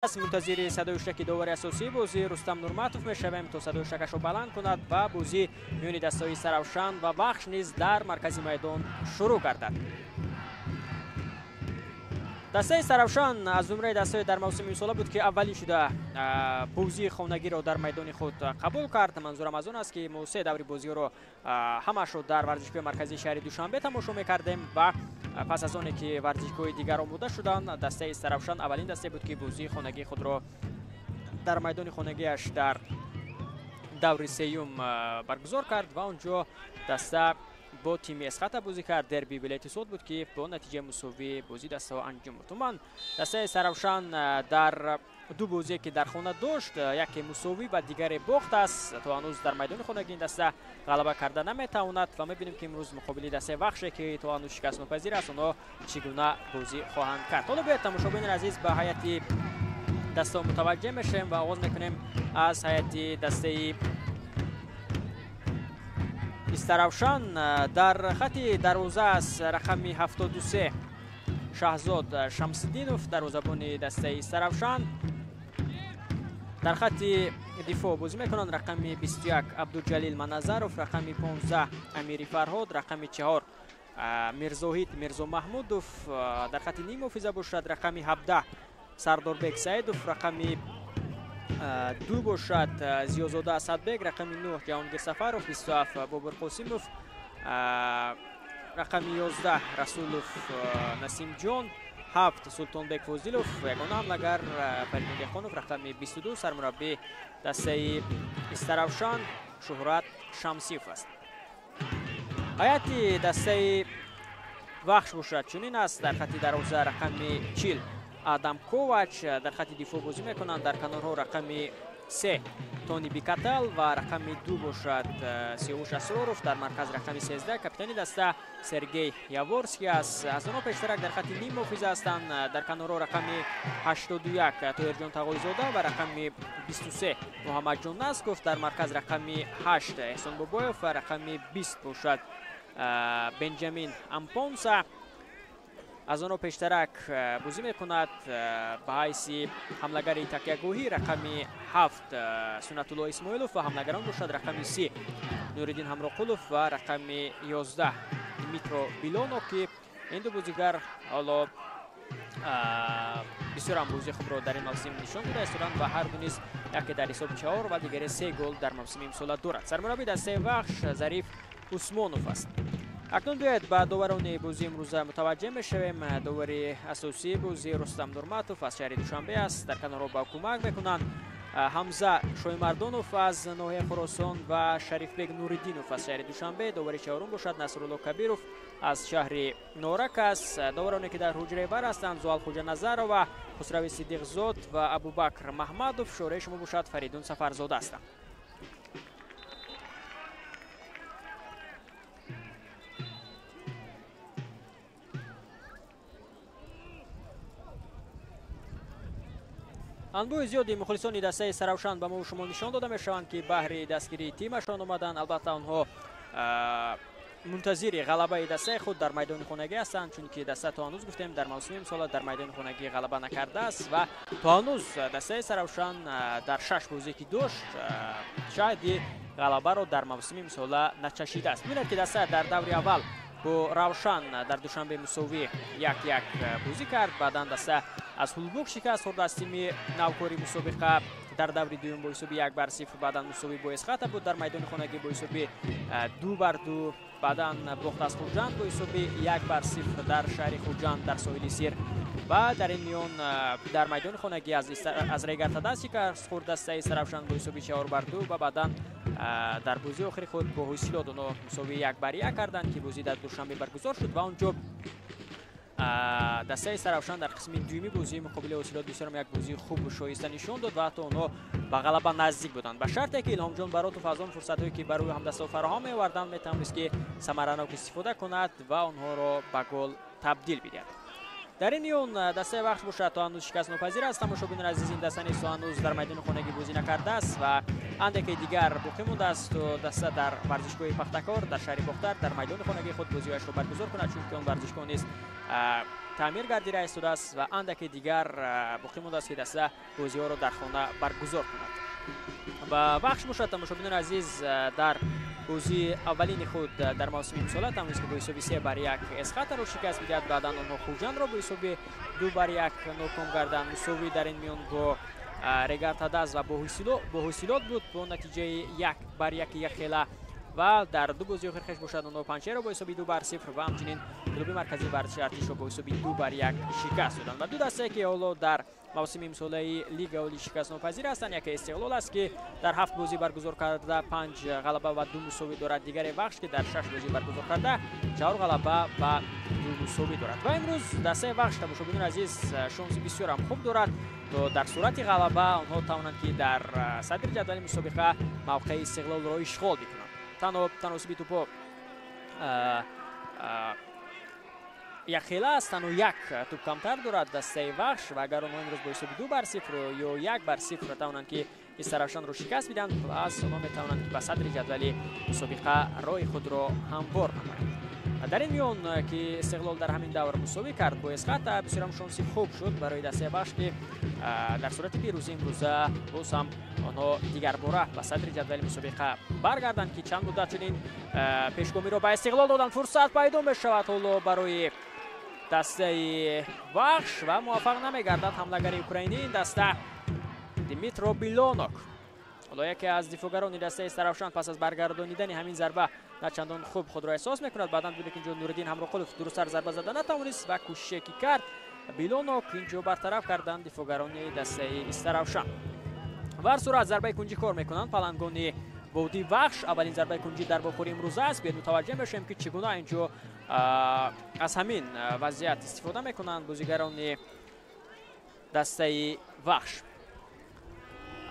Мунтазири садои ҳуштаки довари асосии бозӣ Рустам Нурматов мешавем, то садои ҳуштакашро баланд кунад ва бозӣ миёни дастаҳои Истаравшан ва Вахш низ дар маркази майдон шурӯъ гардад. Дастаи Истаравшан аз зумраи дастаҳои дар мавсими имсола буд, ки аввалин шуда бозии хонагиро дар майдони худ қабул кард. Манзурам аз он аст, ки мо се даври бозиҳоро ҳамаашро дар варзишгоҳи марказии шаҳри Душанбе тамошо мекардем ва пас аз оне ки варзишгоҳи дигар омода шуданд, дастаи Истаравшан аввалин дастае буд, ки бозии хонагии худро дар майдони хонагиаш дар даври сеюм баргузор кард ва он ҷо даста бо тими Эсхата бозӣ кард. Дерби вилояти Суғд буд, ки бо натиҷаи мусовӣ бозӣ дастаҳо анҷом ёфт. Умуман, дастаи Истаравшан дар ду бозие, ки дар хона дошт, яке мусовӣ ва дигаре бохт аст. То ҳанӯз дар майдони хонагӣ ин даста ғалаба карда наметавонад ва мебинем, ки имрӯз муқобили дастаи Вахше, ки то ҳанӯз шикастнопазир аст, онҳо чӣ гуна бозӣ хоҳанд кард. Ҳоло биёед, тамошобинони азиз, ба ҳайати дастаҳо мутаваҷҷеҳ мешавем ва оғоз мекунем аз ҳайати дастаи Истаравшан. Дар хати дарвоза аст рақами 73 Шаҳзод Шамсиддинов, дарвозабони дастаи Истаравшан. Дар хати дифоъ бозӣ мекунанд рақами 21 Абдуҷалил Маназаров, рақами 15 Амири Фарҳод, рақами 4 Мирзоҳид Мирзомаҳмудов. Дар хати ниммуҳофиза бошад рақами 17 Сардорбек Саидов, рақами 2 бошад Зиёзода Асадбек, рақами 9 Ҷаҳонгир Сафаров, 27 Бобур Қосимов, рақами 11 Расулов Насимҷон, 7 Султонбек Фозилов, ягона ҳамлагар Фаридун Деҳқонов, рақами 22 сармураббии дастаи Истаравшан Шуҳрат Шамсиев аст. Ҳайати дастаи Вахш бошад чунин аст. Дар хати дарвоза рақами 40 Адам Ковач, дар хати дифоъ бозӣ мекунанд дар канорҳо рақами 3 Тони Бикатал ва рақами 2 бошад Сиёвуш Асроров. Дар марказ рақами 13 капитани даста Сергей Яворский аст. Аз онҳо пештарак дар хати ниммуҳофиза ҳастанд дар канорҳо рақами 81 Тоҳирҷон Тағоизода ва рақами 23 Муҳаммадҷон Насков. Дар марказ рақами 8 Эҳсон Бобоев ва рақами 20 бошад Бенҷамин Ампонса. Аз онҳо пештарак бозӣ мекунад ба ҳайси ҳамлагари такягоҳӣ рақами 7 Суннатулло Исмоилов ва ҳамлагарон бошад рақами 3 Нуриддин Ҳамроқулов ва рақами 11 Дмитро Билоно, ки ин ду бозигар ҳоло бисёр ҳам бозии худро дар ин мавсим нишон дода истоданд ва ҳар ду низ яке дар ҳисоби 4 ва дигаре 3 гол дар мавсими имсола дорад. Сармураббии дастаи Вахш Зариф Усмонов аст. Акнун биёед ба доварони бозии имрӯза мутаваҷҷеҳ мешавем. Довари асосии бозӣ Рустам Нурматов аз шаҳри Душанбе аст. Дар канорҳо ба кӯмак мекунанд Ҳамза Шоимардонов аз ноҳияи Хуросон ва Шарифбек Нуриддинов аз шаҳри Душанбе. Довари чаҳорум бошад Насрулло Кабиров аз шаҳри Норак аст. Довароне, ки дар ҳуҷраи вар ҳастанд, Зуал Хуҷаназарова, Хусрави Сидиқзод ва Абубакр Маҳмадов. Шораи шумо бошад Фаридун Сафарзода ҳастанд. Анбӯҳи зиёди мухлисони дастаи Истаравшан ба мо шумо нишон дода мешаванд, ки баҳри дастгирии тимашон омаданд. Албатта, онҳо мунтазири ғалабаи дастаи худ дар майдони хонагӣ ҳастанд, чунки даста то ҳанӯз, гуфтем, дар мавсими имсола дар майдони хонагӣ ғалаба накардааст ва то ҳанӯз дастаи Истаравшан дар 6 бозие, ки дошт, шоҳиди ғалабаро дар мавсими имсола начашидааст. Бибинед, ки даста дар даври аввал бо Равшан дар Душанбе мусовӣ 1-1 бозӣ кард. Баъдан даста аз Ҳулбук шикаст хӯрд аз тими навкори мусобиқа дар даври дуюм бо ҳисоби 1-0. Баъдан мусовӣ бо Эсхата буд дар майдони хонагӣ бо ҳисоби 2-2. Баъдан бохт аз Хуҷанд бо ҳисоби 1-0 дар шаҳри Хуҷанд дар соҳили Сир ва дар ин миён дар майдони хонагӣ аз Регар-ТадАЗ шикаст хӯрд дастаи Истаравшан бо ҳисоби 4-2 ва баъдан дар бозии охири худ бо Ҳосилот онҳо мусовии 1-1 карданд, ки бозӣ дар Душанбе баргузор шуд ва он ҷо дастаи Истаравшан дар қисми дуюми бозии муқобили Ҳосилот бисёрам як бозии хубу шоиста нишон дод ва ҳатто онҳо ба ғалаба наздик буданд, ба шарте ки Илҳомҷон Баротов аз он фурсатҳое, ки барои ҳамдастаҳо фароҳам меоварданд, метавонист, ки самаранок истифода кунад ва онҳоро ба гол табдил бидиҳад. Дар ин миён дастаи Вахш бошад то ҳанӯз шикастнопазир аст. Тамошобинони азиз, ин даста низ то ҳанӯз дар майдони хонагӣ бозӣ накардааст ва андаке дигар боқӣ мондааст то даста дар варзишгоҳи Пахтакор дар шаҳри Бохтар дар майдони хонагии худ бозиҳояшро баргузор кунад, чунки он варзишгоҳ низ таъмир гардида истодааст ва андаке дигар боқӣ мондааст, ки даста бозиҳоро дар хона баргузор кунад. Ва Вахш бошад, тамошобинони азиз, дар бозии аввалини худ дар мавсими имсола тавонист, ки бо ҳисоби 3-1 Эсхатаро шикаст бидиҳад. Баъдан онҳо Хуҷандро бо ҳисоби 2-1 ноком карданд. Мусовӣ дар ин миён бо Регар-ТадАЗ ва бо Ҳосилот буд бо натиҷаи 1-1 якхела. Ва дар ду бозии охир хеш бошад онҳо Панҷшерро бо ҳисоби 2-0 ва ҳамчунин клуби марказии варзиши Артишро бо ҳисоби 2-1 шикаст доданд. Ва ду дастае, ки ҳоло дар мавсими имсолаи Лига Олӣ шикастнопазир ҳастанд, яке Истиқлол аст, ки дар 7 бозӣ баргузор карда 5 ғалаба ва 2 мусовӣ дорад, дигаре Вахш, ки дар 6 бозӣ баргузор карда 4 ғалаба ва 2 мусовӣ дорад. Ва имрӯз дастаи Вахш, тамошобинони азиз, шонси бисёр ҳам хуб дорад, то дар сурати ғалаба онҳо тавонанд, ки дар садри ҷадвали мусобиқа мавқеи Истиқлолро ишғол бикунанд. Танҳо таносуби тӯпо якхела аст, танҳо як тӯп камтар дорад дастаи Вахш ва агар онҳо имрӯз бо ҳисоби 2-0 ё 1-0 тавонанд, ки Истаравшанро шикаст бидиҳанд, пас онҳо метавонанд, ки ба садри ҷадвали мусобиқа роҳи худро ҳамвор намоянд. Дар ин миён, ки Истиқлол дар ҳамин давр мусовӣ кард бо Эсхата, бисёрам шонси хуб шуд барои дастаи Вахш, ки дар сурати пирӯзӣ имрӯза боз ҳам онҳо дигарбора ба садри ҷадвали мусобиқа баргарданд, ки чанд муддат чунин пешгомиро ба Истиқлол доданд. Фурсат пайдо мешавад ҳоло барои дастаи Вахш ва муваффақ намегардад ҳамлагари украинӣ ин даста Дмитро Билонок. Ҳоло яке аз дифоъгарони дастаи Истаравшан пас аз баргардонидани ҳамин зарба на чандон хуб худро эҳсос мекунад. Баъдан бибинед, ки инҷо Нуриддин Ҳамроқулов дурусттар зарба зада натавонист ва кӯшише ки кард Билонок инҷо бартараф карданд дифоъгарони дастаи Истаравшан. Ва ҳар сурат зарбаи кунҷӣ кор мекунанд палангони водии Вахш. Аввалин зарбаи кунҷӣ дар вохӯри имрӯза аст. Биёед мутаваҷҷеҳ мешавем, ки чӣ гуна инҷо аз ҳамин вазъият истифода мекунанд бозигарони дастаи Вахш.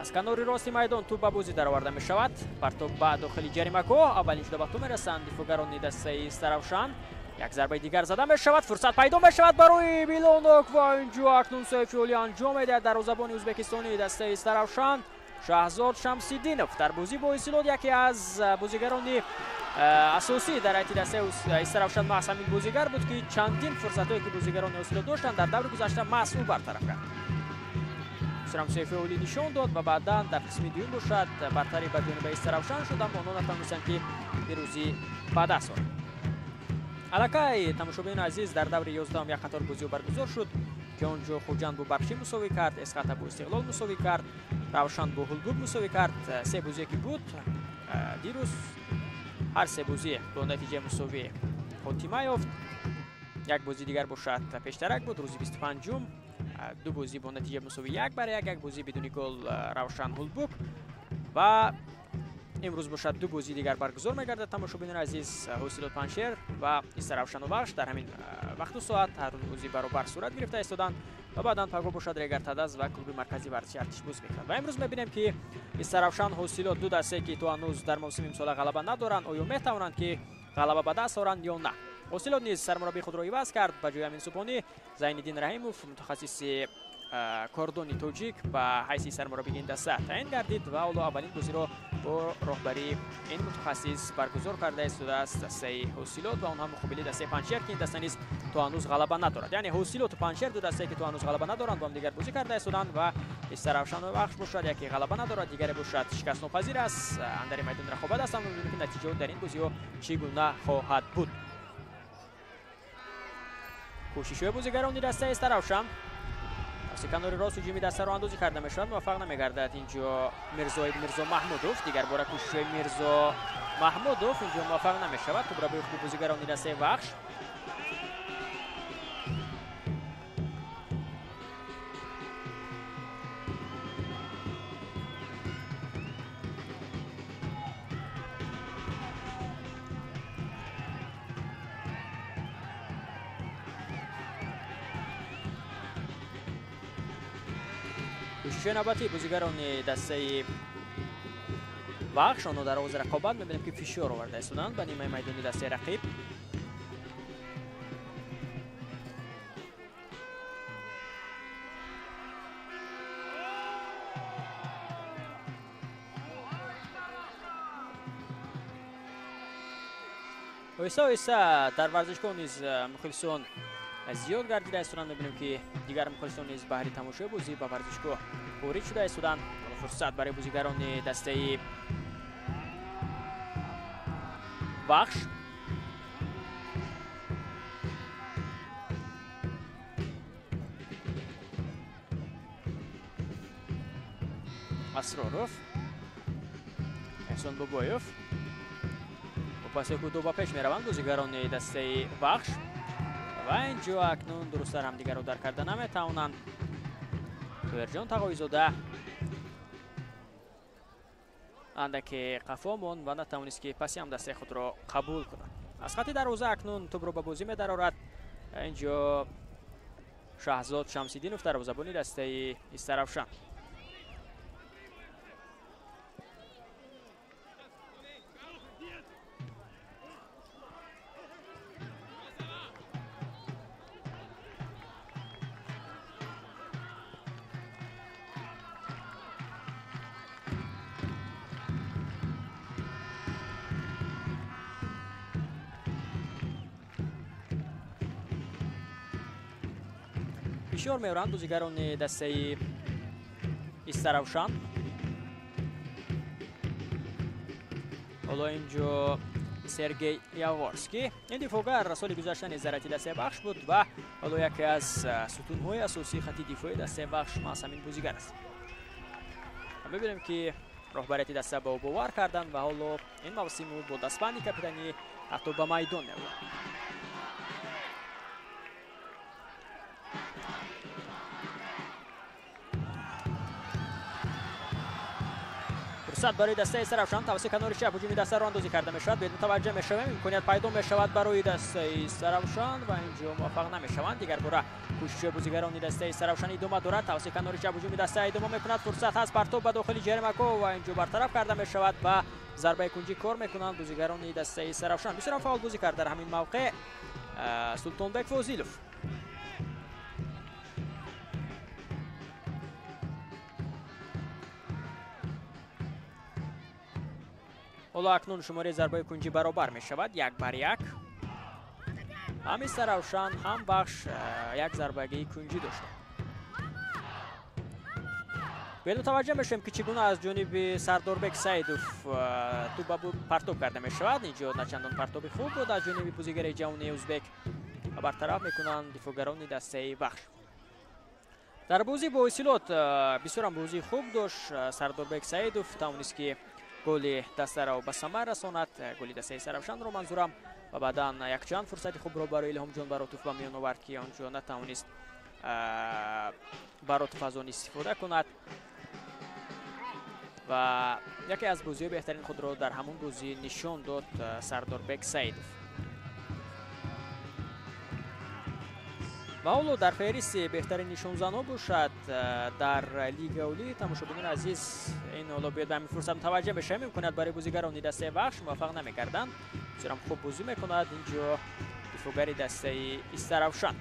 Аз канори рости майдон тӯп ба бозӣ дароварда мешавад. Партоб ба дохили ҷаримагоҳ. Аввалин шуда ба тӯп мерасанд дифоъгарони дастаи Истаравшан. Як зарбаи дигар зада мешавад. Фурсат пайдо мешавад барои Билонок ва инҷо акнун сайфи олӣ анҷом медиҳад дарвозабони ӯзбекистонии дастаи Истаравшан Шаҳзод Шамсиддинов. Дар бозӣ бо Истилод яке аз бозигарони асосӣ дар ҳайати дастаи Истаравшан маҳз ҳамин бозигар буд, ки чандин фурсатҳое, ки бозигарони Истилод доштанд, дар даври гузашта маҳз ӯ бартараф кард. Сайфи олӣ нишон дод ва баъдан дар қисми дуюм бошад бартарӣ ба ҷониби Истаравшан шуд, аммо онҳо натавонистанд, ки пирӯзӣ ба даст оранд. Аллакай, тамошобинони азиз, дар даври 11 як қатор бозиҳо баргузор шуд, ки он ҷо Хуҷанд бо Барқчӣ мусовӣ кард, Эсхата бо Истиқлол мусовӣ кард, Равшан бо Ҳулбук мусовӣ кард. Се бозие ки буд дирӯз, ҳар се бозӣ бо натиҷаи мусовӣ хотима ёфт. Як бозӣ дигар бошад пештарак буд, рӯзи 25-ум, ду бозӣ бо натиҷаи мусовӣ 1-1, як бозӣ бидуни гол Равшан Ҳулбук. Ва имрӯз бошад ду бозии дигар баргузор мегардад. Тамошобинони азиз, Ҳосилот Панҷшер ва Истаравшану Вахш дар ҳамин вақту соат ҳар бозӣ баробар сурат гирифта истоданд ва баъдан пагоҳ бошад Регар-ТадАЗ ва клуби марказии варзиши Артиш бозӣ мекунад. Ва имрӯз мебинем, ки Истаравшан Ҳосилот ду дастае, ки то ҳанӯз дар мавсими имсола ғалаба надоранд, оё метавонанд, ки ғалаба ба даст оранд ё на. Ҳосилот низ сармураббии худро иваз кард. Ба ҷои Амин Субҳонӣ Зайниддин Раҳимов, мутахассиси кордони тоҷик, ба ҳайси сармураббии ин даста таъин гардид ва ҳоло аввалин бозиро бо роҳбарии ин мутахассис баргузор карда истодааст дастаи Ҳосилот ва он ҳам муқобили дастаи Панҷшер, ки ин даста низ то ҳанӯз ғалаба надорад. Яъне Ҳосилоту Панҷшер ду дастае, ки то ҳанӯз ғалаба надоранд, бо ҳамдигар бозӣ карда истоданд ва Истаравшану Вахш бошад яке ғалаба надорад, дигаре бошад шикастнопазир аст. Андари майдон рақобат ҳастанд. Мебинем, ки натиҷаҳо дар ин бозиҳо чӣ гуна хоҳад буд. Кӯшишҳои бозигарони дастаи Истаравшан аз канори рост ҳуҷуми дастаро андозӣ карда мешавад, муваффақ намегардад инҷо Мирзоид Мирзо Маҳмудов. Дигар бора кӯшишҳои Мирзо Маҳмудов инҷо муваффақ намешавад. Тӯпро ба хуби бозигарони дастаи Вахш. Кӯшишҳои навбатии бозигарони дастаи Вахш, онҳо дар оғози рақобат мебинем, ки фишор оварда истоданд ба нимаи майдони дастаи рақиб. Оҳиста оҳиста дар варзишгоҳ низ мухлисон зиёд гардида истоданд. Мебинем, ки дигар мухлисон низ баҳри тамошои бозӣ ба варзишгоҳ ворид шуда истоданд. Фурсат барои бозигарони дастаи Вахш. Асроров, Эҳсон Бобоев бо паси кӯтоҳ ба пеш мераванд бозигарони дастаи Вахш ва инҷо акнун дурусттар ҳамдигарро дарк карда наметавонанд. Тоҳирҷон Тағоизода андаке қафо монд ва натавонист, ки паси ҳамдастаи худро қабул кунад. Аз хати дарвоза акнун тӯбро ба бозӣ медарорад. Инҷо Шаҳзод Шамсиддинов, дарвозабони дастаи Истаравшан. Фишор меоранд бозигарони дастаи Истаравшан. Ҳоло инҷо Сергей Яворский, ин дифоъгар соли гузашта низ дар ҳайати дастаи Вахш буд ва ҳоло яке аз сутунҳои асосии хати дифои дастаи Вахш маҳз ҳамин бозигар аст. Мебинем, ки роҳбарияти даста ба ӯ бовар карданд ва ҳоло ин мавсим ӯ бо дастбанди капитанӣ ҳатто ба майдон меояд. Фурсат барои дастаи Истаравшан. Тавассути канори чап ҳуҷуми даста роҳандозӣ карда мешавад. Бед мутаваҷҷеҳ мешавем, имконият пайдо мешавад барои дастаи Истаравшан ва инҷо муваффақ намешаванд. Дигар бора кӯшишҳои бозигарони дастаи Истаравшан идома дорад. Тавассути канори чап ҳуҷуми даста идома мекунад. Фурсат ҳаст, партоб ба дохили ҷаримагоҳ ва инҷо бартараф карда мешавад ва зарбаи кунҷӣ кор мекунанд бозигарони дастаи Истаравшан. Бисёр фаъол бозӣ кард дар ҳамин мавқеъ Султонбек Фозилов. Ҳоло акнун шумораи зарбаи кунҷӣ баробар мешавад, 1-1. Ҳам Истаравшан, ҳам Вахш як зарбагии кунҷӣ доштанд. Бед мутаваҷҷеҳ мешавем, ки чӣ гуна аз ҷониби Сардорбек Саидов тӯб ба партоб карда мешавад. Инҷо начандон партоби хуб буд аз ҷониби бозигари ҷавони узбек ва бартараф мекунанд дифоъгарони дастаи Вахш. Дар бозӣ бо Истилот бисёрам бозии хуб дошт Сардорбек Саидов, тавонист, ки голи дастаро ба самар расонад, голи дастаи Истаравшанро манзурам, ва баъдан якчанд фурсати хубро барои Илҳомҷон Баротов ба миён овард, ки онҷо натавонист Баротов аз он истифода кунад ва яке аз бозиҳои беҳтарин худро дар ҳамон бозӣ нишон дод Сардорбек Саидов. Ва ҳоло дар феҳристи беҳтарин нишонзанҳо бошад дар Лига Олӣ, тамошобинони азиз, ин ҳоло биёд ба ҳамин фурсат мутаваҷҷеҳ мешавем. Имконият барои бозигарони дастаи Вахш, муваффақ намекарданд. Бисёрам хуб бозӣ мекунад инҷо дифоъгари дастаи Истаравшан.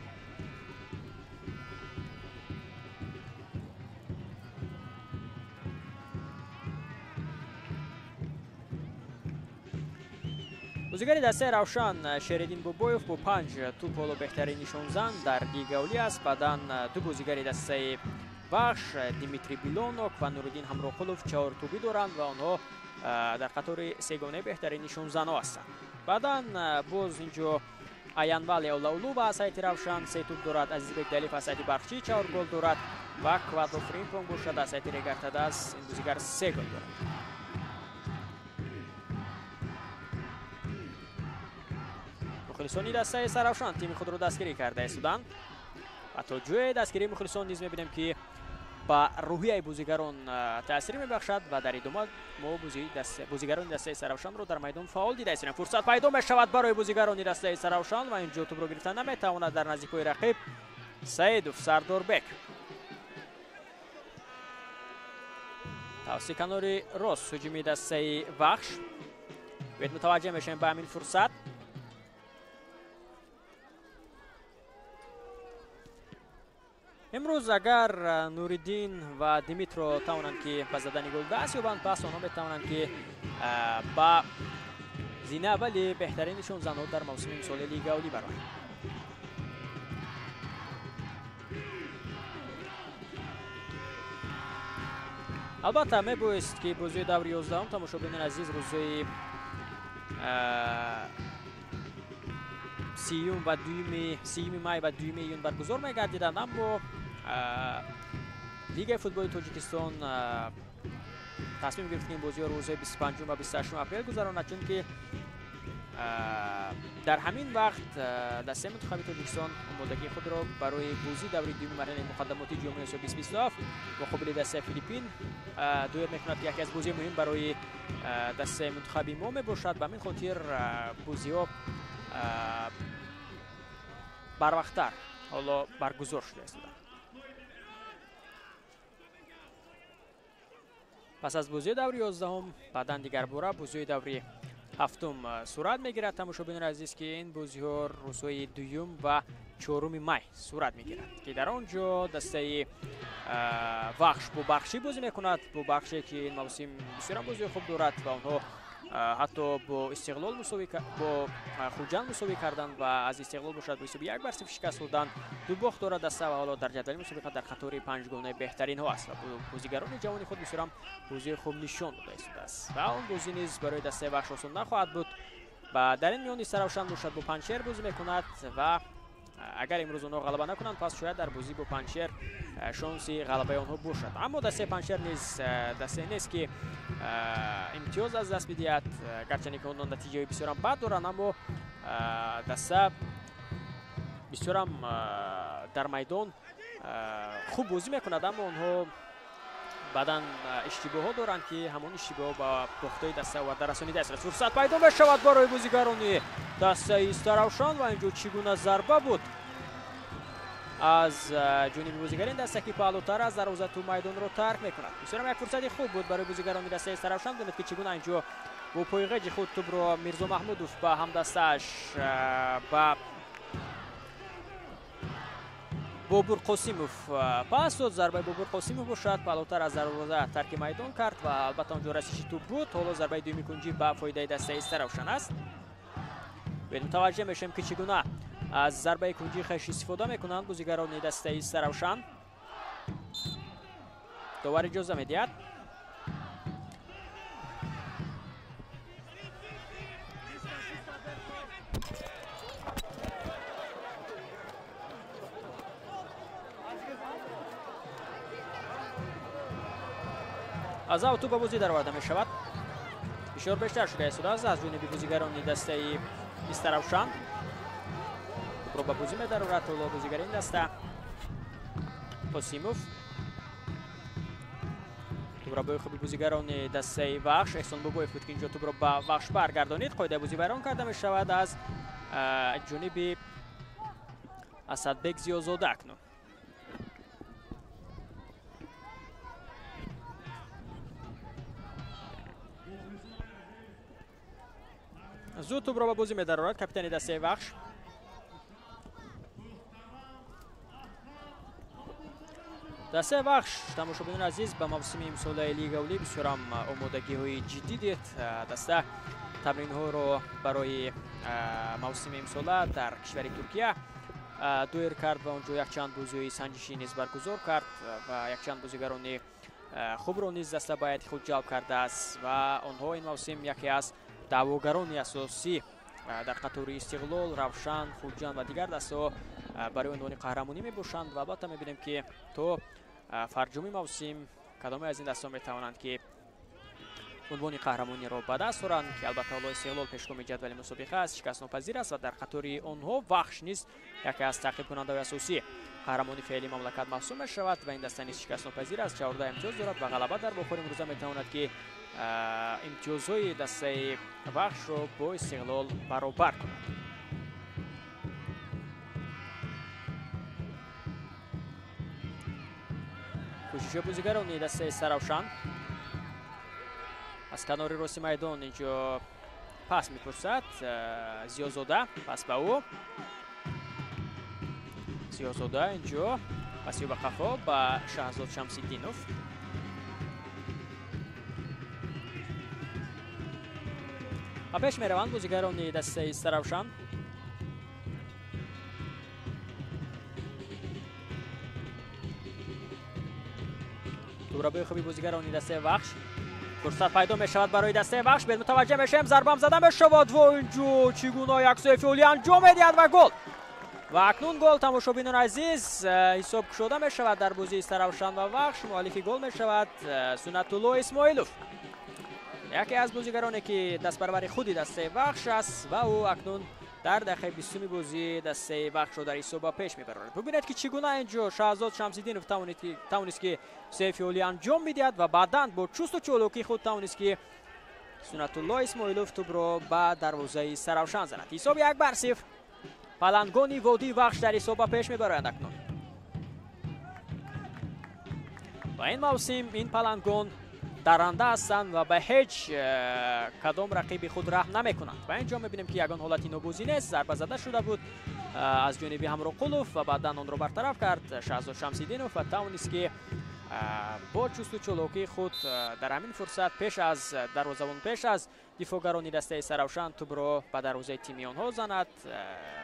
Бозигари дастаи Равшан Шериддин Бобоев бо 5 тӯб ҳоло беҳтарин нишонзан дар Лига Олӣ аст. Баъдан ду бозигари дастаи Вахш Дмитрий Билонок ва Нуриддин Ҳамроқулов 4 тӯбӣ доранд ва онҳо дар қатори сегонаи беҳтарин нишонзанҳо ҳастанд. Баъдан боз инҷо Аянвали Олаулу аз ҳайати Равшан 3 тӯб дорад, Азизбек Далиев аз ҳайати Барқчӣ 4 гол дорад ва Квадо Фримпонг бошад аз ҳайати Регартадаз, ин бозигар 3 гол дорад. Мухлисони дастаи Истаравшан тими худро дастгирӣ карда истоданд ва то ҷое дастгирии мухлисон низ мебинем, ки ба рӯҳияи бозигарон таъсир мебахшад ва дар идома мо бозигарони дастаи Истаравшанро дар майдон фаъол дида истодем. Фурсат пайдо мешавад барои бозигарони дастаи Истаравшан ва инҷо тӯбро гирифта наметавонад дар наздикои рақиб Саидов Сардорбек. Тавассути канори рост ҳуҷуми дастаи Вахш. Биёед мутаваҷҷеҳ мешавем ба ҳамин фурсат. Имрӯз агар Нуриддин ва Димитро тавонанд, ки ба задани гол даст ёбанд, пас онҳо метавонанд, ки ба зина аввали беҳтарин нишонзанҳо дар мавсими имсолаи Лигаи Олӣ бароянд. Албатта мебоист ки бозии даври 11 тамошобинони азиз рӯзҳои 30 ва 3 май ва 2 июн баргузор мегардиданд, аммо Лигаи футболи Тоҷикистон тасмим гирифт ки ин бозиҳо рӯзҳои 25 ва 28 апрел гузаронад, чунки дар ҳамин вақт дастаи мунтахаби Тоҷикистон омодагии худро барои бозии даври дуюми марҳилаи муқаддамотии ҷоми Осиё 2027 муқобили дастаи Филиппин доир мекунад, ки яке аз бозиҳои муҳим барои дастаи мунтахаби мо мебошад. Ба ҳамин хотир бозиҳо барвақттар ҳоло баргузор шуда истоданд. Пас аз бозии даври 11 баъдан дигарбора бозиҳои даври 7 сурат мегирад. Тамошобинони азиз, ки ин бозиҳо рӯзҳои 2 ва 4 май сурат мегирад, ки дар он ҷо дастаи Вахш бо Бахшӣ бозӣ мекунад, бо Бахше ки ин мавсим бисёрам бозии хуб дорад ва онҳо ҳатто бо Истиқлол бо Хуҷанд мусовӣ карданд ва аз Истиқлол бошад бо ҳисоби 1-0 шикаст хӯрданд. Ду бохт дорад даста ва ҳоло дар ҷадвали мусобиқа дар қатори панҷгонаи беҳтаринҳо аст ва бозигарони ҷавони худ бисёрам бозии хуб нишон дода истодааст ва он бозӣ низ барои дастаи Вахш осон нахоҳад буд. Ва дар ин миён Истаравшан бошад бо Панҷшер бозӣ мекунад ва агар имрӯз онҳо ғалаба накунанд, пас шояд дар бозӣ бо Панҷшер шонси ғалабаи онҳо бошад. Аммо дастаи Панҷшер низ дастае нест, ки имтиёз аз даст бидиҳад, гарчанде ки онҳо натиҷаи бисёрам бад доранд, аммо даста бисёрам дар майдон хуб бозӣ мекунад, аммо онҳо баъдан иштибоҳҳо доранд, ки ҳамон иштибоҳ ба бохтҳои даста оварда расонидааст. Фурсат пайдо мешавад барои бозигарони дастаи Истаравшан ва инҷо чӣ гуна зарба буд аз ҷониби бозигари даста, ки паҳлӯтар аз дарвоза ту майдонро тарк мекунад. Бисёрам як фурсати хуб буд барои бозигарони дастаи Истаравшан. Бинед ки чӣ гуна инҷо бо пойғеҷи худ тӯбро Мирзо Маҳмудов ба ҳамдастааш ба Бобур Қосимов пас дод. Зарбаи Бобур Қосимов бошад паҳлӯтар аз дарвоза тарки майдон кард ва албатта онҷо расиши тӯб буд. Ҳоло зарбаи дуюми кунҷӣ ба фоидаи дастаи Истаравшан аст. Мутаваҷҷеҳ мешавем, ки чӣ гуна аз зарбаи кунҷӣ хеш истифода мекунанд бозигарони дастаи Истаравшан. Довар иҷоза медиҳад. Аз ав тӯб ба бозӣ дароварда мешавад. Фишор бештар шуда истодааст аз ҷониби бозигарони дастаи Истаравшан. Тӯбро ба бозӣ медарорад ҳоло бозигари ин даста Қосимов. Тӯбро бо хуби бозигарони дастаи Вахш Эҳсон Бобоев буд, ки инҷо тӯбро ба Вахш баргардонид. Қоидаи бозӣ вайрон карда мешавад аз ҷониби Асадбек Зиёзода акнун. Зуд тӯбро ба бозӣ медарорад капитани дастаи Вахш. Дастаи Вахш, тамошобинони азиз, ба мавсими имсолаи Лигаи Олӣ бисёрам омодагиҳои ҷиддӣ дид. Даста тамринҳоро барои мавсими имсола дар кишвари Туркия доир кард ва онҷо якчанд бозиҳои санҷишӣ низ баргузор кард ва якчанд бозигарони хубро низ даста ба ҳайати худ ҷалб кардааст ва онҳо ин мавсим яке аз даъвогарони асосӣ дар қатори Истиқлол, Равшан, Хуҷанд ва дигар дастаҳо барои унвони қаҳрамонӣ мебошанд ва албатта мебинем, ки то фарҷоми мавсим кадоме аз ин дастаҳо метавонанд, ки унвони қаҳрамониро ба даст оранд, ки албатта ҳоло Истиқлол пешгоми ҷадвали мусобиқа аст, шикастнопазир аст ва дар қатори онҳо Вахш низ яке аз таъқибкунандаҳои асосӣ қаҳрамони феълии мамлакат маҳсуб мешавад ва ин даста низ шикастнопазир аст, 14 имтиёз дорад ва ғалаба дар бохори имрӯза метавонад, ки имтиёзҳои дастаи Вахшро бо Истиқлол баробар кунад. Кӯшишҳои бозигарони дастаи Истаравшан аз канори рости майдон инҷо пас мепурсад Зиёзода, пас ба ӯ Зиёзода инҷо паси ба қафо ба Шаҳзод Шамсиддинов. Ба пеш мераванд бозигарони дастаи Истаравшан. Дурабои хуби бозигарони дастаи Вахш. Фурсат пайдо мешавад барои дастаи Вахш. Бед мутаваҷҷеҳ мешавем, зарбам зада мешавад ва инҷо чӣ гуна як сейфи олӣ анҷом медиҳад ва гол. Ва акнун гол, тамошобинони азиз, ҳисоб кушода мешавад дар бозии Истаравшан ва Вахш. Муаллифи гол мешавад Суннатулло Исмоилов, яке аз бозигароне ки дастпарвари худи дастаи Вахш аст ва ӯ акнун дар дақиқаи 20-уми бозӣ дастаи Вахшро дар ҳисоб ба пеш мебарорад. Бубинед ки чӣ гуна инҷо Шаҳзод Шамсиддинов тавонист ки сейфи олӣ анҷом медиҳад ва баъдан бо чусту чолокии худ тавонист ки Суннатулло Исмоилов тӯбро ба дарвозаи Истаравшан занад. Ҳисоб 1-0. Палангони водии Вахш дар ҳисоб ба пеш мебароянд акнун. Ва ин мавсим ин палангон даранда ҳастанд ва ба ҳеҷ кадом рақиби худ раҳм намекунанд. Ва инҷо мебинем ки ягон ҳолати нобозӣ нест. Зарба зада шуда буд аз ҷониби Ҳамроқулов ва баъдан онро бартараф кард Шаҳзод Шамсиддинов ва тавонист ки бо чусту чолокии худ дар ҳамин фурсат пеш аз дарвозабон, пеш аз дифоъгарони дастаи Истаравшан тӯбро ба дарвозаи тими онҳо занад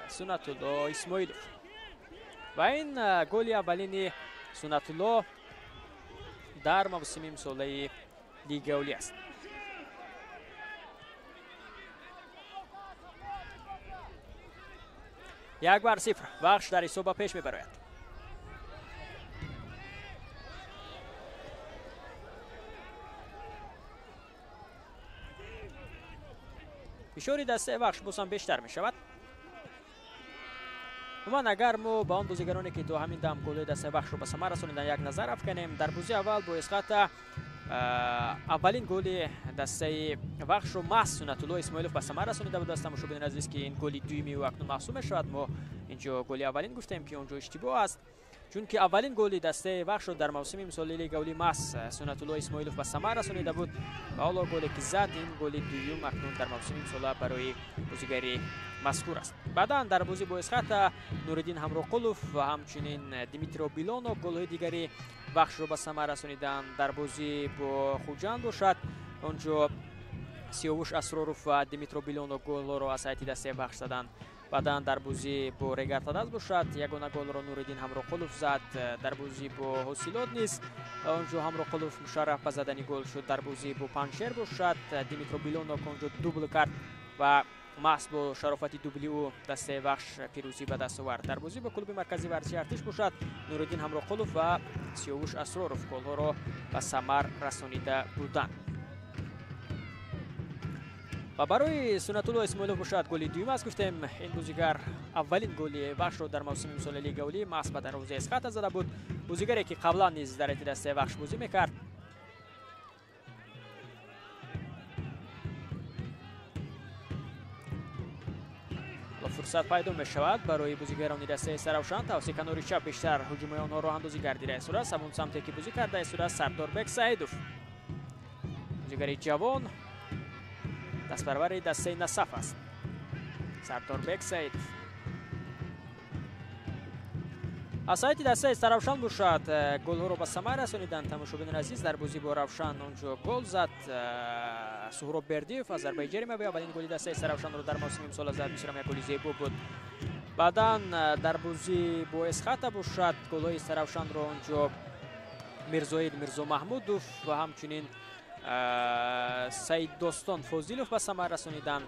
Суннатулло Исмоилов. Ва ин голи аввалини Суннатулло дар мавсими имсолаи Лигаи Олӣ аст. 1-0. Вахш дар ҳисоб ба пеш мебарояд. Фишори дастаи Вахш боз ҳам бештар мешавад. Умуман агар мо ба он бозигароне ки то ҳамин дам голҳои дастаи Вахшро ба самар расониданд як назар афканем, дар бозии аввал бо Эсхата аввалин голи дастаи Вахшро маҳз Суннатулло Исмоилов ба самар расонида буд. Тамошобинони азиз, ки ин голи дуюми ӯ акнун маҳсуб мешавад. Мо инҷо голи аввалин гуфтем ки онҷо иштибоҳ аст, чунки аввалин голи дастаи Вахшро дар мавсими имсолаи Лигаи Олӣ маҳз Суннатулло Исмоилов ба самар расонида буд ва ҳоло голе ки зад, ин голи дуюм акнун дар мавсими имсола барои бозигари мазкур аст. Баъдан дар бозӣ бо Эсхата Нуриддин Ҳамроқулов ва ҳамчунин Димитро Билонов голҳои дигари Вахшро ба самар расониданд. Дар бозӣ бо Хуҷанд бошад, онҷо Сиёвуш Асроров ва Димитро Билонов голҳоро аз ҳайати дастаи Вахш заданд. Баъдан дар бозӣ бо Регартадаз бошад, ягона голро Нуриддин Ҳамроқулов зад. Дар бозӣ бо Ҳосилот низ онҷо Ҳамроқулов мушарраф ба задани гол шуд. Дар бозӣ бо Панҷшер бошад, Димитро Билонов онҷо дубл кард ва маҳз бо шарофати дубли ӯ дастаи Вахш пирӯзӣ ба даст овард. Дар бозӣ бо клуби марказии варзиши Артиш бошад, Нуриддин Ҳамроқулов ва Сиёвуш Асроров голҳоро ба самар расонида буданд. Ва барои Суннатулло Исмоилов бошад голи дуюм аст. Гуфтем ин бозигар аввалин голи Вахшро дар мавсими имсолаи Лигаи Олӣ маҳз ба дарвозаи Эсхата зада буд. Бозигаре ки қаблан низ дар ҳайати дастаи Вахш бозӣ мекард. Фурсат пайдо мешавад барои бозигарони дастаи Истаравшан. Тавассути канори чап бештар ҳуҷумҳои онҳо роҳандозӣ гардида истодааст. Ҳамон самте ки бозӣ карда истодааст Сардорбек Саидов, бозигари ҷавон, дастпарвари дастаи Насаф аст. Сардорбек Саидов. Аз ҳайати дастаи Истаравшан бошад, голҳоро ба самар расониданд. Тамошобинони азиз, дар бозӣ бо Равшан онҷо гол зад Суҳроб Бердиев аз зарбаи ҷаримавӣ. Аввалин голи дастаи Истаравшанро дар мавсими имсола зад. Бисёрам як голи зебо буд. Баъдан дар бозӣ бо Эсхата бошад, голҳои Истаравшанро онҷо Мирзоид Мирзомаҳмудов ва ҳамчунин Саиддостон Фозилов ба самар расониданд.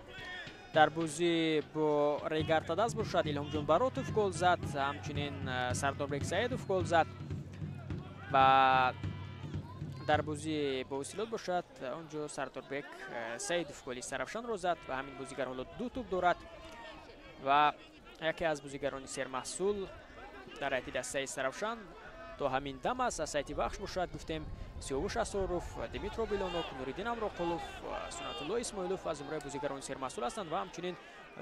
Дар бозӣ бо Регартадаз бошад, Илҳомҷон Баротов гол зад, ҳамчунин Сардорбек Саидов гол зад. Ва дар бозӣ бо Ҳосилот бошад, онҷо Сардорбек Саидов голи Истаравшанро зад ва ҳамин бозигар ҳоло 2 тӯб дорад ва яке аз бозигарони сермаҳсул дар ҳайати дастаи Истаравшан то ҳамин дам аст. Аз ҳайати Вахш бошад, гуфтем Сиёвуш Асроров, Димитро Билонов, Нуриддин Ҳамроқулов, Суннатулло Исмоилов аз зумраи бозигарони сермаҳсул ҳастанд ва ҳамчунин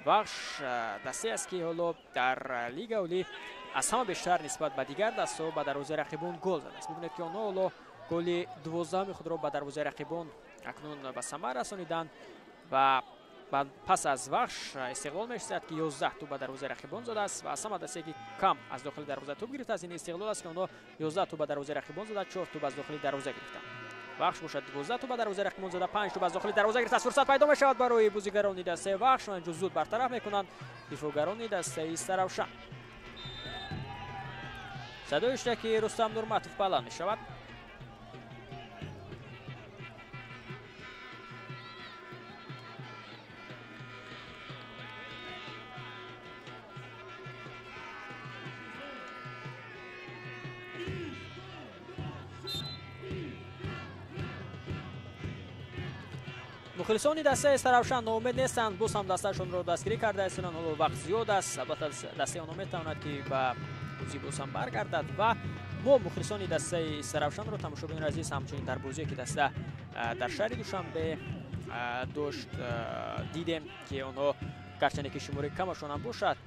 Вахш дастае аст ки ҳоло дар Лигаи Олӣ аз ҳама бештар нисбат ба дигар дастҳо ба дарвозаи рақибон гол задааст. Бибинед ки онҳо ҳоло голи 12-уми худро ба дарвозаи рақибон акнун ба самар расониданд ва пас аз Вахш Истиқлол мешавад ки 11 тӯб ба дарвозаи рақибон задааст ва аз ҳама дастае ки кам аз дохили дарвоза тӯб гирифтааст ин Истиқлол аст ки онҳо 11 тӯб ба дарвозаи рақибон зада, 4 тӯб аз дохили дарвоза гирифтанд. Вахш бошад 12 тӯб ба дарвозаи рақибон зада, 5 тӯб аз дохили дарвоза гирифтааст. Фурсат пайдо мешавад барои бозигарони дастаи Вахш. Инҷо зуд бартараф мекунанд дифоъгарони дастаи Истаравшан. Садои иштираки Рустам Нурматов баланд мешавад. Мухлисони дастаи Истаравшан ноумед нестанд, боз ҳам дастаашонро дастгирӣ карда истанд. Ҳоло вақт зиёд аст, албатта дастаи онҳо метавонад ки ба бозӣ боз ҳам баргардад ва мо мухлисони дастаи Истаравшанро, тамошобинони азиз, ҳамчунин дар бозие ки даста дар шаҳри Душанбе дошт дидем ки онҳо гарчанде ки шумораи камашон ҳам бошад,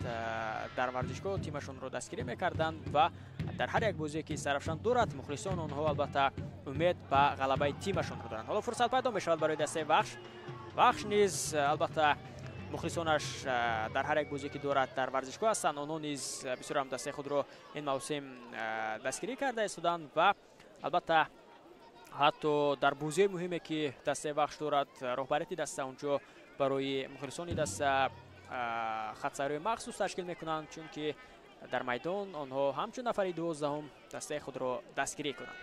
дар варзишгоҳ тимашонро дастгирӣ мекарданд ва дар ҳар як бозие ки Истаравшан дорад, мухлисон онҳо албатта умед ба ғалабаи тимашонро доранд. Ҳоло фурсат пайдо мешавад барои дастаи Вахш. Вахш низ албатта мухлисонаш дар ҳар як бозие ки дорад дар варзишгоҳ ҳастанд. Онҳо низ бисёр ҳам дастаи худро ин мавсим дастгирӣ карда истоданд ва албатта ҳатто дар бозиҳои муҳиме ки дастаи Вахш дорад, роҳбарияти даста онҷо барои мухлисони даста хатсайрҳои махсус ташкил мекунанд, чунки дар майдон онҳо ҳамчун нафари 12-ум дастаи худро дастгирӣ кунанд.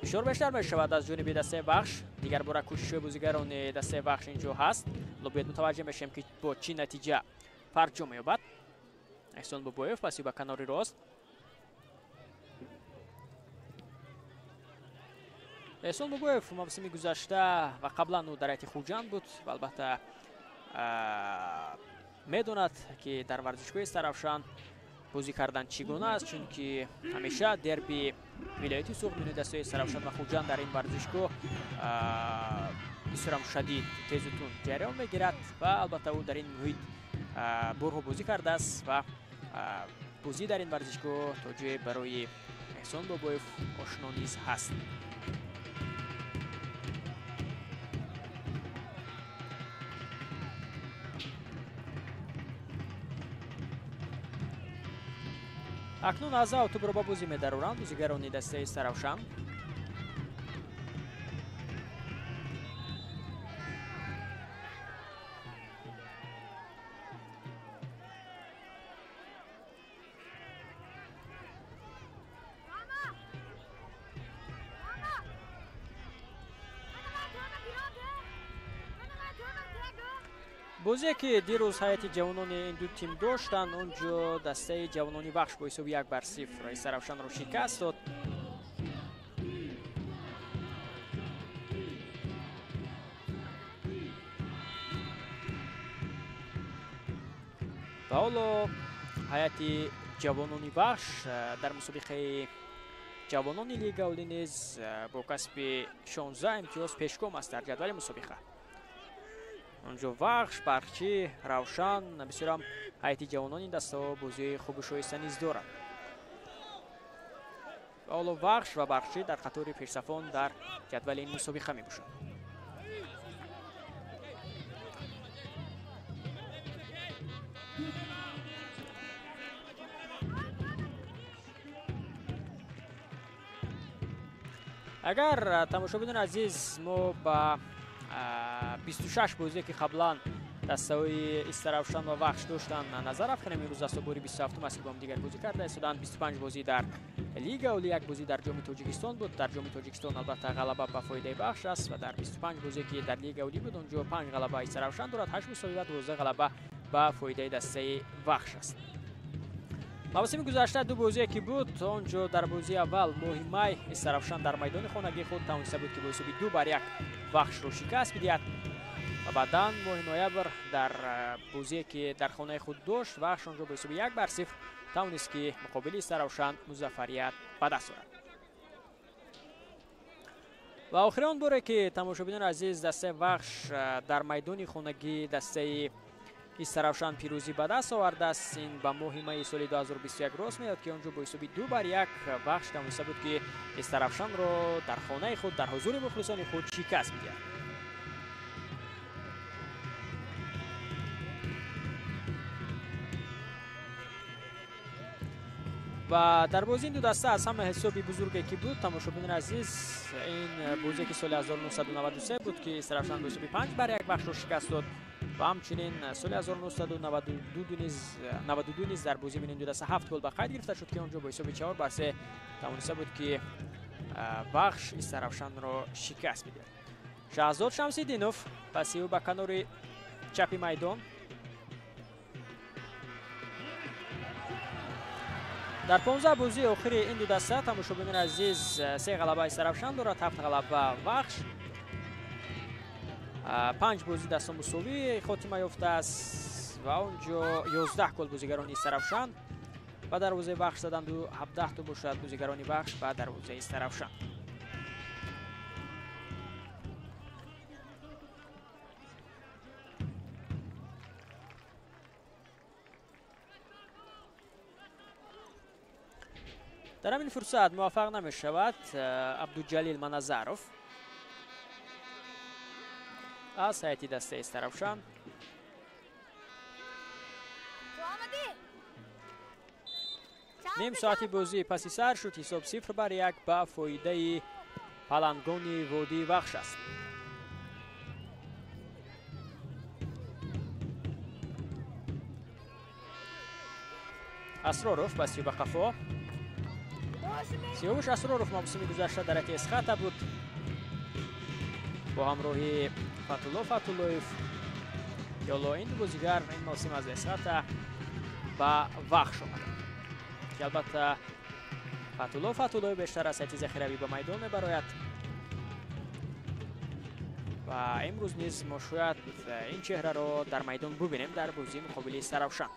Бисёр бештар мешавад аз ҷониби дастаи Вахш. Дигар бора кӯшишҳои бозигарони дастаи Вахш инҷо ҳаст. Ҳоло бояд мутаваҷҷеҳ мешавем ки бо чӣ натиҷа фарҷом меёбад. Эҳсон Бобоев паси ба канори рост. Эҳсон Бобоев мавсими гузашта ва қаблан ӯ дар ҳайати Хуҷанд буд ва албатта медонад ки дар варзишгоҳи Истаравшан бозӣ кардан чӣ гуна аст, чунки ҳамеша дерби вилояти Суғд миёни дастаи Истаравшан ва Хуҷанд дар ин варзишгоҳ бисёрам шадид, тезу тунд ҷараён мегирад ва албатта ӯ дар ин муҳит борҳо бозӣ кардааст ва бозӣ дар ин варзишгоҳ то ҷое барои Эҳсон Бобоев ошно низ ҳаст. Акнун аз ав тӯбро ба бозӣ медароранд бозигарони дастаи Истаравшан. Бозие ки дирӯз ҳайати ҷавонони ин ду тим доштанд, он ҷо дастаи ҷавонони Вахш бо ҳисоби 1-0 Истаравшанро шикаст дод. Ва ҳоло ҳайати ҷавонони Вахш дар мусобиқаи ҷавонони Лига Олӣ низ бо касби 16 имтиёз пешгом аст дар ҷадвали мусобиқа. Онҷо Вахш, Барқчӣ, Равшан бисёрам ҳайати ҷавонони дастаҳо бозиҳои хубу шоиста низ доранд. Ва ҳоло Вахш ва Барқчӣ дар қатори пешсафон дар ҷадвали ин мусобиқа мебошанд. Агар тамошобинони азиз мо ба 26 бозие ки қаблан дастаҳои Истаравшан ва Вахш доштанд назар афканем, имрӯз дастаҳо бори 27-ум аст ки бо ҳамдигар бозӣ карда истоданд. 25 бозӣ дар Лига Олӣ, як бозӣ дар Ҷоми Тоҷикистон буд. Дар Ҷоми Тоҷикистон албатта ғалаба ба фоидаи Вахш аст ва дар 25 бозие ки дар Лига Олӣ буд, он ҷо 5 ғалаба Истаравшан дорад, 8 мусовӣ ва 12 ғалаба ба фоидаи дастаи Вахш аст. Мавсими гузашта ду бозие ки буд, он ҷо дар бозии аввал моҳи май Истаравшан дар майдони хонагии худ тавониста буд ки бо ҳисоби 2-1 Вахшро шикаст бидиҳад ва баъдан моҳи ноябр дар бозие ки дар хонаи худ дошт, Вахш онҷо бо ҳисоби 1-0 тавонист ки муқобили Истаравшан музаффарият ба даст орад. Ва охири он боре ки тамошобинони азиз дастаи Вахш дар майдони хонагии дастаи Истаравшан пирӯзӣ ба даст овардааст, ин ба моҳи майи соли 2021 рост меояд ки он ҷо бо ҳисоби 2-1 Вахш тавониста буд ки Истаравшанро дар хонаи худ дар ҳузури мухлисони худ шикаст бидиҳад. Ва дар бозии ин ду даста аз ҳама ҳисоби бузурге ки буд, тамошобинони азиз, ин бозе ки соли 1993 буд, ки Истаравшан бо ҳисоби 5-1 Вахшро шикаст дод ва ҳамчунин соли 1992 низ дар бозии миёни ин ду даста 7 гол ба қайд гирифта шуд, ки онҷо бо ҳисоби 4-3 тавониста буд, ки Вахш Истаравшанро шикаст бидиҳад. Шаҳзод Шамсиддинов паси ӯ ба канори чапи майдон. Дар 15 бозии охири ин ду даста, тамошобинони азиз, 3 ғалаба Истаравшан дорад, 7 ғалаба Вахш. 5 бозӣ даста мусовӣ хотима ёфтааст ва онҷо 11 гол бозигарони Истаравшан ба дарвозаи Вахш заданду 17 то бошад бозигарони Вахш ба дарвозаи Истаравшан. Дар ҳамин фурсат муваффақ намешавад Абдуҷалил Маназаров аз ҳайати дастаи Истаравшан. Ним соати бозӣ паси сар шуд, ҳисоб 0-1 ба фоидаи палангони водии Вахш аст. Асроров паси ба қафо. Сиёвуш Асроров мавсими гузашта дар ҳайати Эсхата буд бо ҳамроҳи Фатулло Фатуллоев. Ҳоло ин бозигар ин мавсим аз Эсхата ба Вахш омада, ки албатта Фатулло Фатуллоев бештар аз ҳайати захиравӣ ба майдон мебарояд ва имрӯз низ мо шояд ин чеҳраро дар майдон бубинем дар бозии муқобили Истаравшан.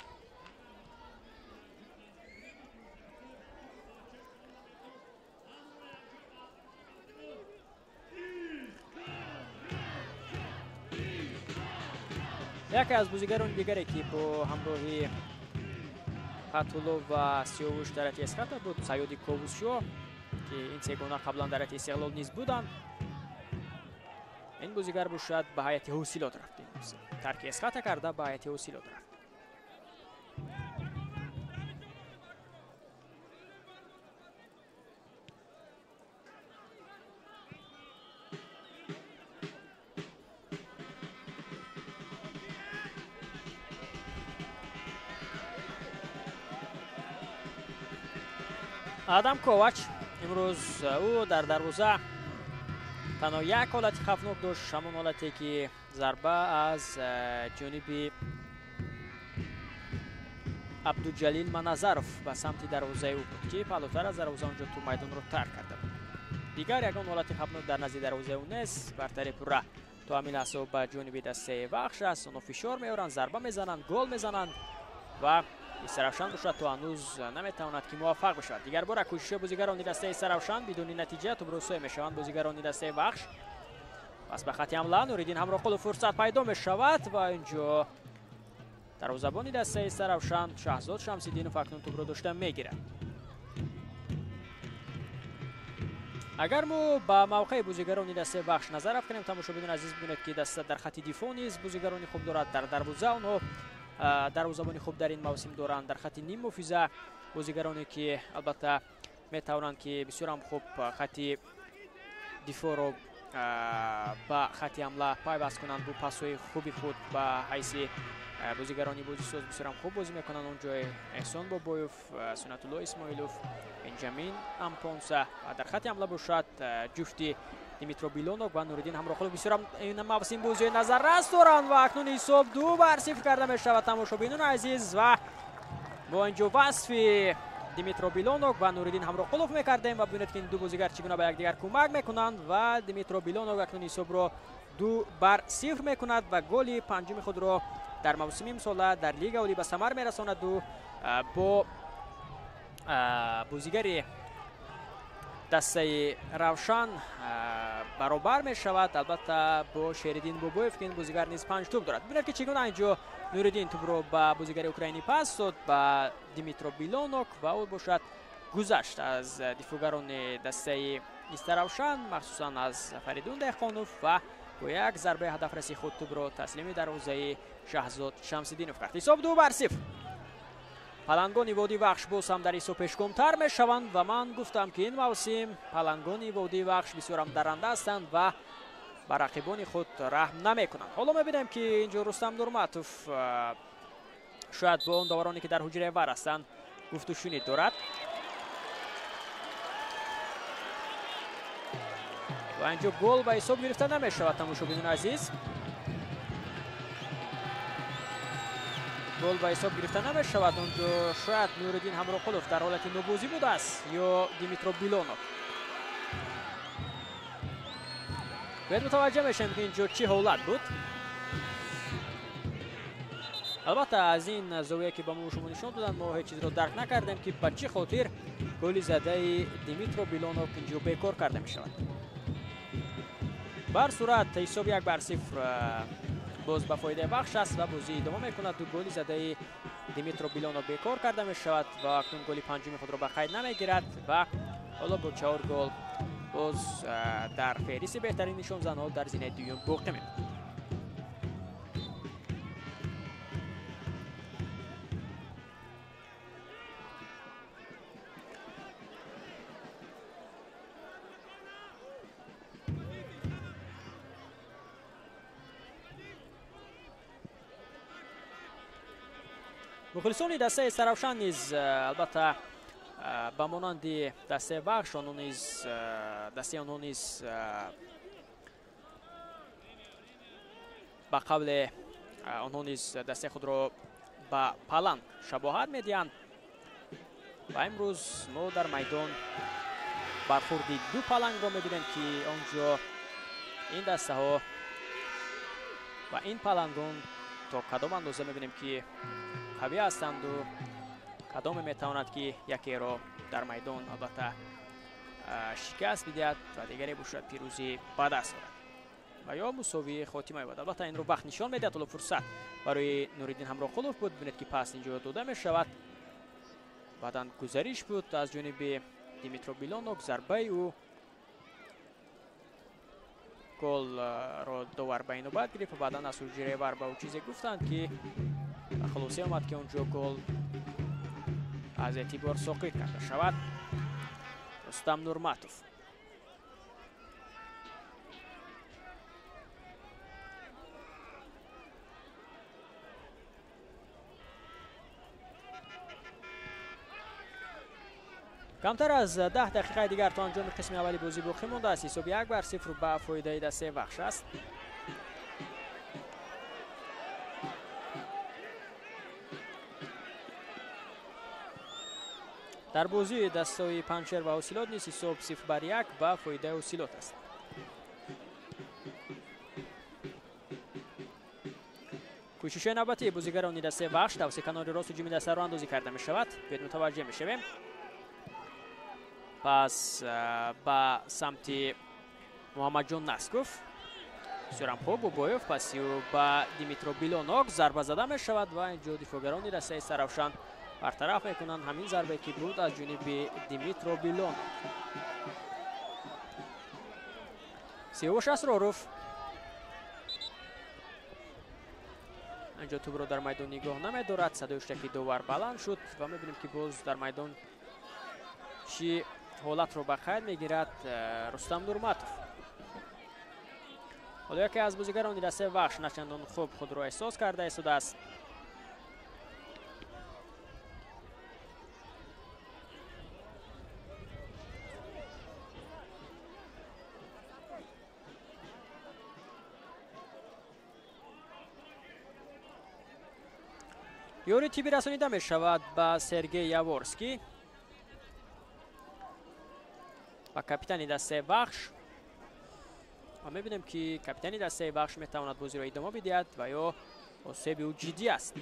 Яке аз бозигарони дигаре ки бо ҳамроҳи Фатулло ва Сиёвуш дар ҳайати Эсхата буд, Саёди Ковусшо, ки ин сегона қаблан дар ҳайати Истиқлол низ буданд. Ин бозигар бошад ба ҳайати Ҳосилот рафт. Тарки Эсхата карда ба ҳайати Ҳосилот рафт. Адам Ковач имрӯз ӯ дар дарвоза танҳо як ҳолати хавфнок дошт, ҳамон ҳолате ки зарба аз ҷониби Абдуҷалил Маназаров ба самти дарвозаи ӯ буд, ки паҳлӯтар аз дарвоза онҷо ту майдонро тарк карда буд. Дигар ягон ҳолати хавфнок дар назди дарвозаи ӯ нест. Бартари пурра то ҳамин лаҳза ба ҷониби дастаи Вахш аст. Онҳо фишор меоранд, зарба мезананд, гол мезананд ва Истаравшан бошад то ҳанӯз наметавонад ки муваффақ бишавад. Дигар бора кӯшиши бозигарони дастаи Истаравшан бидуни натиҷа тубрӯсой мешаванд бозигарони дастаи Вахш. Пас ба хати ҳамла Нуриддин Ҳамроқулов фурсат пайдо мешавад ва инҷо дарвозабони дастаи Истаравшан Шаҳзод Шамсиддинов акнун тубро дошта мегирад. Агар мо ба мавқеи бозигарони дастаи Вахш назар афканем, тамошобинони азиз, бибинед ки даста дар хати дифоъ низ бозигарони хуб дорад, дар дарвоза онҳо дарвозабони хуб дар ин мавсим доранд, дар хати ниммуҳофиза бозигароне ки албатта метавонанд ки бисёрам хуб хати дифоъро ба хати ҳамла пайваст кунанд бо пасҳои хуби худ ба ҳайси бозигарони бозисоз бисёрам хуб бозӣ мекунанд. Онҷо Эҳсон Бобоев, Сунатулло Исмоилов, Бенҷамин Ампонса ва дар хати ҳамла бошад ҷуфти Димитро Билонок ва Нуриддин Ҳамроқулов бисёрам ин мавсим бозиҳои назаррас доранд ва акнун ҳисоб 2-0 карда мешавад, тамошобинони азиз. Ва бо инҷо васфи Димитро Билонок ва Нуриддин Ҳамроқулов мекардем ва бибинед ки ин ду бозигар чӣ гуна ба якдигар кӯмак мекунанд ва Димитро Билонок акнун ҳисобро 2-0 мекунад ва голи панҷуми худро дар мавсими имсола дар Лига Олӣ ба самар мерасонаду бо бозигари дастаи Равшан баробар мешавад, албатта бо Шериддин Бобоев, ки ин бозигар низ 5 тӯб дорад. Бибинед ки чӣ гуна инҷо Нуриддин тӯбро ба бозигари украинӣ пас дод, ба Димитро Билонок ва ӯ бошад гузашт аз дифоъгарони дастаи Истаравшан, махсусан аз Фаридун Деҳқонов ва бо як зарбаи ҳадафраси худ тӯбро таслими дарвозаи Шаҳзод Шамсиддинов кард. Ҳисоб 2-0. Палангони водии Вахш боз ҳам дар ҳисоб пешгомтар мешаванд ва ман гуфтам, ки ин мавсим палангони водии Вахш бисёрам даранда ҳастанд ва ба рақибони худ раҳм намекунанд. Ҳоло мебинем, ки инҷо Рустам Нурматов шояд бо он довароне, ки дар ҳуҷраи вар ҳастанд, гуфтушунид дорад. Ва инҷо гол ба ҳисоб гирифта намешавад, тамошобинони азиз. Гол ба ҳисоб гирифта намешавад. Онҷо шояд Нуриддин Ҳамроқулов дар ҳолати нобозӣ будааст ё Димитро Билонов. Бояд мутаваҷҷеҳ мешавем, ки инҷо чӣ ҳолат буд. Албатта, аз ин зовия, ки ба мо шумо нишон доданд, мо ҳеҷ чизро дарк накардем, ки ба чӣ хотир голи задаи Димитро Билонов инҷо бекор карда мешавад. Бар сурат ҳисоб 1-0 боз ба фоидаи Вахш аст ва бозӣ идома мекунад. Ду голи задаи Димитро Билонов бекор карда мешавад ва акнун голи панҷуми худро ба қайд намегирад ва ҳоло бо 4 гол боз дар феҳристи беҳтарин нишонзанҳо дар зинаи дуюм боқӣ мемонад. Мухлисони дастаи Саравшан низ албатта ба монанди дастаи Вахш онҳо низ дастаи онҳо низ ба қавле онҳо низ дастаи худро ба паланг шабоҳат медиҳанд ва имрӯз мо дар майдон бархурди ду палангро мебинем, ки он ҷо ин дастаҳо ва ин палангон то кадом андоза мебинем, ки қавӣ ҳастанду кадоме метавонад, ки якеро дар майдон албатта шикаст бидиҳад ва дигаре бошад пирӯзӣ ба даст орад ва ё мусовии хотима ёбад. Албатта, инро вақт нишон медиҳад. Ҳоло фурсат барои Нуриддин Ҳамроқулов буд. Бинед, ки пас инҷо дода мешавад. Баъдан гузариш буд аз ҷониби Димитро Билонов, зарбаи ӯ голро довар ба инобат гирифт ва баъдан аз ҳуҷраи вар ба ӯ чизе гуфтанд, ки хулоса омад, ки онҷо гол аз эътибор соқит карда шавад. Рустам Нурматов. Камтар аз 10 дақиқаи дигар то анҷоми қисми аввали бозӣ боқӣ мондааст. Ҳисоб 1-0 ба фоидаи дастаи Вахш аст. Дар бозии дастаи Панҷшер ва Ҳосилот низ ҳисоб 0-1 ба фоидаи Ҳосилот аст. Кӯшишҳои навбатии бозигарони дастаи Вахш тавассути канори рост ҳуҷуми дастаро андозӣ карда мешавад. Биёед мутаваҷҷеҳ мешавем. Пас ба самти Муҳаммадҷон Насков. Бисёрам хуб Бобоев паси ӯ ба Димитро Билонок зарба зада мешавад ва инҷо дифоъгарони дастаи Саравшан бартараф мекунанд ҳамин зарбае, ки буд аз ҷониби Димитро Билонов. Сиёвуш Асроров инҷо тӯбро дар майдон нигоҳ намедорад. Садои штаки довар баланд шуд ва мебинем, ки боз дар майдон чӣ ҳолатро ба қайд мегирад Рустам Нурматов. Ҳоло яке аз бозигарони дастаи Вахш начандон хуб худро эҳсос карда истодааст. Ёри тиббӣ расонида мешавад ба Сергей Яворский, ба капитани дастаи Вахш. Ва мебинем, ки капитани дастаи Вахш метавонад бозиро идома бидиҳад ва ё осеби ӯ ҷиддӣ аст.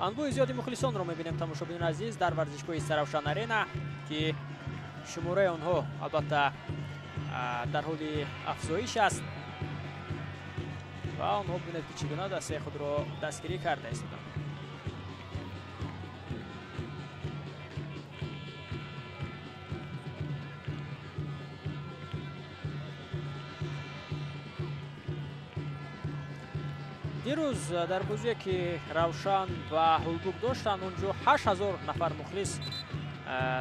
Анбӯҳи зиёди мухлисонро мебинем, тамошобинони азиз, дар варзишгоҳи Саравшан Арена, ки шумораи онҳо албатта дар ҳоли афзоиш аст ва онҳо бинед, ки чӣ гуна дастаи худро дастгирӣ карда истоданд. Дирӯз дар бозие ки Равшан ва Ҳулбук доштанд, онҷо 8000 нафар мухлис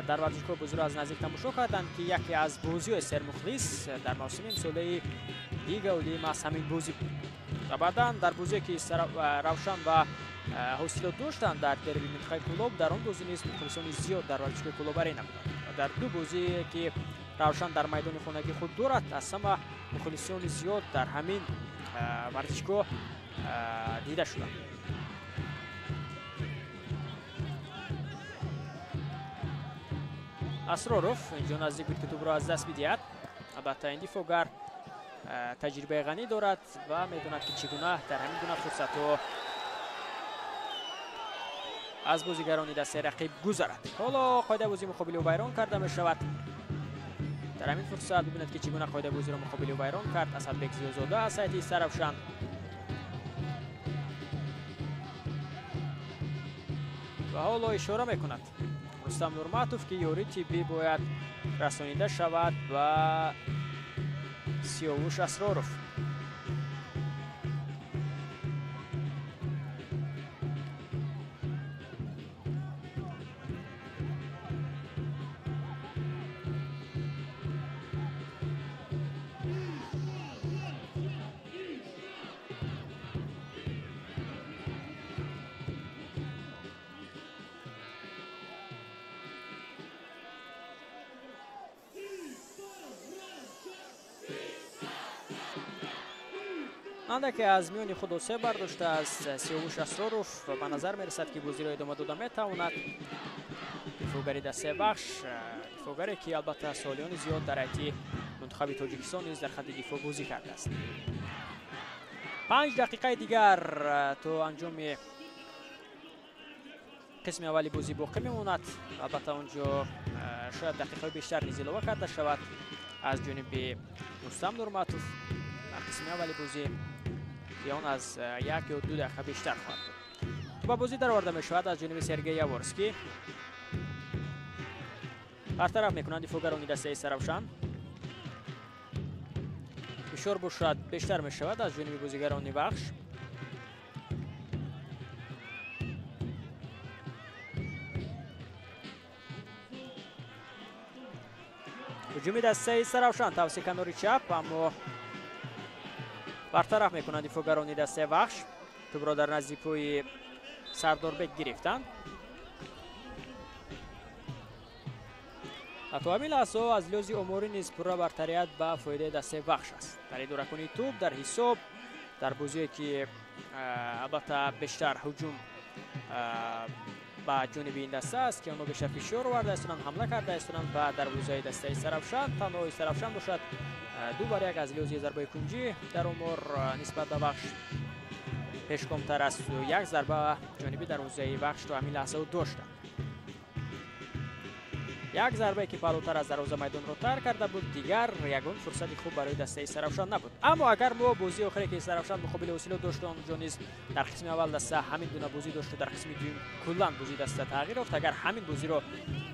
дар варзишгоҳ бозиро аз наздик тамошо карданд, ки яке аз бозиҳои сермухлис дар мавсими имсолаи Лига Олии маҳз ҳамин бозӣ буд. Ва баъдан дар бозие ки Равшан ва Ҳосилот доштанд дар дерби минтақаи Кӯлоб, дар он бозӣ низ мухлисони зиёд дар варзишгоҳи Кӯлоб Арена буданд. Ва дар ду бозие ки Равшан дар майдони хонагии худ дорад, аз ҳама мухлисони зиёд дар ҳамин варзишгоҳ дида шуданд. Асроров инҷо наздик буд, ки тӯбро аз даст бидиҳад. Албатта ин дифоъгар таҷрибаи ғанӣ дорад ва медонад, ки чӣ гуна дар ҳамин гуна фурсатҳо аз бозигарони дастаи рақиб гузарад. Ҳоло қоидаи бозии муқобили ӯ вайрон карда мешавад. Дар ҳамин фурсат бибинед, ки чӣ гуна қоидаи бозиро муқобили ӯ вайрон кард Асадбек Зиёзода аз сайти Истаравшан. Ва ҳоло ишора мекунад Рустам Нурматов, ки ёрии тиббӣ бояд расонида шавад ба Сиёвуш Асроров. Андаке аз миёни худ осеб бардоштааст Сиёвуш Асроров ва ба назар мерасад, ки бозиро идома дода метавонад. Дифоъгари дастаи Вахш, дифоъгаре ки албатта солиёни зиёд дар ҳайати мунтахаби Тоҷикистон низ дар хатти дифоъ бозӣ кардааст. 5 дақиқаи дигар то анҷоми қисми аввали бозӣ боқӣ мемонад. Албатта онҷо шояд дақиқаҳои бештар низ илова карда шавад аз ҷониби Рустам Нурматов. Қисми аввали бозӣ ки он аз 1 ё 2 дақиқа бештар хоҳад буд. Ба бозӣ дароварда мешавад аз ҷониби Сергей Яворский. Бартараф мекунанд дифоъгарони дастаи Саравшан. Фишор бошад бештар мешавад аз ҷониби бозигарони Вахш. Ҳуҷуми дастаи Саравшан тавсия канори чап, аммо бартараф мекунанд дифоъгарони дастаи Вахш. Тӯбро дар назди пои Сардорбек гирифтанд. Ва то ҳамин лаҳзаҳо аз лиҳози оморӣ низ пурра бартарият ба фоидаи дастаи Вахш аст. Дар идоракунии тӯб, дар ҳисоб, дар бозие ки албатта бештар ҳуҷум ба ҷониби ин даста аст, ки онҳо бештар фишор оварда истоданд, ҳамла карда истоданд ба дарвозаи дастаи Саравшан. Танҳо Истаравшан бошад 2-1 аз лиҳози зарбаи кунҷӣ дар омор нисбат ба Вахш пешкомтар аст. Як зарба ҷониби дарвозаи Вахш то ҳамин лаҳзао доштанд. Як зарбае ки паҳлӯтар аз дарвоза майдонро тарк карда буд, дигар ягон фурсати хуб барои дастаи Саравшан набуд. Аммо агар мо бозии охире ки Саравшан муқобили Ҳосилот дошт, онҷо низ дар қисми аввал даста ҳамин гуна бозӣ дошту дар қисми дуюм куллан бозии даста тағйир ёфт. Агар ҳамин бозиро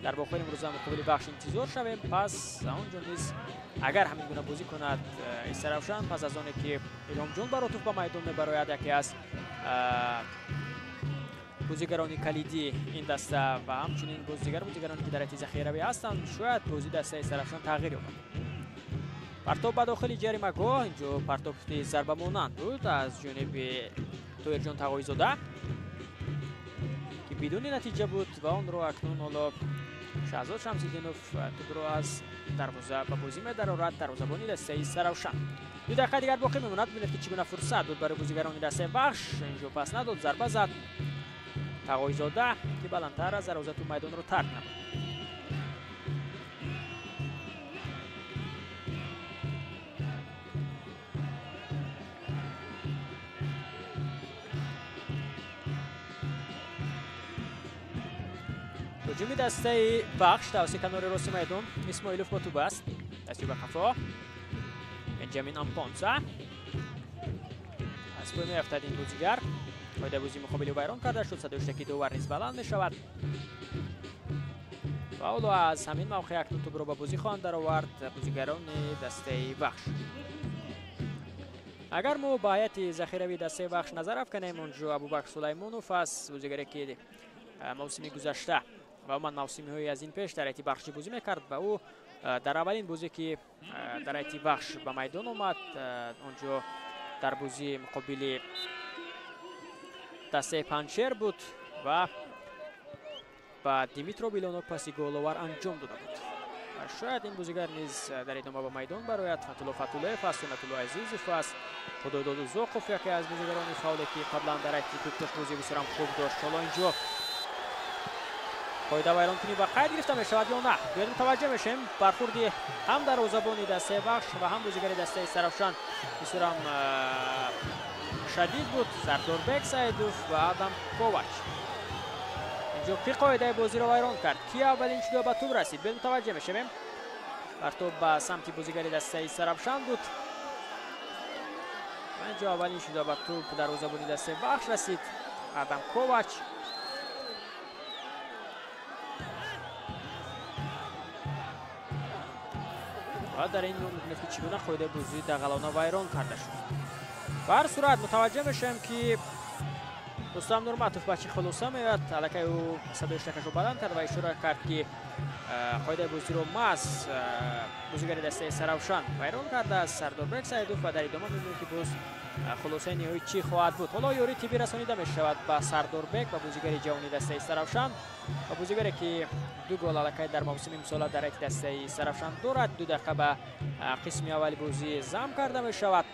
дар бохири имрӯза муқобили Вахш интизор шавем, пас онҷо низ агар ҳамин гуна бозӣ кунад Истаравшан, пас аз оне ки Илҳомҷон Баротов ба майдон мебарояд, яке аз бозигарони калидии ин даста ва ҳамчунин боз дигар бозигароне ки дар ҳайати захиравӣ ҳастанд, шояд бозии дастаи Истаравшан тағйир ёбад. Партоб ба дохили ҷаримагоҳ, инҷо партоби зарбамонанд буд аз ҷониби Тоирҷон Тағоизода, ки бидуни натиҷа буд ва онро акнун ҳоло Шаҳзод Шамсиддинов тӯбро аз дарвоза ба бозӣ медарорад, дарвозабони дастаи Саравшан. 2 дақиқа дигар боқӣ мемонад. Бибинед, ки чӣ гуна фурсат буд барои бозигарони дастаи Вахш. Инҷо пас надод, зарба зад Тағоизода, ки баландтар аз дарвоза тӯб майдонро тарк намуд. Ҳуҷуми дастаи Вахш тавассути канори рости майдон. Исмоилов бо тӯб аст. Дасти ба қафо. Бенҷамин Ампонса. Аз пой меафтад ин бозигар. Қоидаи бозии муқобили вайрон карда шуд. Садои штаки довар низ баланд мешавад. Ва ҳоло аз ҳамин мавқеъ акнун тӯбро ба бозӣ хоҳанд даровард бозигарони дастаи Вахш. Агар мо ба ҳайати захиравии дастаи Вахш назар афканем, онҷо Абубакр Сулаймонов аст, бозигаре ки мавсими гузашта ва умуман мавсимҳои аз ин пеш дар ҳайати Бахшӣ бозӣ мекард ва ӯ дар аввалин бозе ки дар ҳайати Вахш ба майдон омад, онҷо дар бозии муқобили дастаи Панҷшер буд ва ба Димитро Билонок паси головар анҷом дода буд. Шояд ин бозигар низ дар идома ба майдон барояд. Фатулло Фатуллоев аст, Сунатулло Азизов аст, Худойдод Узоқов яке аз бозигарони фаъоле ки қаблан дар ҳайати Кӯктош бозии бисёрам хуб дошт. Ҳоло инҷо қоидавайронкунӣ ба қайд гирифта мешавад ё на? Биёед мутаваҷҷеҳ мешавем. Бархурди ҳам дарвозабони дастаи Вахш ва ҳам бозигари дастаи Сарафшан бисёрам шадид буд. Сардорбек Саидов ва Адам Ковач. Инҷо ки қоидаи бозиро вайрон кард? Ки аввалин шуда ба тӯб расид? Биёед мутаваҷҷеҳ мешавем. Партоб ба самти бозигари дастаи Сарафшан буд. Ва инҷо аввалин шуда ба тӯб дарвозабони дастаи Вахш расид Адам Ковач. Ва дар ин мебинед ки чӣ гуна қоидаи бозӣ дағалона вайрон карда шуд. Ба ҳар сурат мутаваҷҷеҳ мешавем ки Рустам Нурматов ба чӣ хулоса меояд. Аллакай ӯ садои штакашро баланд кард ва ишора кард ки қоидаи бозиро маҳз бозигари дастаи Сарафшан вайрон кардааст Сардорбек Саидов ва дар идома мебинем ки боз хулосаи ниҳоӣ чӣ хоҳад буд. Ҳоло ёрии тиббӣ расонида мешавад ба Сардорбек ва бозигари ҷавони дастаи Сарафшан ва бозигаре ки 2 гол аллакай дар мавсими имсола дар ҳайати дастаи Сарафшан дорад. 2 дақиқа ба қисми аввали бозӣ зам карда мешавад.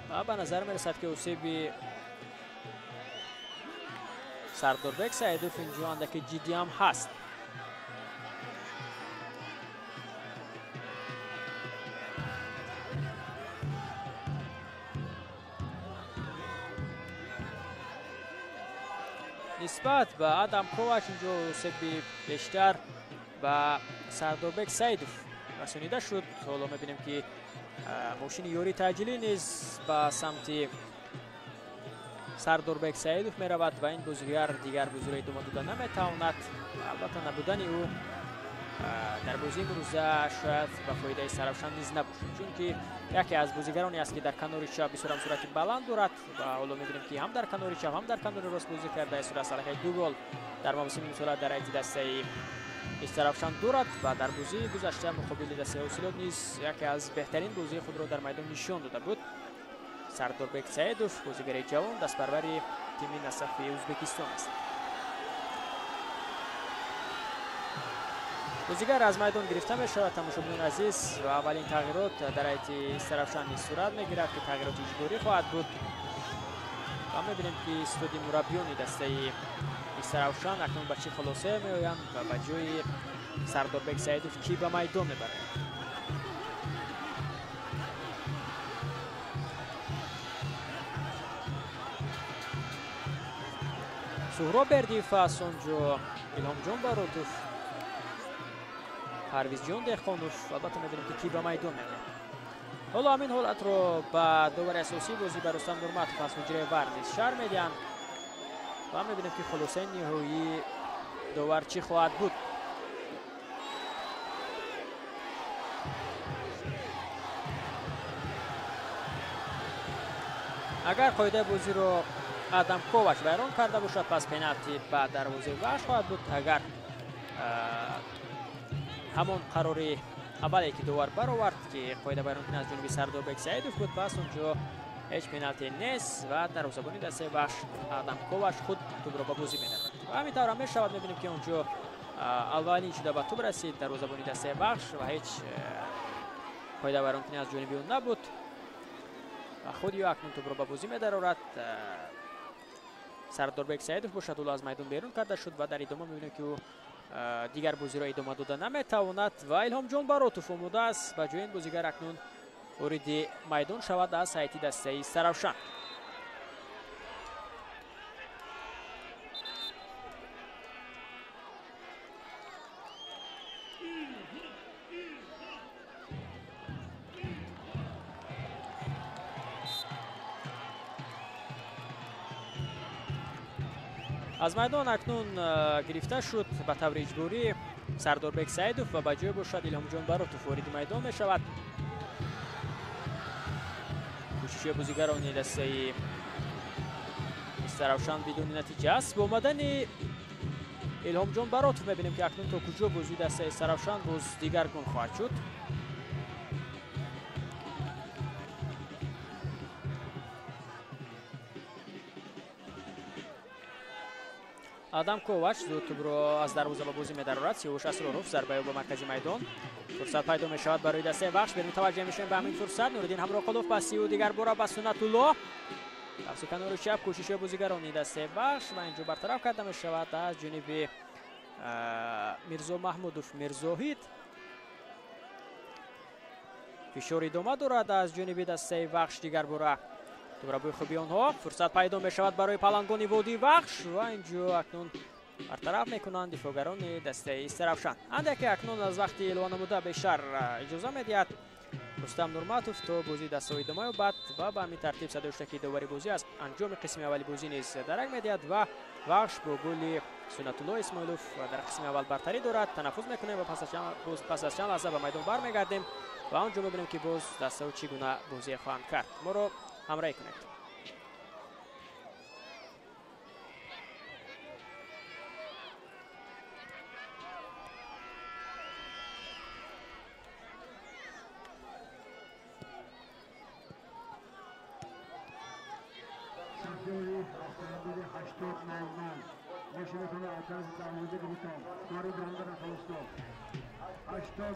Ва ба назар мерасад ки осеби Сардорбек Саидов инҷо андаке ҷиддӣ ҳам ҳаст. Нисбат ба Адам Ковач инҷо осеби бештар ба Сардорбек Саидов расонида шуд. Ҳоло мебинем ки мошини ёрии таъҷилӣ низ ба самти Сардорбек Саидов меравад ва ин бозигар дигар бозиро идома дода наметавонад. Албатта набудани ӯ дар бозии имрӯза шояд ба фоидаи Сарафшан низ набошад, чунки яке аз бозигароне аст ки дар канори чап бисёрам суръати баланд дорад ва ҳоло мебинем ки ҳам дар канори чап ҳам дар канори рост бозӣ кардааст. Суръат аллакай 2 гол дар мавсими имсола дар ҳайати дастаи Сарафшан дорад ва дар бозии гузашта муқобили дастаи Ҳосилот низ яке аз беҳтарин бозии худро дар майдон нишон дода буд. Сардорбек Саидов бозигари ҷавон, дастпарвари тими Насафи Ӯзбекистон аст. Бозигар аз майдон гирифта мешавад, тамошобинони азиз, ва аввалин тағйирот дар ҳайати Сарафшан низ сурат мегирад ки тағйироти иҷборӣ хоҳад буд. Ва мебинем ки истоди мураббиёни дастаи Сарафшан акнун ба чӣ хулосае меоянд ва ба ҷои Сардорбек Саидов кӣ ба майдон мебарад. Суҳроб Бердиев аст онҷо, Илҳомҷон Баротов, Парвизҷон Деҳқонов. Албатта мебинем ки кӣ ба майдон меояд. Ҳоло ҳамин ҳолатро ба довари асосии бозӣ ба Рустам Нурматов аз ҳуҷраи ВАР низ шарҳ медиҳанд ва мебинем ки хулосаи ниҳоии довар чӣ хоҳад буд. Агар қоидаи бозиро Адам Ковач вайрон карда бошад, пас пеналти ба дарвозаи Вахш хоҳад буд. Агар ҳамон қарори аввале ки довар баровард ки қоида вайронкунӣ аз ҷониби Сардорбек Саидов буд, пас онҷо ҳеҷ пеналте нест ва дарвозабони дастаи Вахш Адам Ковач худ тӯбро ба бозӣ менамояд. Ва ҳамин тавр ҳам мешавад. Мебинем ки онҷо аввалин шуда ба тӯб расид дарвозабони дастаи Вахш ва ҳеҷ қоида вайронкунӣ аз ҷониби ӯ набуд ва худи ӯ акнун тӯбро ба бозӣ медарорад. Сардорбек Саидов бошад, ӯ аз майдон берун карда шуд ва дар идома мебинем ки ӯ дигар бозиро идома дода наметавонад ва Илҳомҷон Баротов омода аст ба ҷои ин бозигар акнун вориди майдон шавад аз ҳайати дастаи Сарафшан. Аз майдон акнун гирифта шуд ба таври иҷборӣ Сардорбек Саидов ва ба ҷои бошад Илҳомҷон Баротов вориди майдон мешавад. Кӯшиши бозигарони дастаи Истаравшан бидуни натиҷа аст. Бо омадани Илҳомҷон Баротов мебинем, ки акнун то куҷо бозии дастаи Истаравшан боз дигаргун хоҳад шуд. Адам Ковач зуд тӯбро аз дарвоза ба бозӣ медарорад. Сиёвуш Асроров зарбаи ӯ ба маркази майдон. Фурсат пайдо мешавад барои дастаи Вахш. Мутаваҷҷеҳ мешавем ба ҳамин фурсат. Нуриддин Ҳамроқулов паси ӯ дигар бора ба Суннатулло. Тавси канори чап кӯшиши бозигарони дастаи Вахш ва инҷо бартараф карда мешавад аз ҷониби Мирзо Маҳмудов Мирзоҳид. Фишор идома дорад аз ҷониби дастаи Вахш дигар бора. Тӯбрабӯи хуби онҳо. Фурсат пайдо мешавад барои палангони водии Вахш ва инҷо акнун бартараф мекунанд дифоъгарони дастаи Истаравшан. Андаке акнун аз вақти илова намуда бештар иҷоза медиҳад Рустам Нурматов то бозии дастаҳо идома ёбад ва ба ҳамин тартиб садои довари бозӣ аз анҷоми қисми аввали бозӣ низ дарак медиҳад ва Вахш бо голи Суннатулло Исмоилов дар қисми аввал бартарӣ дорад. Танаффус мекунем ва пас аз чанд лаҳза ба майдон бармегардем ва он ҷо мебинем, ки боз дастаҳо чӣ гуна бозие хоҳанд кард. Моро ҳамроҳӣ кунед. ماشینتون از دروازه گرفتم کار برندن خلاص 80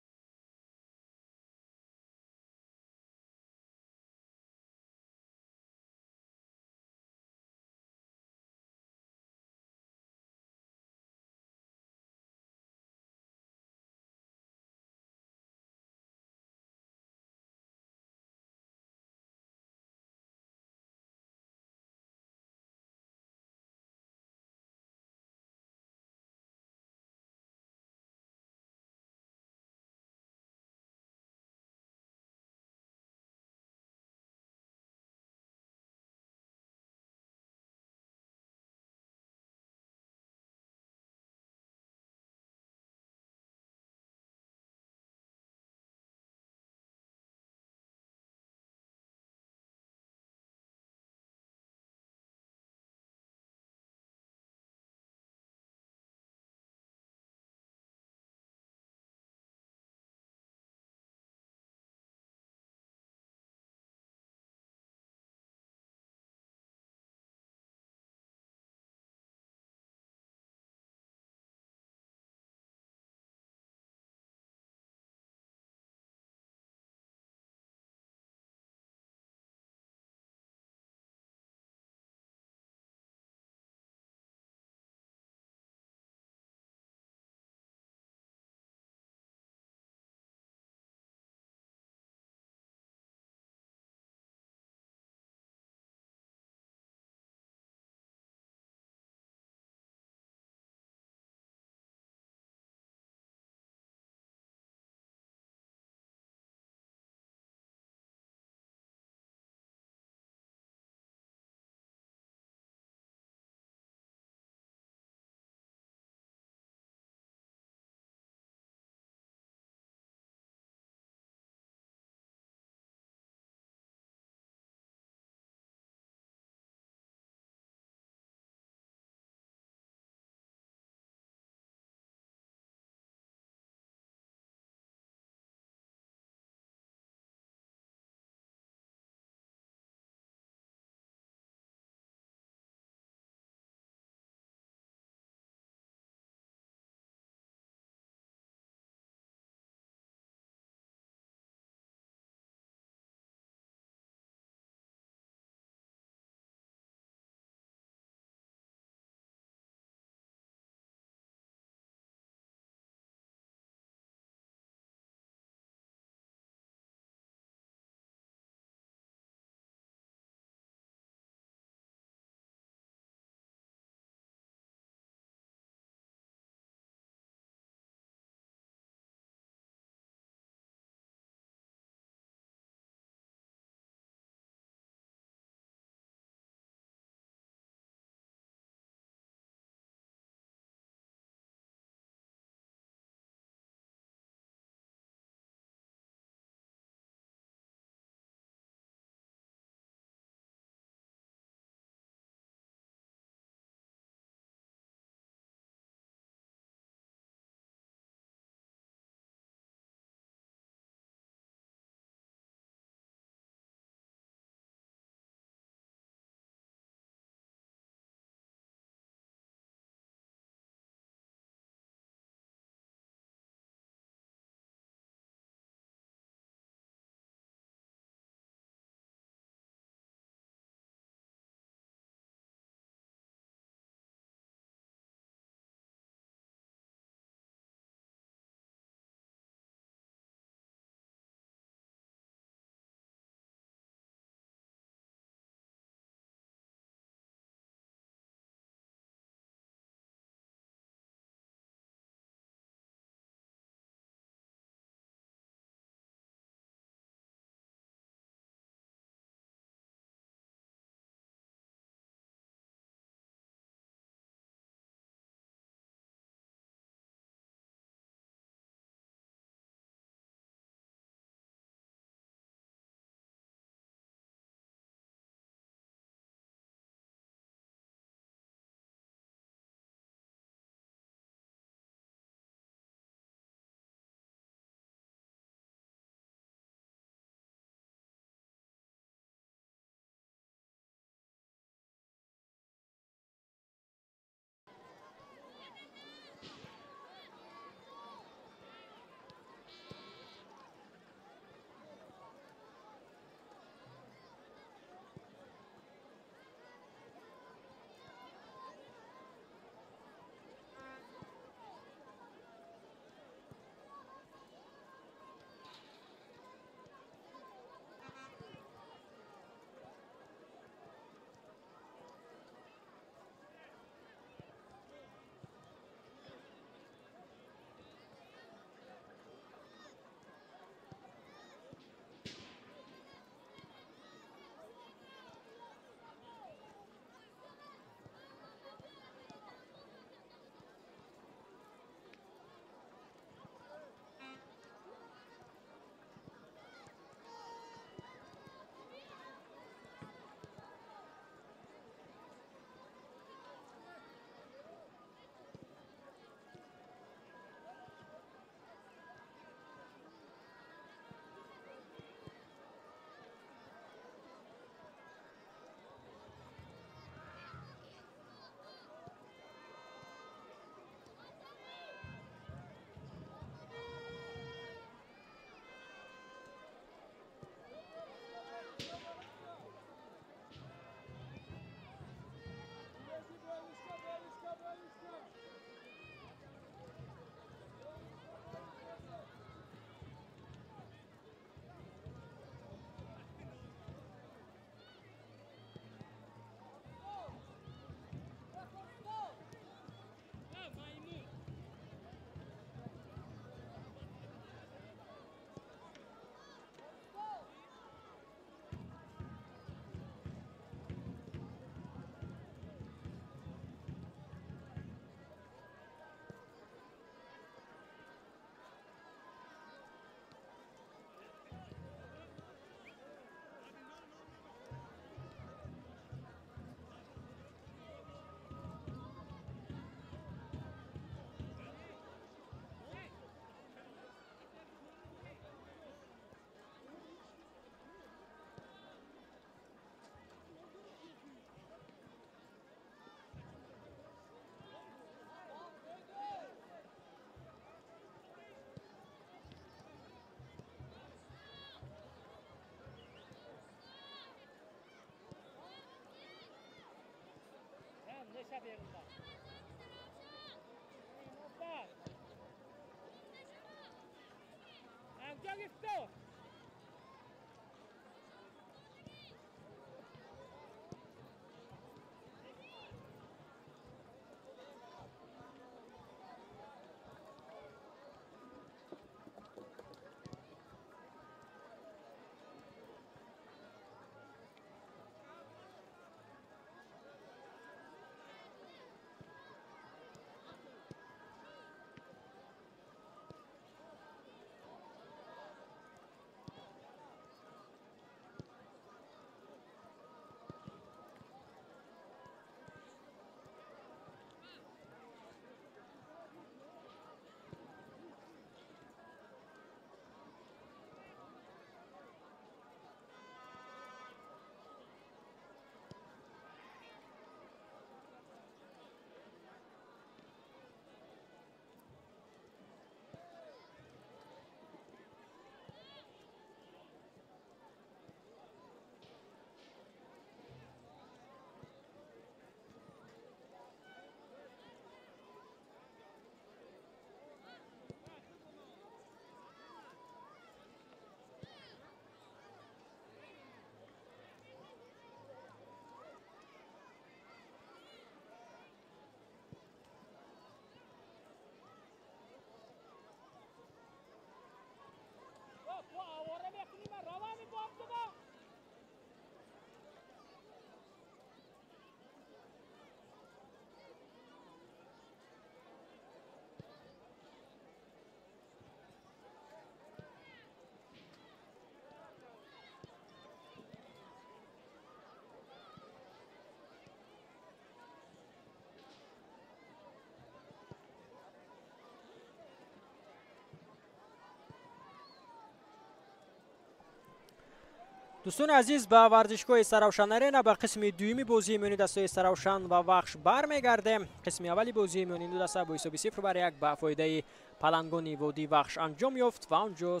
Дӯстони азиз, ба варзишгоҳи Саравшан Арена ба қисми дуюми бозии миёни дастаи Саравшан ва Вахш бармегардем. Қисми аввали бозии миёни ду даста бо ҳисоби 0-1 ба фоидаи палангони водии Вахш анҷом ёфт ва онҷо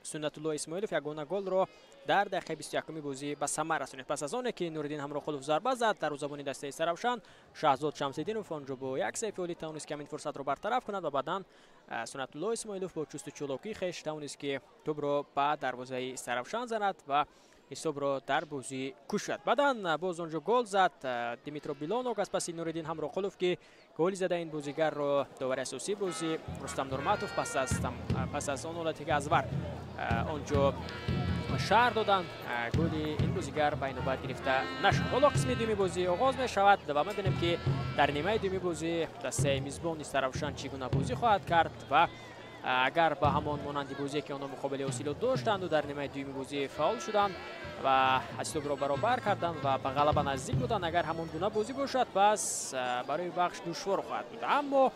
Суннатулло Исмоилов ягона голро дар дақиқаи 21-уми бозӣ ба самар расонид. Пас аз оне ки Нуриддин Ҳамроқулов зарба зад дарвозабони дастаи Саравшан, Шаҳзод Шамсиддинов онҷо бо як сайфи олӣ тавонист ки ҳамин фурсатро бартараф кунад ва баъдан Суннатулло Исмоилов бо чусту чолокии хеш тавонист ки тӯбро ба дарвозаи Саравшан занад ва ҳисобро дар бозӣ кушад. Баъдан боз онҷо гол зад Димитро Билонок аз паси Нуриддин Ҳамроқулов, ки голи зада ин бозигарро довари асосии бозӣ Рустам Нурматов пас аз он ҳолате ки аз вар онҷо шаҳр доданд, голи ин бозигар ба инобат гирифта нашуд. Ҳоло қисми дуюми бозӣ оғоз мешавад ва мебинем ки дар нимаи дуюми бозӣ дастаи мизбони Саравшан чӣ гуна бозӣ хоҳад кард ва агар ба ҳамон монанди бозие ки онҳо муқобили Осило доштанду дар нимаи дуюми бозӣ фаъол шуданд ва ҳисобро баробар карданд ва ба ғалаба наздик буданд, агар ҳамон гуна бозӣ бошад, пас барои Вахш душвор хоҳад буд. Аммо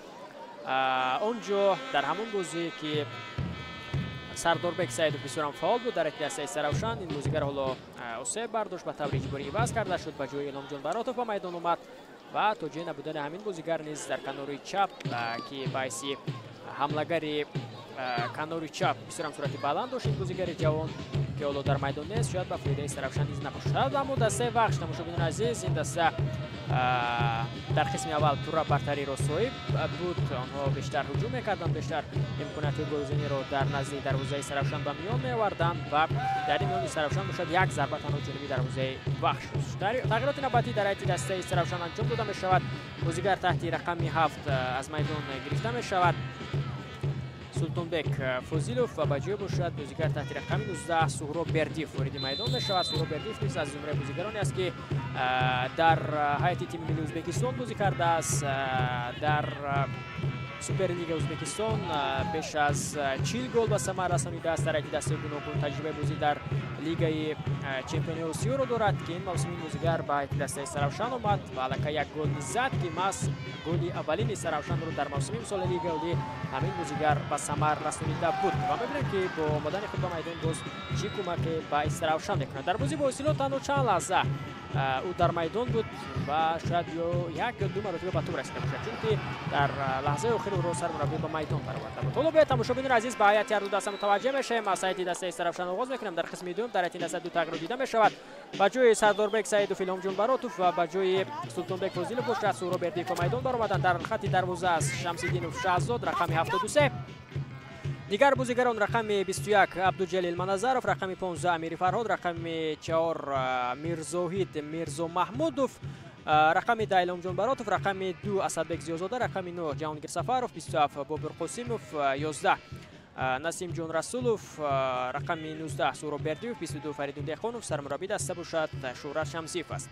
онҷо дар ҳамон бозие ки Сардорбек Саидов бисёрам фаъол буд дар дастаи Саравшан, ин бозигар ҳоло осеб бардошт, ба таври иҷборӣ иваз карда шуд, ба ҷои Иломҷон Баротов ба майдон омад ва то ҷои набудани ҳамин бозигар низ дар канори чап, ки баҳси ҳамлагари канори чап бисёрам суръати баланд дошт, ин бозигари ҷавон ки ҳоло дар майдон нест, шояд ба фоидаи Саравшан низ набошад. Аммо дастаи Вахш, тамошобинони азиз, ин даста дар қисми аввал пурра бартариро соҳиб буд. Онҳо бештар ҳуҷум мекарданд, бештар имкониятҳои голзаниро дар назди дарвозаи Саравшан ба миён меоварданд ва дар ин миёни Саравшан бошад як зарба танҳо ҷониби дарвозаи Вахш. Тағйироти навбатӣ дар ҳайати дастаи Саравшан анҷом дода мешавад. Бозигар таҳти рақами 7 аз майдон гирифта мешавад Султонбек Фозилов ва ба ҷой бошад бозигар таҳти рақами 19 Суҳроб Бердиев вориди майдон мешавад. Суҳроб Бердиев низ аз зумраи бозигароне аст ки дар ҳайати тими миллии Ӯзбекистон бозӣ кардааст. Дар Суперлига Ӯзбекистон беш аз 40 гол ба самар расонидааст. Дар ҳайати дастаи гуногун таҷрибаи бозӣ дар лигаи чемпиони Осиёро дорад, ки ин мавсими бозигар ба ҳайати дастаи Саравшан омад ва аллакай як гол низ зад, ки маҳз голи аввалини Саравшанро дар мавсими имсоли лигаи олӣ ҳамин бозигар ба самар расонида буд. Ва мебинем ки бо омадани худ ба майдон боз чӣ кӯмаке ба Саравшан мекунад. Дар бозӣ бо Осило танҳо чанд лаҳза ӯ дар майдон буд ва шояд ё як ё ду маротиба ба тӯб расида бошад, чунки дар лаҳзаи охир ӯро сармураббӣ ба майдон бароварда буд. Ҳоло биёед, тамошобинони азиз, ба ҳайати ҳарду даста мутаваҷҷеҳ мешавем. Аз ҳайати дастаи Саравшан оғоз мекунем. Дар қисми дуюм Дар ин даста ду тағйирот дида мешавад. Ба ҷои Сардорбек Саидов Илҳомҷон Баротов ва ба ҷои Султонбек Фозилов бошад Суҳроб Бердиев ба майдон баромаданд. Дар хати дарвоза аст Шамсиддинов Шаҳзод рақами 73. Дигар бозигарон рақами 21 Абдуҷалил Маназаров, рақами 15 Амири Фарҳод, рақами 4 Мирзоҳид Мирзомаҳмудов, рақами 10 Илҳомҷон Баротов, рақами 2 Асадбек Зиёзода, рақами 9 Ҷаҳонгир Сафаров, 27 Бобур Қосимов, 11 Насимҷон Расулов, рақами 19 Суҳроб Бердиев, 22 Фаридун Деҳқонов. Сармураббӣ даста бошад Шӯҳрат Шамсиев аст.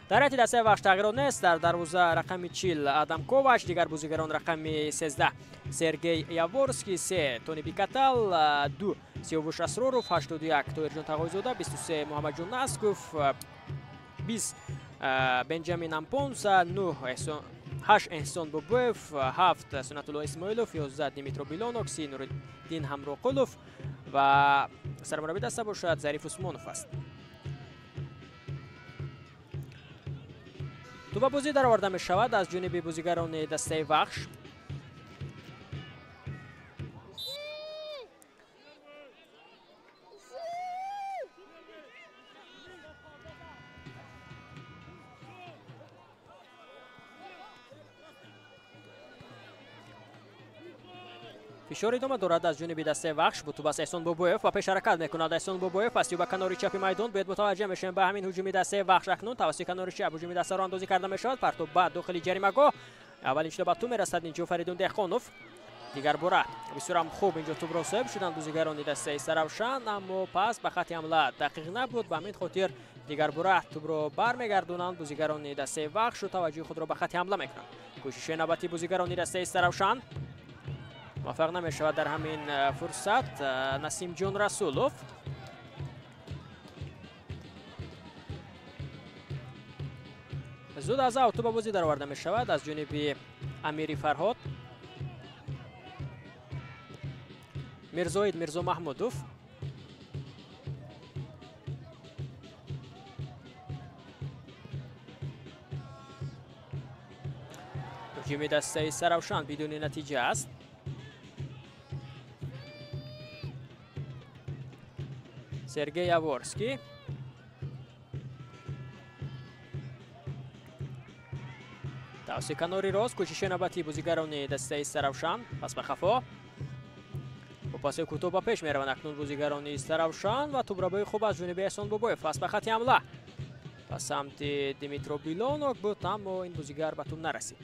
Дар ҳайати дастаи Вахш тағйирот нест. Дар дарвоза рақами 40 Адам Ковач, дигар бозигарон рақами 13 Сергей Яворский, 3 Тони Бикатал, 2 Сиёвуш Асроров, 81 Тоирҷон Тағойзода, 23 Муҳаммадҷон Насков, 20 Бенҷамин Ампонса, 9 8 Эҳсон Бобоев, 7 Сунатулло Исмоилов, 11 Димитро Билонок, 3 Нуриддин Ҳамроқулов ва сармураббӣ даста бошад Зариф Усмонов аст. Тӯбабозӣ дароварда мешавад аз ҷониби бозигарони дастаи Вахш. Фишор идома дорад аз ҷониби дастаи Вахш. Бо тӯб аст Эҳсон Бобоев ва пеш ҳаракат мекунад. Эҳсон Бобоев пасти ба канори чапи майдон. Бояд мутаваҷҷеҳ мешавем ба ҳамин ҳуҷуми дастаи Вахш. Акнун тавассути канори чап ҳуҷуми дастаро андозӣ карда мешавад. Партоб ба дохили ҷаримагоҳ. Аввалин шуда ба тӯб мерасад инҷо Фаридун Деҳқонов. Дигар бора бисёрам хуб инҷо тӯбро соҳиб шуданд бозигарони дастаи Саравшан, аммо пас ба хати ҳамла дақиқ набуд. Ба ҳамин хотир дигар бора тӯбро бармегардонанд бозигарони дастаи Вахшу таваҷҷӯҳи худро ба хати ҳамла мекунанд. Кӯшиши навбатии бозигарони дастаи Саравшан муваффақ намешавад дар ҳамин фурсат. Насимҷон Расулов зуд аз ав тӯба бозӣ дароварда мешавад аз ҷониби Амири Фарҳод. Мирзоид Мирзомаҳмудов. Ҳуҷуми дастаи Саравшан бидуни натиҷа аст. Сергей Яворский. Тавассути канори рост кӯшиши навбатии бозигарони дастаи Саравшан. Пас ба хафо. Бо паси кӯтоҳ ба пеш мераванд акнун бозигарони Саравшан ва тӯбрабои хуб аз ҷониби Эҳсон Бобоев. Пас ба хати ҳамла. Ба самти Димитро Билонок буд, аммо ин бозигар ба тӯб нарасид.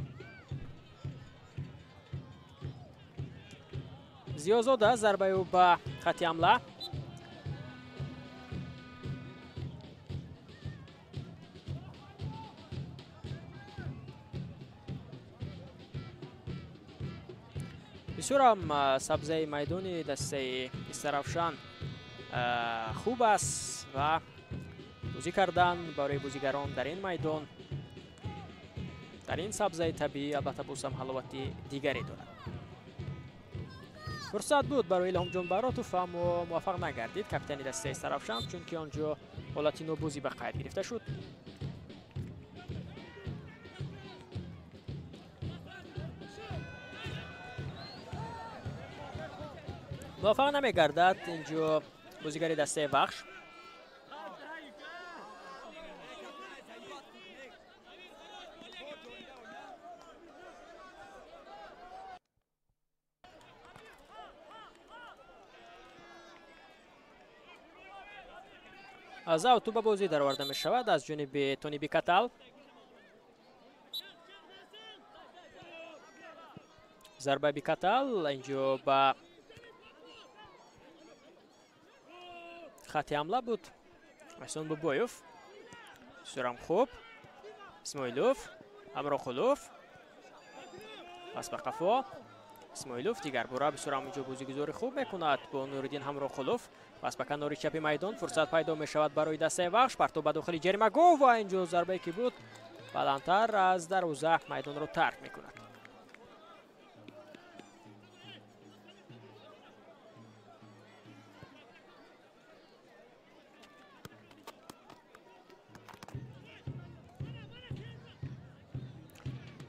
Зиёзода зарбаи ӯ ба хати ҳамла. Бисёрам сабзаи майдони дастаи Истаравшан хуб аст ва бозӣ кардан барои бозигарон дар ин майдон, дар ин сабзаи табиӣ албатта боз ҳам ҳаловати дигаре дорад. Фурсат буд барои Илҳомҷон Баротов, аммо муваффақ нагардид капитани дастаи Истаравшан, чунки он ҷо ҳолати нобозӣ ба қайд гирифта шуд. Муваффақ намегардад инҷо бозигари дастаи Вахш. Аз ав тӯба бозӣ дароварда мешавад аз ҷониби Тони Бикатал. Зарбаи Бикатал инҷо ба хати ҳамла буд. Эҳсон Бобоев. Бисёрам хуб. Исмоилов, Ҳамроқулов. Пас ба қафо. Исмоилов дигар бора бисёрам инҷо бозигузори хуб мекунад бо Нуриддин Ҳамроқулов. Пас ба канори чапи майдон фурсат пайдо мешавад барои дастаи Вахш. Партоб ба дохили ҷаримагоҳ ва инҷо зарбае ки буд баландтар аз дарвоза майдонро тарк мекунад.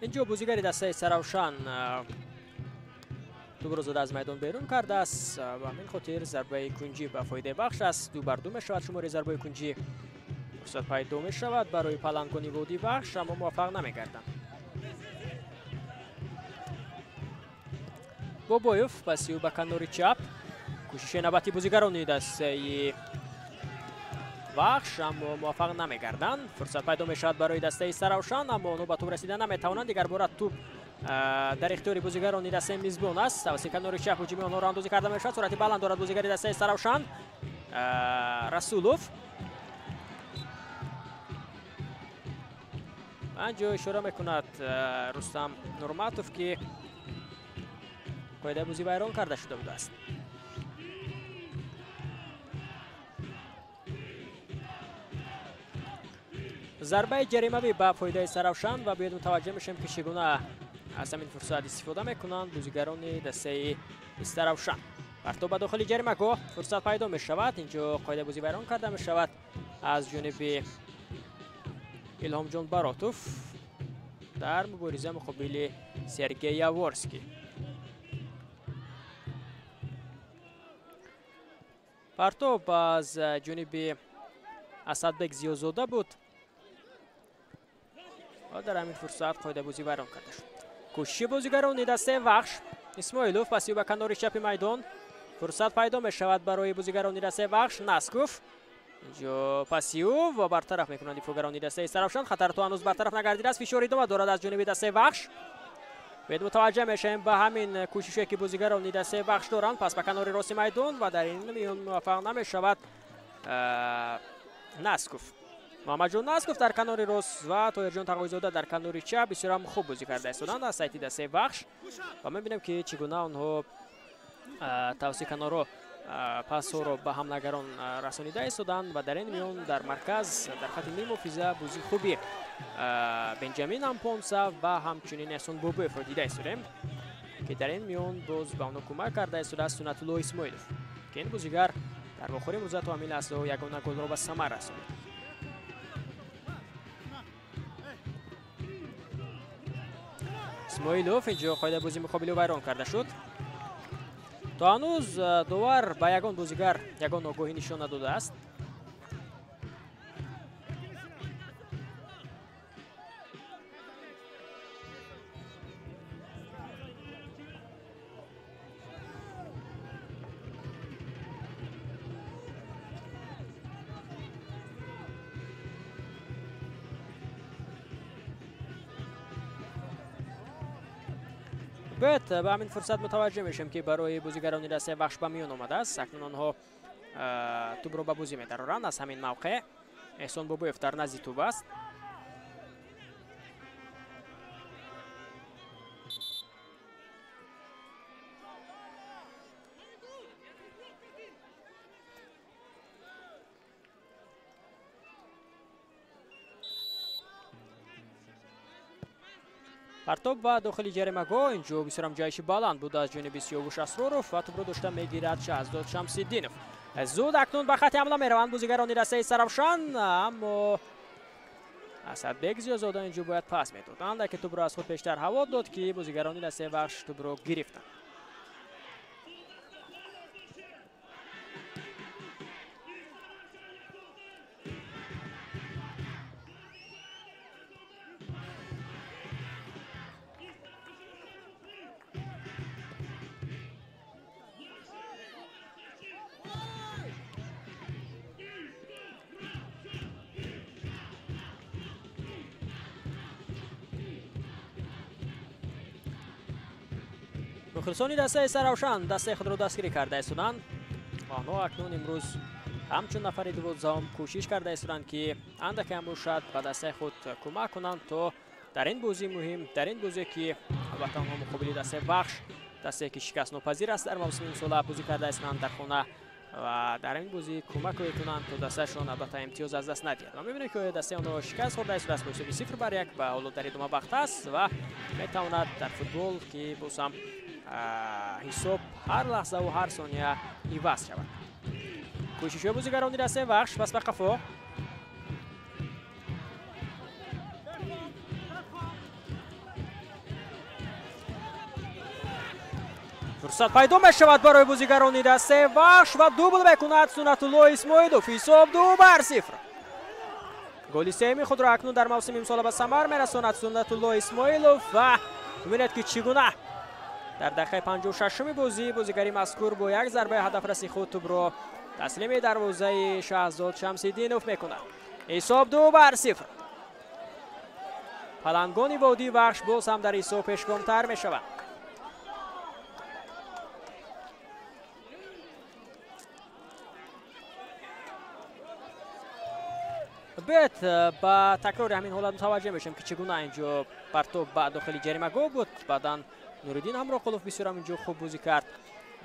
Инҷо бозигари дастаи Саравшан Тӯбро зада аз майдон берун кардааст. Ба ҳамин хотир зарбаи кунҷӣ ба фоидаи Вахш аст. 2-2 мешавад шумори зарбаи кунҷӣ. Фурсат пайдо мешавад барои палангони водии Вахш, аммо муваффақ намегарданд. Бобоев паси ӯ ба канори чап. Кӯшиши навбати бозигарони дастаи Вахш, аммо муваффақ намегарданд. Фурсат пайдо мешавад барои дастаи Истаравшан, аммо онҳо ба тӯб расида наметавонанд. Дигар бора тӯб дар ихтиёри бозигарони дастаи мизбон аст. Тавассути канори чап ҳуҷуми онҳоро андозӣ карда мешавад. Суръати баланд дорад бозигари дастаи Истаравшан Расулов. Анҷо ишора мекунад Рустам Нурматов, ки қоидаи бозӣ вайрон карда шуда будааст. Зарбаи ҷаримавӣ ба фоидаи Истаравшан ва биёед мутаваҷҷеҳ мешавем, ки чӣ гуна аз ҳамин фурсат истифода мекунанд бозигарони дастаи Истаравшан. Партоб ба дохили ҷаримагоҳ, фурсат пайдо мешавад. Инҷо қоидаи бозӣ вайрон карда мешавад аз ҷониби Илҳомҷон Баротов дар мубориза муқобили Сергей Яворский. Партоб аз ҷониби Асадбек Зиёзода буд ва дар ҳамин фурсат қоидаи бозӣ вайрон карда шуд. Кӯшиши бозигарони дастаи Вахш. Исмоилов паси ӯ ба канори чапи майдон. Фурсат пайдо мешавад барои бозигарони дастаи Вахш. Насков инҷо паси ӯ ва бартараф мекунанд дифоъгарони дастаи Истаравшан. Хатар то ҳанӯз бартараф нагардидааст. Фишор идома дорад аз ҷониби дастаи Вахш. Бед мутаваҷҷеҳ мешавем ба ҳамин кӯшише, ки бозигарони дастаи Вахш доранд. Пас ба канори рости майдон ва дар ин миён муваффақ намешавад Насков. Муҳаммадҷон Насков дар канори рост ва Тоҳирҷон Тағоизода дар канори чап бисёр ҳам хуб бозӣ карда истоданд аз сайти дастаи Вахш ва мебинем, ки чӣ гуна онҳо тавассути канорҳо пасҳоро ба ҳамлагарон расонида истоданд ва дар ин миён дар марказ дар хати ниммуҳофиза бозии хуби Бенҷамин Ампонса ва ҳамчунин Эҳсон Бобоевро дида истодем, ки дар ин миён боз ба онҳо кӯмак карда истодааст Суннатулло Исмоилов, ки ин бозигар дар вохӯри имрӯза то ҳамин лаҳза ягона голро ба самар расонид. Исмоилов инҷо қоидаи бозӣ муқобили вайрон карда шуд. То ҳанӯз довар ба ягон бозигар ягон огоҳӣ нишон надодааст. Бет ба ҳамин фурсат мутаваҷҷеҳ мешавем, ки барои бозигарони дастаи Вахш ба миён омадааст. Акнун онҳо тӯбро ба бозӣ медароранд. Аз ҳамин мавқеъ Эҳсон Бобоев дар назди тӯб аст. Партоб ба дохили ҷаримагоҳ. Инҷо бисёрам ҷайши баланд буд аз ҷониби Сиёвуш Асроров ва тӯбро дошта мегирад Шаҳзод Шамсиддинов. Зуд акнун ба хати ҳамла мераванд бозигарони дастаи Истаравшан, аммо Асадбек Зиёзода инҷо бояд пас медод. Андаке тӯбро аз худ пештар ҳаво дод, ки бозигарони дастаи Вахш тӯбро гирифтанд. Мухлисони дастаи Истаравшан дастаи худро дастгирӣ карда истоданд. Онҳо акнун имрӯз ҳамчун нафари дувоздаҳум кӯшиш карда истоданд, ки андаке ҳам бошад ба дастаи худ кӯмак кунанд, то дар ин бозии муҳим, дар ин бозе, ки албатта онҳо муқобили дастаи Вахш, дастае ки шикастнопазир аст, дар мавсими имсола бозӣ карда истоданд дар хона ва дар ин бозӣ кӯмак мекунанд, то дастаашон албатта имтиёз аз даст надиҳад. Ва мебинем, ки дастаи онҳо шикаст хӯрда истодааст бо ҳисоби 0-1 ва ҳоло дар идома вақт аст ва метавонад дар футбол, ки боз ҳам ҳисоб ҳар лаҳзаву ҳар сония иваз шавад. Кӯшишҳои бозигарони дастаи Вахш пас ба қафо. Фурсат пайдо мешавад барои бозигарони дастаи Вахш ва дубл мекунад Суннатулло Исмоилов. Ҳисоб 2-0. Голи сеюми худро акнун дар мавсими имсола ба самар мерасонад Суннатулло Исмоилов ва бибинед, ки чӣ гуна дар дақиқаи 56-уми бозӣ бозигари мазкур бо як зарбаи ҳадафраси худ тӯбро таслими дарвозаи Шаҳзод Шамсиддинов мекунад. Ҳисоб 2-0. Палангони водии Вахш боз ҳам дар ҳисоб пешгомтар мешаванд. Бет ба такрори ҳамин ҳолат мутаваҷҷеҳ мешавем, ки чӣ гуна инҷо партоб ба дохили ҷаримагоҳ буд. Баъдан Нуриддин Ҳамроқулов бисёр ҳам инҷо хуб бозӣ кард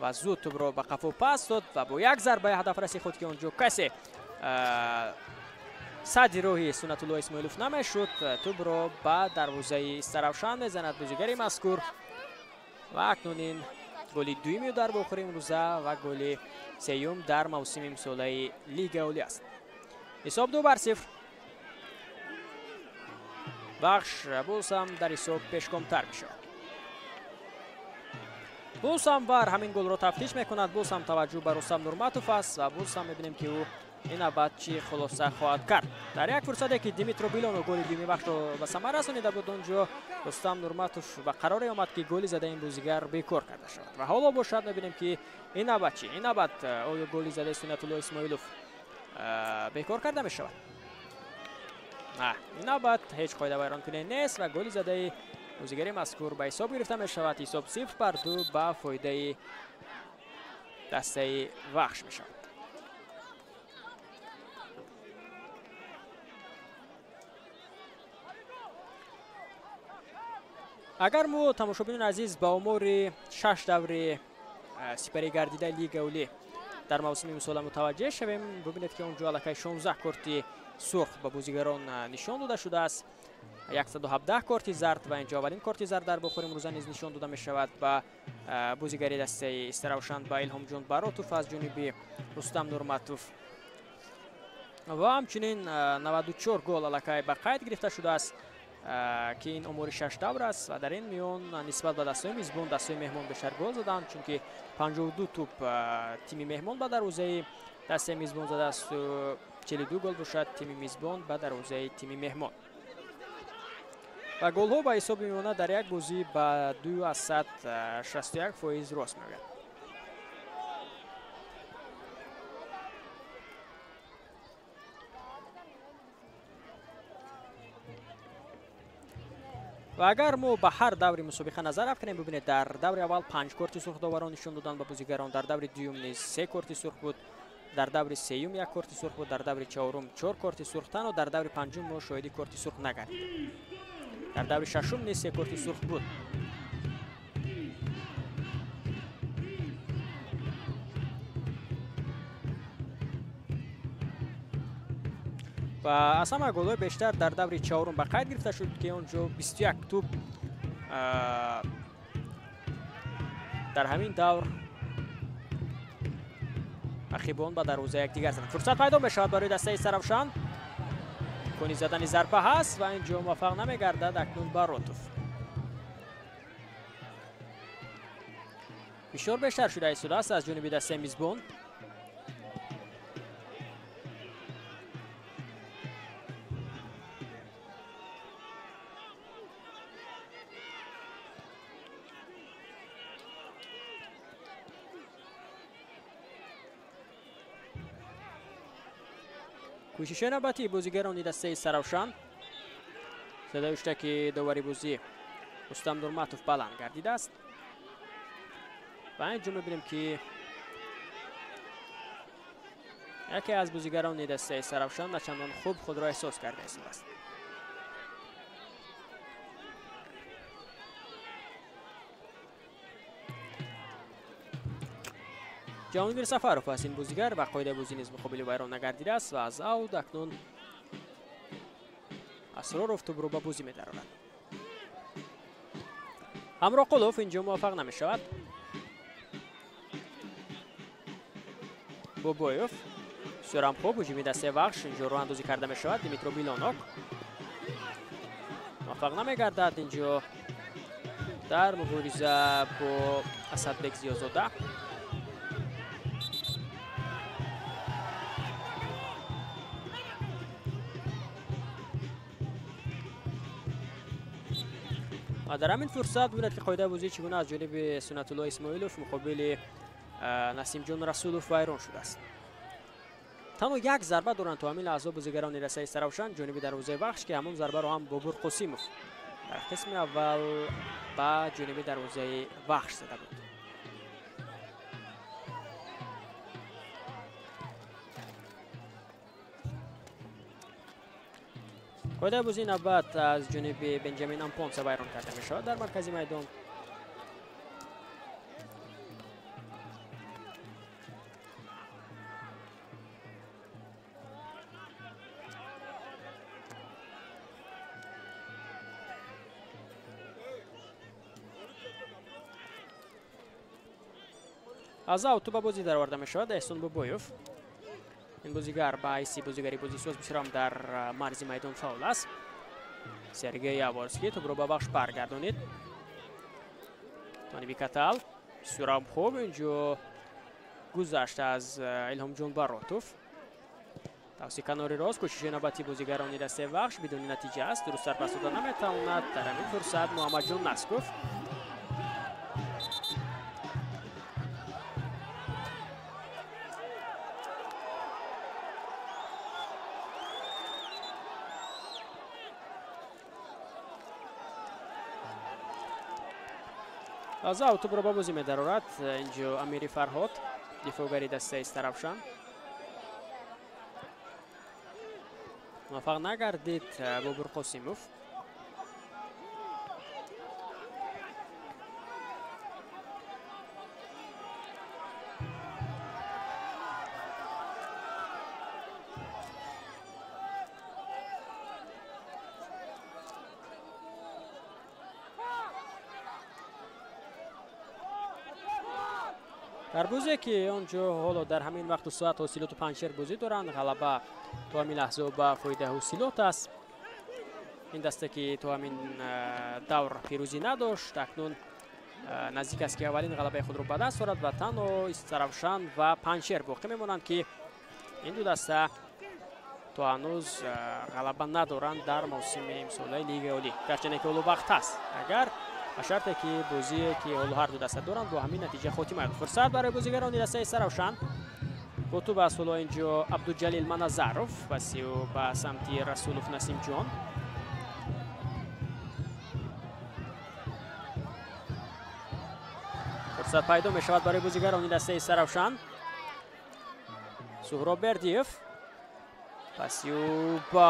ва зуд тӯбро ба қафо пас дод ва бо як зарбаи ҳадафраси худ, ки онҷо касе садди роҳи Суннатулло Исмоилов намешуд, тӯбро ба дарвозаи Истаравшан мезанад бозигари мазкур. Ва акнун ин голи дуюми дар бохӯри имрӯза ва голи сеюм дар мавсими имсолаи Лигаи Олӣ аст. Ҳисоб 2-0. Вахш боз ҳам дар ҳисоб пешгомтар мешавад. Боз ҳам ВАР ҳамин голро тафтиш мекунад. Боз ҳам таваҷҷӯҳ ба Рустам Нурматов аст ва боз ҳам мебинем, ки ӯ ин навбат чӣ хулоса хоҳад кард. Дар як фурсате, ки Димитро Билонов голи дуюми Вахшро ба самар расонида буд, онҷо Рустам Нурматов ба қароре омад, ки голи задаи ин бозигар бекор карда шавад. Ва ҳоло бошад мебинем, ки ин навбат чӣ? Ин навбат оё голи задаи Суннатулло Исмоилов бекор карда мешавад? На, ин навбат ҳеҷ қоидавайронкунӣ нест ва голи задаи бозигари мазкур ба ҳисоб гирифта мешавад. Ҳисоб 0-2 ба фоидаи дастаи Вахш мешавад. Агар мо, тамошобинони азиз, ба омори 6 даври сипарӣ гардидаи Лигаи Олӣ дар мавсими имсола мутаваҷҷеҳ шавем, бибинед, ки онҷо аллакай 16 корти сурх ба бозигарон нишон дода шудааст, 117 корти зард ва инҷо аввалин корти зард дар бохӯри имрӯза низ нишон дода мешавад ба бозигари дастаи Истаравшан, ба Илҳомҷон Баротов аз ҷониби Рустам Нурматов. Ва ҳамчунин 94 гол аллакай ба қайд гирифта шудааст, ки ин омори 6 давр аст ва дар ин миён нисбат ба дастаи мизбон дастаи меҳмон бештар гол заданд, чунки 52 тӯб тими меҳмон ба дарвозаи дастаи мизбон задааст, 42 гол бошад тими мизбон ба дарвозаи тими меҳмон. Ва голҳо ба ҳисоби миёна дар як бозӣ ба 2,61% рост меояд. Ва агар мо ба ҳар даври мусобиқа назар афканем, бибинед, дар даври аввал 5 корти сурх доварон нишон доданд ба бозигарон, дар даври дуюм низ 3 корти сурх буд, дар даври сеюм 1 корти сурх буд, дар даври чорум 4 корти сурх, танҳо дар даври панҷум мо шоҳиди корти сурх нагардидем. Дар даври шашум низ 3 корти сурх буд. Ва аз ҳама голҳои бештар дар даври чорум ба қайд гирифта шуд, ки он ҷо 21 тӯб дар ҳамин давр рақибон ба дарвозаи якдигар заданд. Фурсат пайдо мешавад барои дастаи Истаравшан. Имкони задани зарба ҳаст ва инҷо муваффақ намегардад акнун Баротов. Фишор бештар шуда истодааст аз ҷониби дастаи мизбон. Кӯшиши навбатии бозигарони дастаи Истаравшан. Садои ҳуштаки довари бозӣ Рустам Нурматов баланд гардидааст. Ва инҷо мебинем, ки яке аз бозигарони дастаи Истаравшан начандон хуб худро эҳсос карда истодааст. Ҷаҳонгир Сафаров аст ин бозигар ва қоидаи бозӣ низ муқобили вайрон нагардидааст ва аз аут акнун Асроров тӯбро ба бозӣ медарорад. Ҳамроқулов инҷо муваффақ намешавад. Бобоев бисёрам хуб ҳуҷуми дастаи Вахш инҷо роҳандозӣ карда мешавад. Димитро Билонок муваффақ намегардад инҷо. Дар мубориза бо Асадбек Зиёзода. Ва дар ҳамин фурсат бубинед, ки қоидаи бозӣ чӣ гуна аз ҷониби Суннатулло Исмоилов муқобили Насимҷон Расулов вайрон шудааст. Танҳо як зарба доранд то ҳамин лаҳза бозигарони дастаи Истаравшан ҷониби дарвозаи Вахш, ки ҳамон зарбаро ҳам Бобур Қосимов дар қисми аввал ба ҷониби дарвозаи Вахш зада буд. Қоидаи бозии навбат аз ҷониби Бенҷамин Ампонса вайрон карда мешавад дар маркази майдон. Аз аут ба бозӣ дароварда мешавад Эҳсон Бобоев. Ин бозигар ба ҳайси бозигари бозисоз бисёрам дар марзи майдон фаъол аст. Сергей Яворский тӯбро ба Вахш баргардонид. Тониби Катал бисёрам хуб инҷо гузашт аз Илҳомҷон Баротов. Тавси канори рост кӯшиши навбати бозигарони дастаи Вахш бидуни натиҷа аст. Дурусттар пас дода наметавонад. Дар ҳамин фурсат Муҳаммадҷон Насков. Аз аут тӯбро ба бозӣ медарорад инҷо Амири Фарҳод, дифоъгари дастаи Истаравшан. Муваффақ нагардид Бобур Қосимов. Дар бозе ки он ҷо ҳоло дар ҳамин вақту соат Ҳосилоту Панҷшер бозӣ доранд, ғалаба то ҳамин лаҳза ба фоидаи Ҳосилот аст. Ин дасте ки то ҳамин давр пирӯзӣ надошт, акнун наздик аст, ки аввалин ғалабаи худро ба даст орад ва танҳо Истаравшан ва Панҷшер боқӣ мемонанд, ки ин ду даста то ҳанӯз ғалаба надоранд дар мавсими имсолаи Лигаи Олӣ. Гарчанде ки ҳоло вақт аст, агар ба шарте ки бозие ки ҳоло ҳар ду даста доранд бо ҳамин натиҷа хотима ёбад. Фурсат барои бозигарони дастаи Истаравшан. Бо тӯб аст ҳоло инҷо Абдуҷалил Маназаров, паси ӯ ба самти Расулов Насимҷон. Фурсат пайдо мешавад барои бозигарони дастаи Истаравшан. Суҳроб Бердиев, паси ӯ ба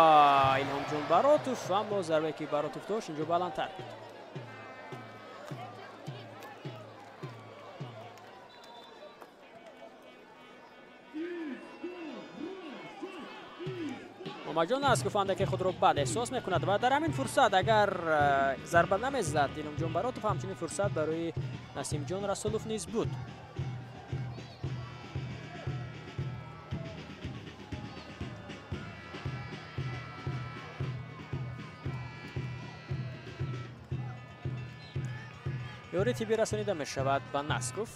Илҳомҷон Баротов, аммо зарбае ки Баротов дошт инҷо баландтар буд. Муҳаммадҷон Насков андаке худро бад эҳсос мекунад ва дар ҳамин фурсат агар зарба намезад Илҳомҷон Баротов, ҳамчунин фурсат барои Насимҷон Расулов низ буд. Ёри тиббӣ расонида мешавад ба Насков.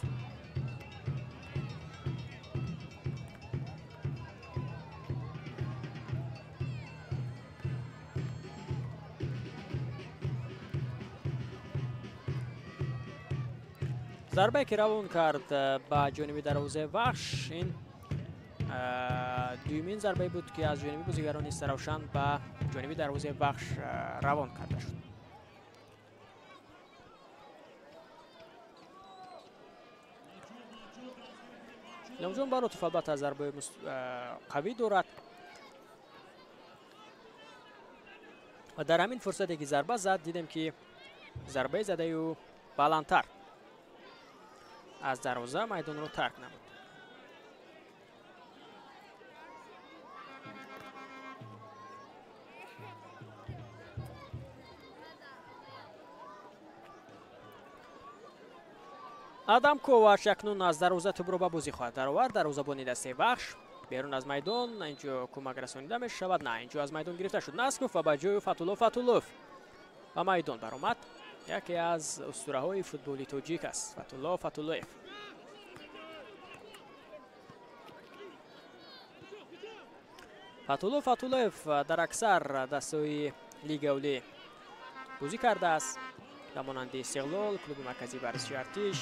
Зарбае ки равон кард ба ҷониби дарвозаи Вахш, ин дуюмин зарбае буд, ки аз ҷониби бозигарони Истаравшан ба ҷониби дарвозаи Вахш равон карда шуд. Илҳомҷон Баротов албатта зарбаи қавӣ дорад ва дар ҳамин фурсате ки зарба зад, дидем, ки зарбаи задаи ӯ баландтар аз дарвоза майдонро тарк намуд. Адам Ковач акнун аз дарвоза тӯбро ба бозӣ хоҳад даровард. Дарвозабони дастаи Вахш берун аз майдон инҷо кӯмак расонида мешавад. На, инҷо аз майдон гирифта шуд Насков ва ба ҷои Фатулло Фатуллов ба майдон баромад. Яке аз устураҳои футболи тоҷик аст Фатулло Фатуллоев. Фатулло Фатуллоев дар аксар дастаҳои Лигаи Олӣ бозӣ кардааст, ба монанди Истиқлол, клуби марказии варзиши Артиш,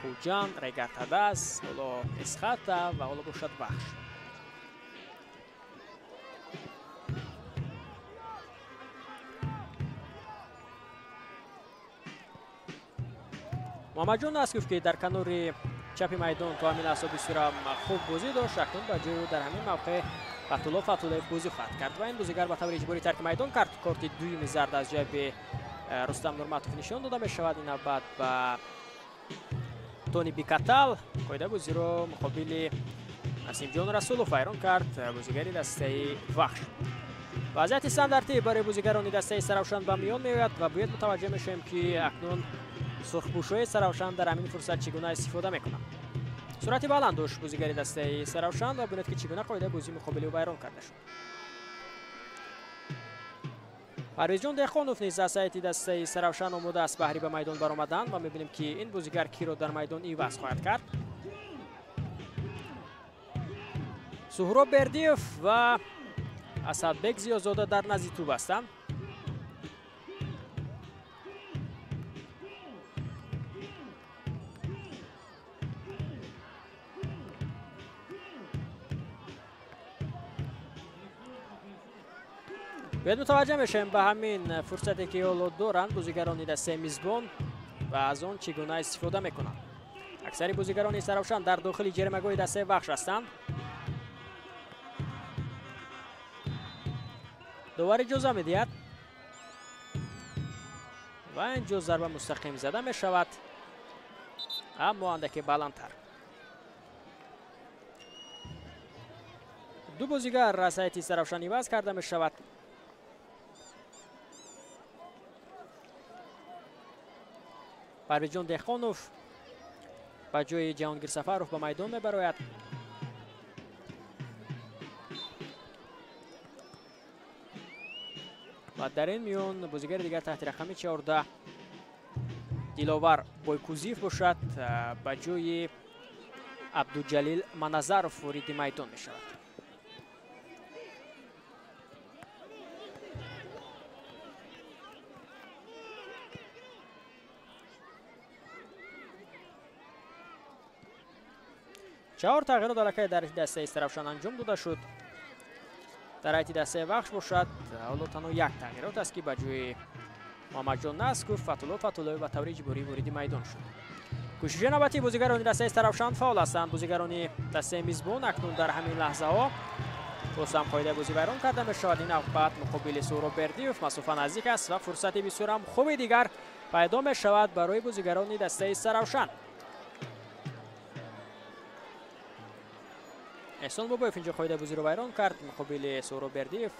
Хуҷанд, Регар-ТадАЗ, ҳоло Эсхата ва ҳоло бошад Вахш. Муҳаммадҷон Насков, ки дар канори чапи майдон то ҳамин лаҳза бисёрам хуб бозӣ дошт, акнун ба ҷои ӯ дар ҳамин мавқеъ Фатулло Фатуллоев бозӣ хоҳад кард ва ин бозигар ба таври иҷборӣ тарки майдон кард. Корти дуюми зард аз ҷайби Рустам Нурматов нишон дода мешавад. Ин навбат ба Тони Бикатал. Қоидаи бозиро муқобили Насимҷон Расулов вайрон кард бозигари дастаи Вахш. Вазъияти стандартӣ барои бозигарони дастаи Саравшан ба миён меояд ва бояд мутаваҷҷеҳ мешавем, ки акнун сурхпӯшҳои Саравшан дар ҳамин фурсат чӣ гуна истифода мекунанд. Суръати баланд дошт бозигари дастаи Саравшан ва бинед, ки чӣ гуна қоидаи бозӣ муқобили ӯ вайрон карда шуд. Парвизҷон Деҳқонов низ аз ҳайати дастаи Саравшан омода аст баҳри ба майдон баромадан ва мебинем, ки ин бозигар киро дар майдон иваз хоҳад кард. Суҳроб Бердиев ва Асадбек Зиёзода дар назди тӯб ҳастанд. Бояд мутаваҷҷеҳ мешавем ба ҳамин фурсате, ки ҳоло доранд бозигарони дастаи мизбон ва аз он чӣ гуна истифода мекунанд. Аксари бозигарони Саравшан дар дохили ҷаримагоҳи дастаи Вахш ҳастанд. Довар иҷоза медиҳад ва инҷо зарба мустақим зада мешавад, аммо андаке баландтар. Ду бозигар аз ҳайати Саравшан иваз карда мешавад. Парвизҷон Деҳқонов ба ҷои Ҷаҳонгир Сафаров ба майдон мебарояд. Ва дар ин миён бозигари дигар таҳти рақами 14 Диловар Бойкузиев бошад, ба ҷои Абдуҷалил Маназаров вориди майдон мешавад. Чаҳор тағйирот аллакай дар дастаи Саравшан анҷом дода шуд. Дар ҳайати дастаи Вахш бошад, ҳоло танҳо як тағйирот аст, ки ба ҷои Муҳаммадҷон Насков Фатулло Фатуллоев ба таври иҷборӣ вориди майдон шуд. Кӯшиши навбатии бозигарони дастаи Саравшан фаъол ҳастанд. Бозигарони дастаи мизбон акнун дар ҳамин лаҳзаҳо боз ҳам қоидаи бозӣ вайрон карда мешавад. Ин навбат муқобили Суҳроб Бердиев масофа наздик аст ва фурсати бисёрам хуби дигар пайдо мешавад барои бозигарони дастаи Саравшан. Эҳсон Бобоев инҷо қоидаи бозиро вайрон кард муқобили Суҳроб Бердиев.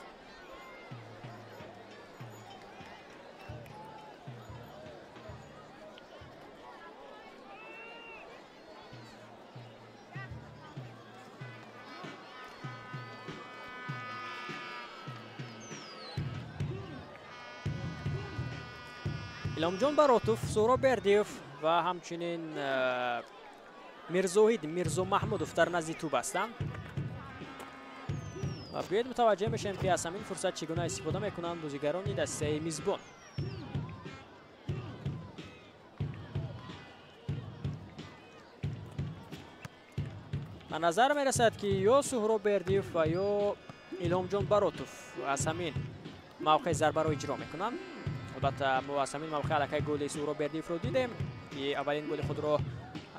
Иломҷон Баротов, Суҳроб Бердиев ва ҳамчунин Мирзоҳид Мирзо Маҳмудов дар назди тӯб ҳастанд. Ва биёед мутаваҷҷеҳ мешавем, ки аз ҳамин фурсат чӣ гуна истифода мекунанд бозигарони дастаи мизбон. Ба назар мерасад, ки ё Суҳроб Бердиев ва ё Илҳомҷон Баротов аз ҳамин мавқеъ зарбаро иҷро мекунанд. Албатта мо аз ҳамин мавқеъ аллакай голи Суҳроб Бердиевро дидем, ки аввалин голи худро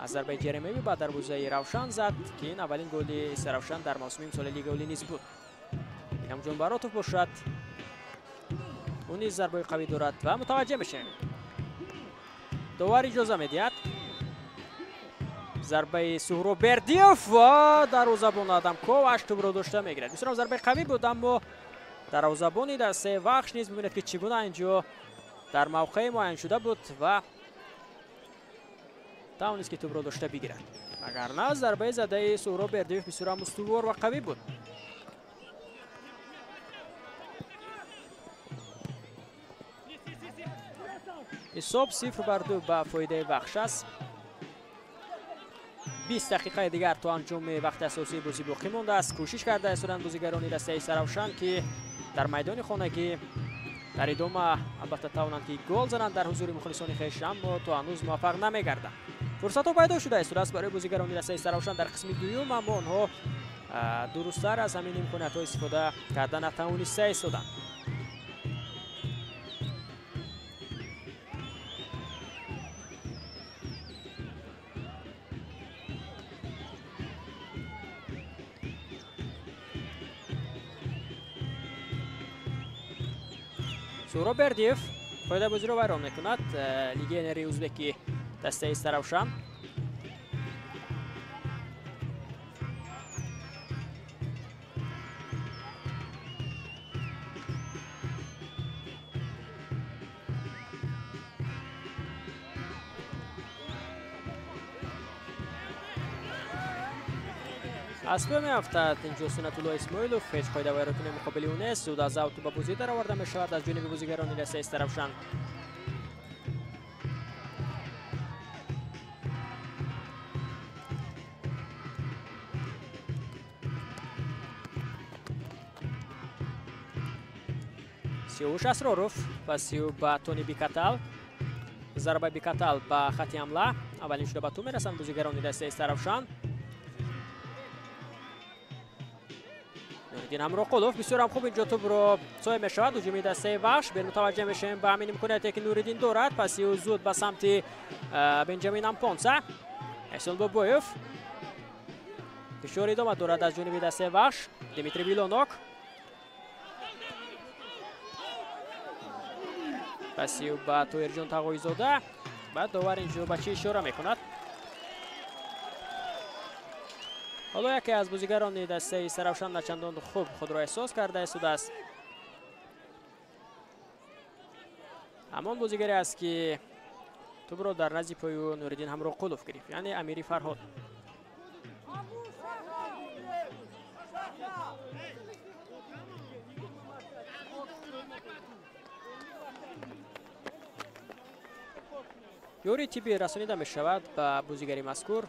аз зарбаи ҷаримавӣ ба дарвозаи Равшан зад, ки ин аввалин голи Саравшан дар мавсими имсоли Лигаи Олӣ низ буд. Илҳомҷон Баротов бошад, ӯ низ зарбаи қавӣ дорад ва мутаваҷҷеҳ мешавем. Довар иҷоза медиҳад. Зарбаи Суҳроб Бердиев ва дарвозабон Адамковаш тӯбро дошта мегирад. Бисёрам зарбаи қавӣ буд, аммо дарвозабони дастаи Вахш низ мебинад, ки чӣ гуна инҷо дар мавқеи муайян шуда буд ва тавонист, ки тӯбро дошта бигирад. Агар на, зарбаи задаи Суҳроб Бердиев бисёрам устувор ва қавӣ буд. Ҳисоб 0-2 ба фоидаи Вахш аст. 20 дақиқаи дигар то анҷоми вақти асосии бозӣ боқӣ мондааст. Кӯшиш карда истоданд бозигарони дастаи Истаравшан, ки дар майдони хонагӣ дар идома албатта тавонанд ки гол зананд дар ҳузури мухлисони хеш, аммо то ҳанӯз муваффақ намегарданд. Фурсатҳо пайдо шуда истодааст барои бозигарони дастаи Истаравшан дар қисми дуюм, аммо онҳо дурусттар аз ҳамин имкониятҳо истифода карда натавониста истоданд. Суҳроб Бердиев қоидаи бозиро вайрон мекунад. Легионери узбеки дастаи Истаравшан. Аз пой меафтад инҷо Суннатулло Исмоилов. Ҳеҷ қоида вайронкунии муқобили ӯ нест. Зуд аз аут ба бозӣ дароварда мешавад аз ҷониби бозигарони дастаи Истаравшан. Сиёвуш Асроров паси ӯ ба Тони Бикатал. Зарбаи Бикатал ба хати ҳамла. Аввалин шуда ба ту мерасанд бозигарони дастаи Истаравшан. Нуриддин Ҳамроқулов бисёр ҳам хуб инҷо тӯбро соҳиб мешавад. Ҳуҷуми дастаи Вахш. Мутаваҷҷеҳ мешавем ба ҳамин имконияте ки Нуриддин дорад. Паси ӯ зуд ба самти Бенҷамин Ампонса. Эҳсон Бобоев фишор идома дорад аз ҷониби дастаи Вахш. Дмитрий Билонок паси ӯ ба Тоҳирҷон Тағоизода. Баъд довар инҷо ба чӣ ишора мекунад? Ҳоло яке аз бозигарони дастаи Истаравшан начандон хуб худро эҳсос карда истодааст. Ҳамон бозигаре аст, ки тӯбро дар назди пои ӯ Нуриддин Ҳамроқулов гирифт, яъне Амири Фарҳод. Ёрии тиббӣ расонида мешавад ба бозигари мазкур.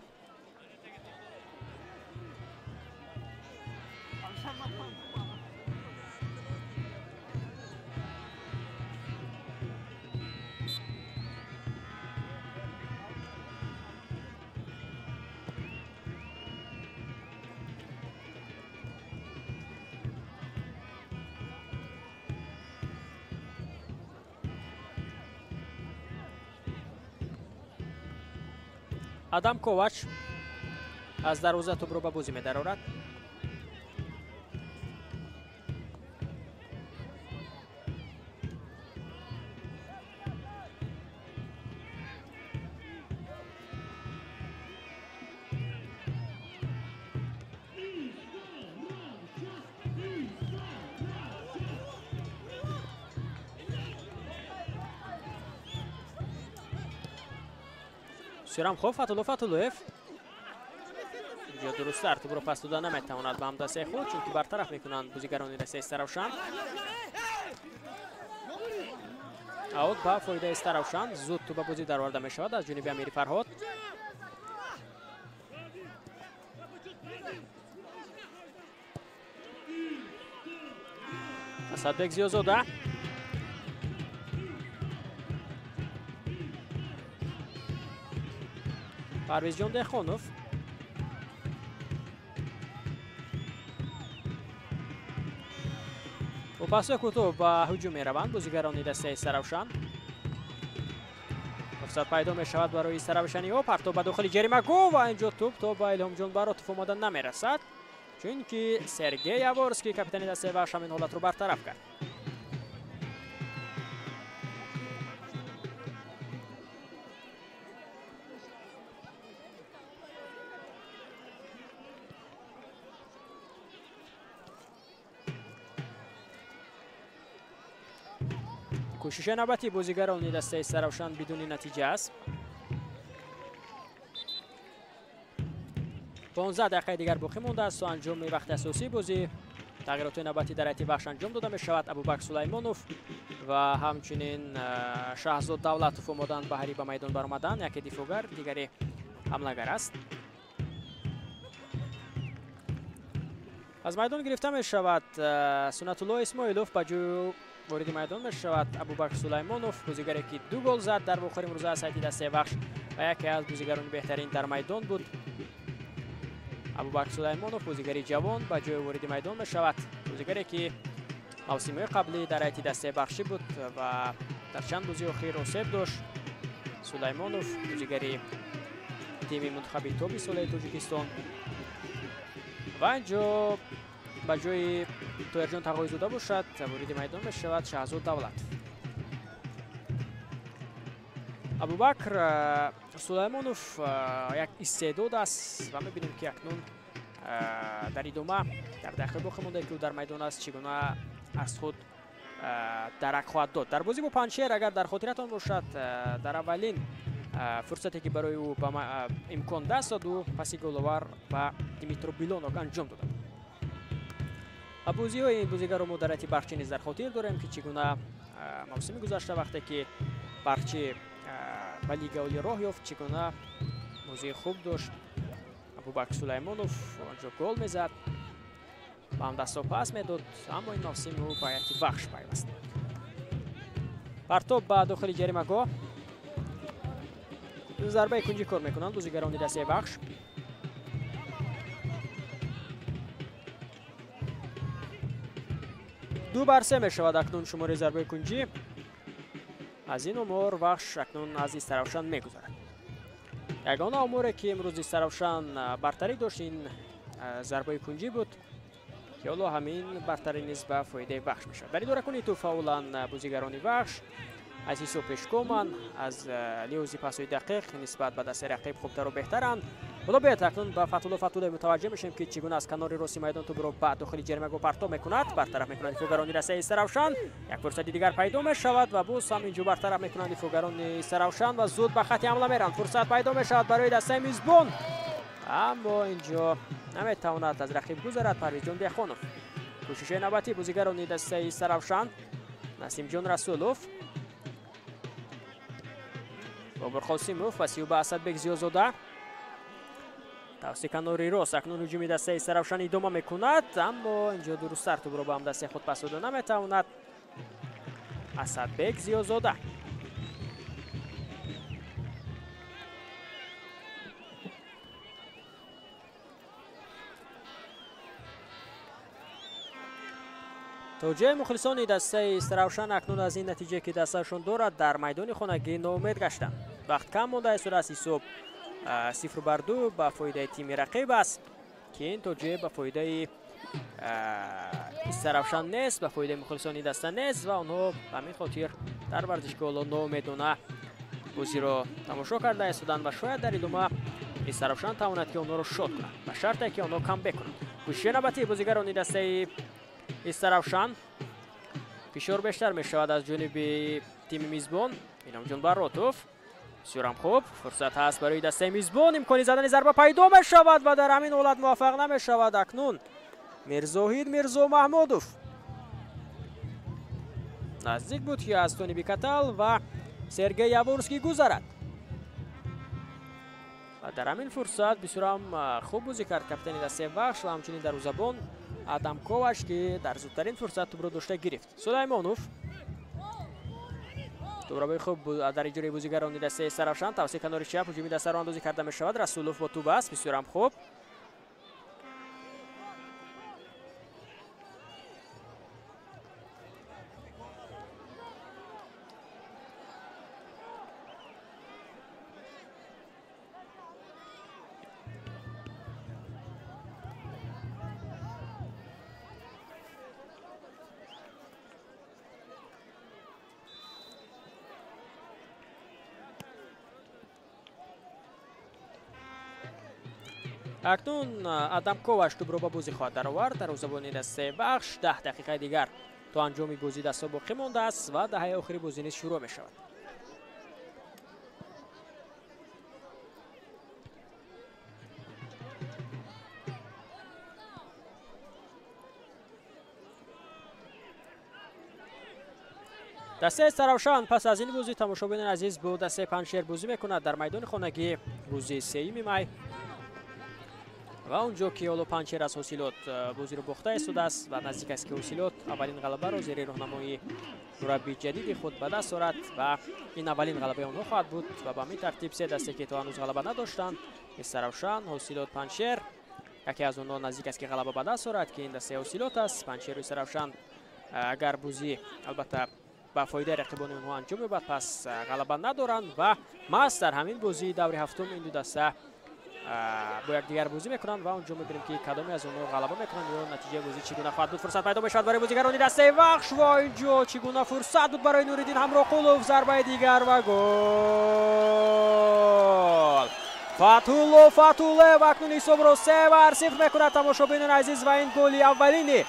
Адам Ковач аз дарвоза тӯбро ба бозӣ медарорад. Бисёрам хуб Фатулло Фатуллоев инҷо дурусттар тӯбро пас дода наметавонад ба ҳамдастаи худ, чунки бартараф мекунанд бозигарони дастаи Истаравшан. Аут ба фоидаи Истаравшан. Зуд тӯб ба бозӣ дароварда мешавад аз ҷониби Амири Фарҳод. Асадбек Зиёзода. Парвизҷон Деҳқонов. Бо пасҳои кӯтоҳ ба ҳуҷум мераванд бозигарони дастаи Истаравшан. Фурсат пайдо мешавад барои истаравшаниҳо. Партоб ба дохили ҷаримагоҳ ва инҷо тӯб то ба Илҳомҷон Баротов омода намерасад, чунки Сергей Яворский, капитани дастаи Вахш, ҳамин ҳолатро бартараф кард. Кӯшиши навбати бозигарони дастаи Истаравшан бидуни натиҷа аст. 15 дақиқаи дигар боқӣ мондааст то анҷоми вақти асосии бозӣ. Тағйироти навбатӣ дар ҳайати Вахш анҷом дода мешавад. Абубакр Сулаймонов ва ҳамчунин Шаҳзод Давлатов омоданд ба ҳариф ба майдон баромадан. Яке дифоъгар, дигаре ҳамлагар аст. Аз майдон гирифта мешавад Сунатулло Исмоилов, ба ҷои вориди майдон мешавад Абубакр Сулаймонов, бозигаре ки 2 гол зад дар вохӯри имрӯза аз ҳайати дастаи Вахш ва яке аз бозигарони беҳтарин дар майдон буд. Абубакр Сулаймонов, бозигари ҷавон, ба ҷои вориди майдон мешавад. Бозигаре ки мавсимҳои қаблӣ дар ҳайати дастаи Вахшӣ буд ва дар чанд бозии охир осеб дошт. Сулаймонов, бозигари тими мунтахаби тоби солаи Тоҷикистон. Ва инҷо ба ҷои Тоҳирҷон Тағоизода бошад, вориди майдон мешавад Шаҳзод Давлатов. Абубакр Сулаймонов як истеъдод аст ва мебинем ки акнун дар идома дар дақиқаи боқӣ монда ки ӯ дар майдон аст, чӣ гуна аз худ дарак хоҳад дод. Дар бозӣ бо Панҷшер, агар дар хотиратон бошад, дар аввалин фурсате ки барои ӯ имкон даст дод, ӯ паси головар ба Димитро Билонок анҷом додад. Ва бозиҳои ин бозигарро мо дар ҳайати Барқчӣ низ дар хотир дорем ки чӣ гуна мавсими гузашта вақте ки Барқчӣ ба лига олӣ роҳ ёфт, чӣ гуна бозии хуб дошт. Абубакр Сулаймонов онҷо гол мезад, ба ҳамдастҳо пас медод, аммо ин мавсим ӯ ба ҳайати Вахш пайваст. Партоб ба дохили ҷаримагоҳ. Зарбаи кунҷӣ кор мекунанд бозигарони дастаи Вахш. Ду бар се мешавад акнун шумораи зарбаи кунҷӣ. Аз ин омор Вахш акнун аз Истаравшан мегузарад. Ягона оморе ки имрӯз Истаравшан бартарӣ дошт, ин зарбаи кунҷӣ буд ки ҳоло ҳамин бартарӣ низ ба фоидаи Вахш мешавад. Дар идоракунии тӯб фаъолан бозигарони Вахш аз ҳисоб пешгоманд, аз лиҳози пасҳои дақиқ нисбат ба дастаи рақиб хубтару беҳтаранд. Ҳоло биёед акнун ба Фатулло Фатуллоев мутаваҷҷеҳ мешавем ки чӣ гуна аз канори рости майдон тӯбро ба дохили ҷаримагоҳ партоб мекунад. Бартараф мекунанд дифоъгарони дастаи Истаравшан. Як фурсати дигар пайдо мешавад ва боз ҳам инҷо бартараф мекунанд дифоъгарони Истаравшан ва зуд ба хати ҳамла меранд. Фурсат пайдо мешавад барои дастаи мизбон, аммо инҷо наметавонад аз рақиб гузарад Парвизҷон Бехонов. Кӯшиши навбатӣ бозигарони дастаи Истаравшан. Насимҷон Расулов, Бобур Қосимов ва Сиюба Асадбек Зиёзода. Тавси канори рост акнун ҳуҷуми дастаи Истаравшан идома мекунад, аммо инҷо дурусттар тӯбро ба ҳамдастаи худ пас дода наметавонад Асадбек Зиёзода. То ҷои мухлисони дастаи Истаравшан акнун аз ин натиҷае ки дастаашон дорад дар майдони хонагӣ ноумед гаштанд. Вақт кам монда истодааст, ҳисоб 0-2 ба фоидаи тими рақиб аст, ки ин то ҷое ба фоидаи Истаравшан нест, ба фоидаи мухлисони даста нест ва онҳо ба ҳамин хотир дар варзишгоҳ ноумедона бозиро тамошо карда истоданд ва шояд дар идома Истаравшан тавонад ки онҳоро шод кунад, ба шарте ки онҳо камбек кунанд. Кӯшиши навбатии бозигарони дастаи Истаравшан. Фишор бештар мешавад аз ҷониби тими мизбон. Иномҷон Баротов. Бисёрам хуб, фурсат ҳаст барои дастаи мизбон, имкони задани зарба пайдо мешавад ва дар ҳамин ҳолат муваффақ намешавад акнун Мирзоҳид Мирзо Маҳмудов. Наздик буд ки аз Тони Бикатал ва Сергей Яворский гузарад. Ва дар ҳамин фурсат бисёрам хуб бозӣ кард капитани дастаи Вахш ва ҳамчунин дарвозабон Адам Коваш, ки дар зудтарин фурсат тӯбро дошта гирифт. Сулаймонов тӯбрабои хуб дар иҷрои бозигарони дастаи Истаравшан. Тавсияи канори чап ҳуҷуми дастаро андозӣ карда мешавад. Расулов бо тӯб аст, бисёрам хуб. Акнун Адам Коваш тӯбро ба бозӣ хоҳад даровард. Дарвозабони дастаи Вахш. 10 дақиқаи дигар то анҷоми бозӣ дастҳо боқӣ мондааст ва даҳаи охири бозӣ низ шурӯъ мешавад. Дастаи Истаравшан пас аз ин бозӣ, тамошобинони азиз, бо дастаи Панҷшер бозӣ мекунад дар майдони хонагӣ рӯзи 3 май ва онҷо ки ҳоло Панҷшер аз Ҳосилот бозиро бохта истодааст ва наздик аст, ки Ҳосилот аввалин ғалабаро зери роҳнамоии мураббии ҷадиди худ ба даст орад ва ин аввалин ғалабаи онҳо хоҳад буд. Ва ба ҳамин тартиб се дасте, ки то ҳанӯз ғалаба надоштанд, Истаравшан, Ҳосилот, Панҷшер, яке аз онҳо наздик аст, ки ғалаба ба даст орад, ки ин дастаи Ҳосилот аст. Панҷшеру Истаравшан агар бозӣ албатта ба фоидаи рақибони онҳо анҷом ёбад, пас ғалаба надоранд ва маҳз дар ҳамин бозии даври ҳафтум ин ду даста бо якдигар бозӣ мекунанд ва онҷо мебинем, ки кадоме аз онҳо ғалаба мекунанд ё натиҷаи бозӣ чӣ гуна хоҳад буд. Фурсат пайдо мешавад барои бозигарони дастаи Вахш ва инҷо чӣ гуна фурсат буд барои Нуриддин Ҳамроқулов. Зарбаи дигар ва гол! Фатулло Фатуллоев акнун ҳисобро 3-0 мекунад, тамошобинони азиз, ва ин голи аввалини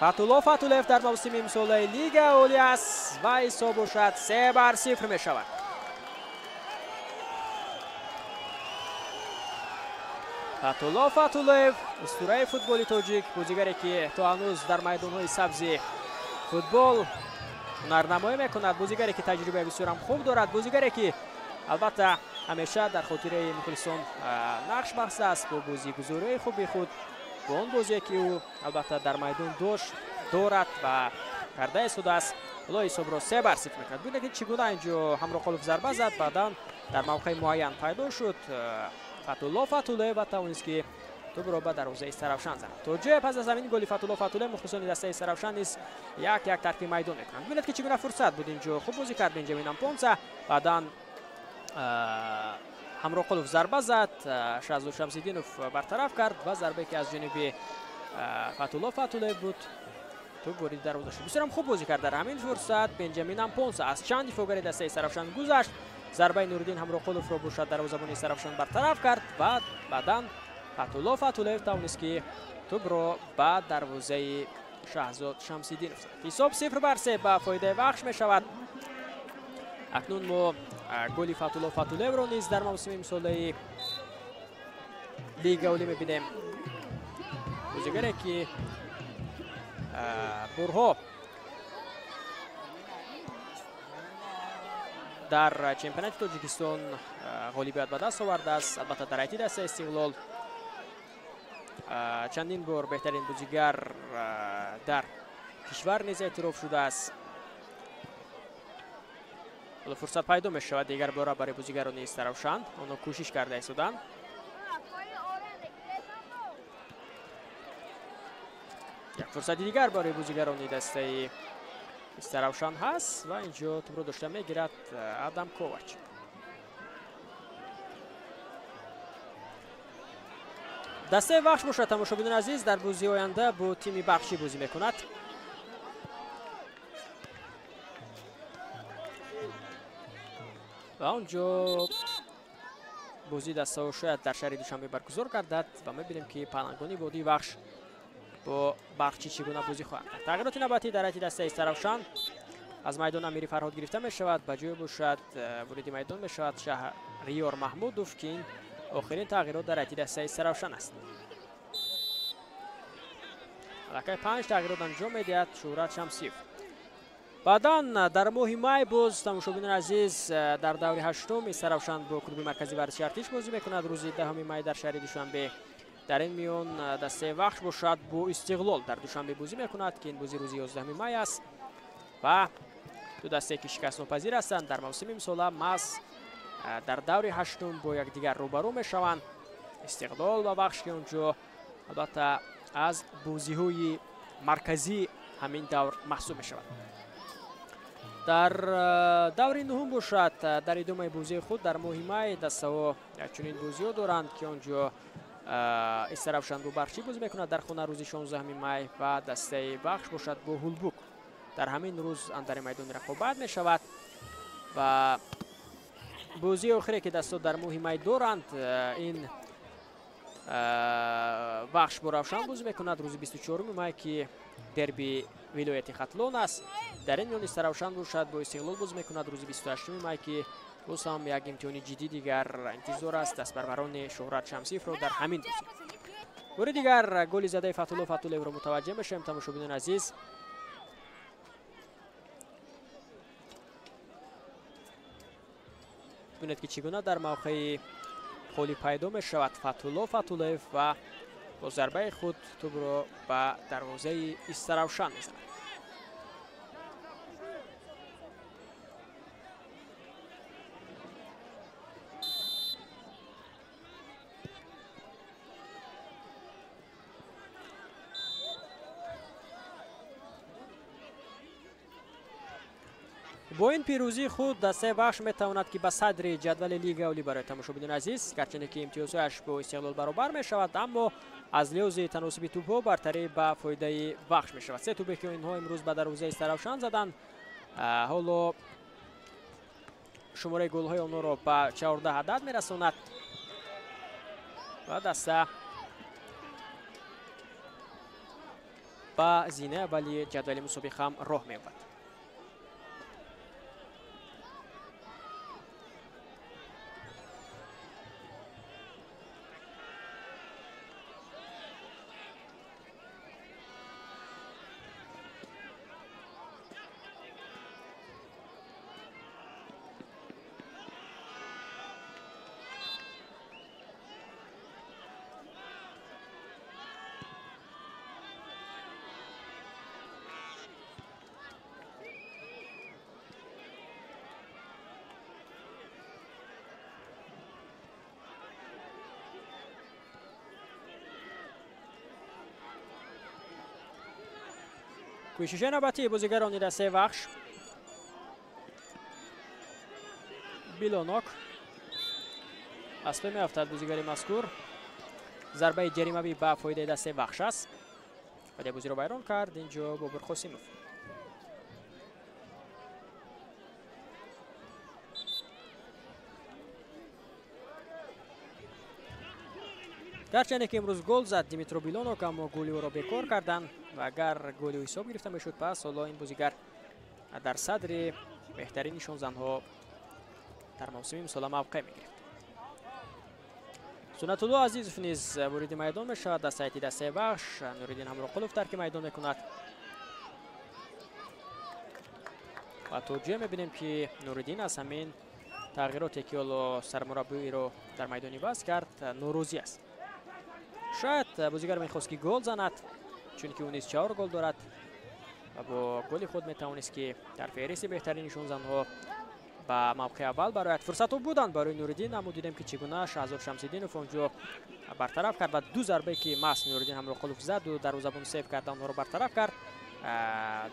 Фатулло Фатуллоев дар мавсими имсолаи Лигаи Олӣ аст ва ҳисоб бошад 3-0 мешавад. Фатулло Фатуллоев, устураи футболи тоҷик, бозигаре, ки то ҳанӯз дар майдонҳои сабзи футбол ҳунарнамоӣ мекунад, бозигаре, ки таҷрибаи бисёрам хуб дорад, бозигаре, ки албатта ҳамеша дар хотираи мухлисон нақш бахшааст бо бозигузориҳои хуби худ, бо он бозие, ки ӯ албатта дар майдон дошт, дорад ва карда истодааст. Ҳоло ҳисобро 3-0 мекунад. Бубинед, ки чӣ гуна инҷо Ҳамроқулов зарба зад, баъдан дар мавқеи муайян пайдо шуд Фатулло Фатуллоев ва тавонист, ки тӯбро ба дарвозаи Истаравшан занад. То ҷое пас аз ҳамин голи Фатулло Фатуллоев мухлисони дастаи Истаравшан низ як-як тарки майдон мекунанд. Бубинед, ки чӣ гуна фурсат буд инҷо. Хуб бозӣ кард Бенҷамин Ампонса, баъдан Ҳамроқулов зарба зад, Шаҳзод Шамсиддинов бартараф кард ва зарбае, ки аз ҷониби Фатулло Фатуллоев буд, тӯб вориди дарвоза шуд. Бисёрам хуб бозӣ кард дар ҳамин фурсат Бенҷамин Ампонса, аз чанд дифоъгари дастаи Истаравшан гузашт, зарбаи Нуриддин Ҳамроқуловро бошад дарвозабони Истаравшан бартараф кард ва баъдан Фатулло Фатуллоев тавонист, ки тӯбро ба дарвозаи Шаҳзод Шамсиддинов занад. Ҳисоб 0-3 ба фоидаи Вахш мешавад. Акнун мо голи Фатулло Фатуллоевро низ дар мавсими имсолаи Лигаи Олӣ мебинем. Бозигаре, ки борҳо дар чемпионати Тоҷикистон ғолибият ба даст овардааст, албатта дар ҳайати дастаи Истиқлол чандин бор беҳтарин бозигар дар кишвар низ эътироф шудааст. Ҳоло фурсат пайдо мешавад дигар бора барои бозигарони Истаравшан, онҳо кӯшиш карда истоданд. Як фурсати дигар барои бозигарони дастаи Истаравшан ҳаст ва инҷо тӯбро дошта мегирад Адам Ковач. Дастаи Вахш бошад, тамошобинони азиз, дар бозии оянда бо тими Бахшӣ бозӣ мекунад. Ва онҷо бозии дастаҳо шояд дар шаҳри Душанбе баргузор гардад ва мебинем, ки палангони водии Вахш бо Барқчӣ чӣ гуна бозӣ хоҳанд кард. Тағйироти навбатӣ дар ҳайати дастаи Истаравшан: аз майдон Амири Фарҳод гирифта мешавад, ба ҷои бошад вориди майдон мешавад Шаҳриёр Маҳмудов, ки ин охирин тағйирот дар ҳайати дастаи Истаравшан аст. Аллакай 5 тағйирот анҷом медиҳад Шӯҳрат Шамсиев. Баъдан дар моҳи май боз, тамошобинони азиз, дар даври ҳаштум Истаравшан бо клуби марказии варзиши Артиш бозӣ мекунад рӯзи 10 май дар шаҳри Душанбе. Дар ин миён дастаи Вахш бошад бо Истиқлол дар Душанбе бозӣ мекунад, ки ин бозӣ рӯзи 11 май аст ва ду дастае, ки шикастнопазир ҳастанд дар мавсими имсола, маҳз дар даври ҳаштум бо якдигар рӯбарӯ мешаванд. Истиқлол ва Вахш, ки онҷо албатта аз бозиҳои марказии ҳамин давр маҳсуб мешавад. Дар даври нуҳум бошад, дар идомаи бозии худ дар моҳи май дастаҳо чунин бозиҳо доранд, ки онҷо Истаравшан бо Барқчӣ бозӣ мекунад дар хона рӯзи 16 май ва дастаи Вахш бошад бо Ҳулбук дар ҳамин рӯз андари майдони рақобат мешавад. Ва бозии охире, ки дастаҳо дар моҳи май доранд, ин Вахш бо Равшан бозӣ мекунад рӯзи 24 май, ки дерби вилояти Хатлон аст. Дар ин миён Истаравшан бошад бо Истиқлол бозӣ мекунад рӯзи 28 май, ки боз ҳам як имтиҳони ҷиддӣ дигар интизор аст дастбарбарони Шӯҳрат Шамсиевро дар ҳамин бозӣ. Бори дигар голи задаи Фатулло Фатуллоевро мутаваҷҷеҳ мешавем, тамошобинони азиз. Бинед ки чӣ гуна дар мавқеи холӣ пайдо мешавад Фатулло Фатуллоев ва бо зарбаи худ тӯбро ба дарвозаи Истаравшан мезанад. Бо ин пирӯзии худ дастаи Вахш метавонад ки ба садри ҷадвали лигаи олӣ барояд. Тамошобинони азиз, гарчанде ки имтиёзҳояш бо Истиқлол баробар мешавад, аммо аз лиҳози таносуби тӯбҳо бартарӣ ба фоидаи Вахш мешавад. Се тӯбе ки инҳо имрӯз ба дарвозаи Истаравшан заданд, ҳоло шумораи голҳои онҳоро ба 14 адад мерасонад ва даста ба зинаи аввали ҷадвали мусобиқа ҳам роҳ меёбад. Кӯшиши навбатии бозигарони дастаи Вахш. Билонок аз пой меафтад бозигари мазкур. Зарбаи ҷаримавӣ ба фоидаи дастаи Вахш аст. Вале бозиро вайрон кард инҷо Бобур Қосимов. Гарчанде ки имрӯз гол зад Димитро Билонок, аммо голи ӯро бекор карданд ва агар голи ӯ ҳисоб гирифта мешуд, пас ҳоло ин бозигар дар садри беҳтарин нишонзанҳо дар мавсими имсола мавқеъ мегирифт. Суннатулло Азизов низ вориди майдон мешавад дар сайти дастаи Вахш. Нуриддин Ҳамроқулов тарки майдон мекунад ва то ҷое мебинем ки Нуриддин аз ҳамин тағйироте ки ҳоло сармураббиро дар майдон иваз кард норозӣ аст. Шояд бозигар мехост ки гол занад, чунки ӯ низ 4 гол дорад ва бо голи худ метавонист ки дар феҳристи беҳтарин нишонзанҳо ба мавқеи аввал барояд. Фурсатҳо буданд барои Нуриддин, аммо дидем ки чӣ гуна Шаҳзод Шамсиддинов онҷо бартараф кард ва ду зарбае ки маҳз Нуриддин Ҳамроқулов заду дарвозабон сейв карда онҳоро бартараф кард.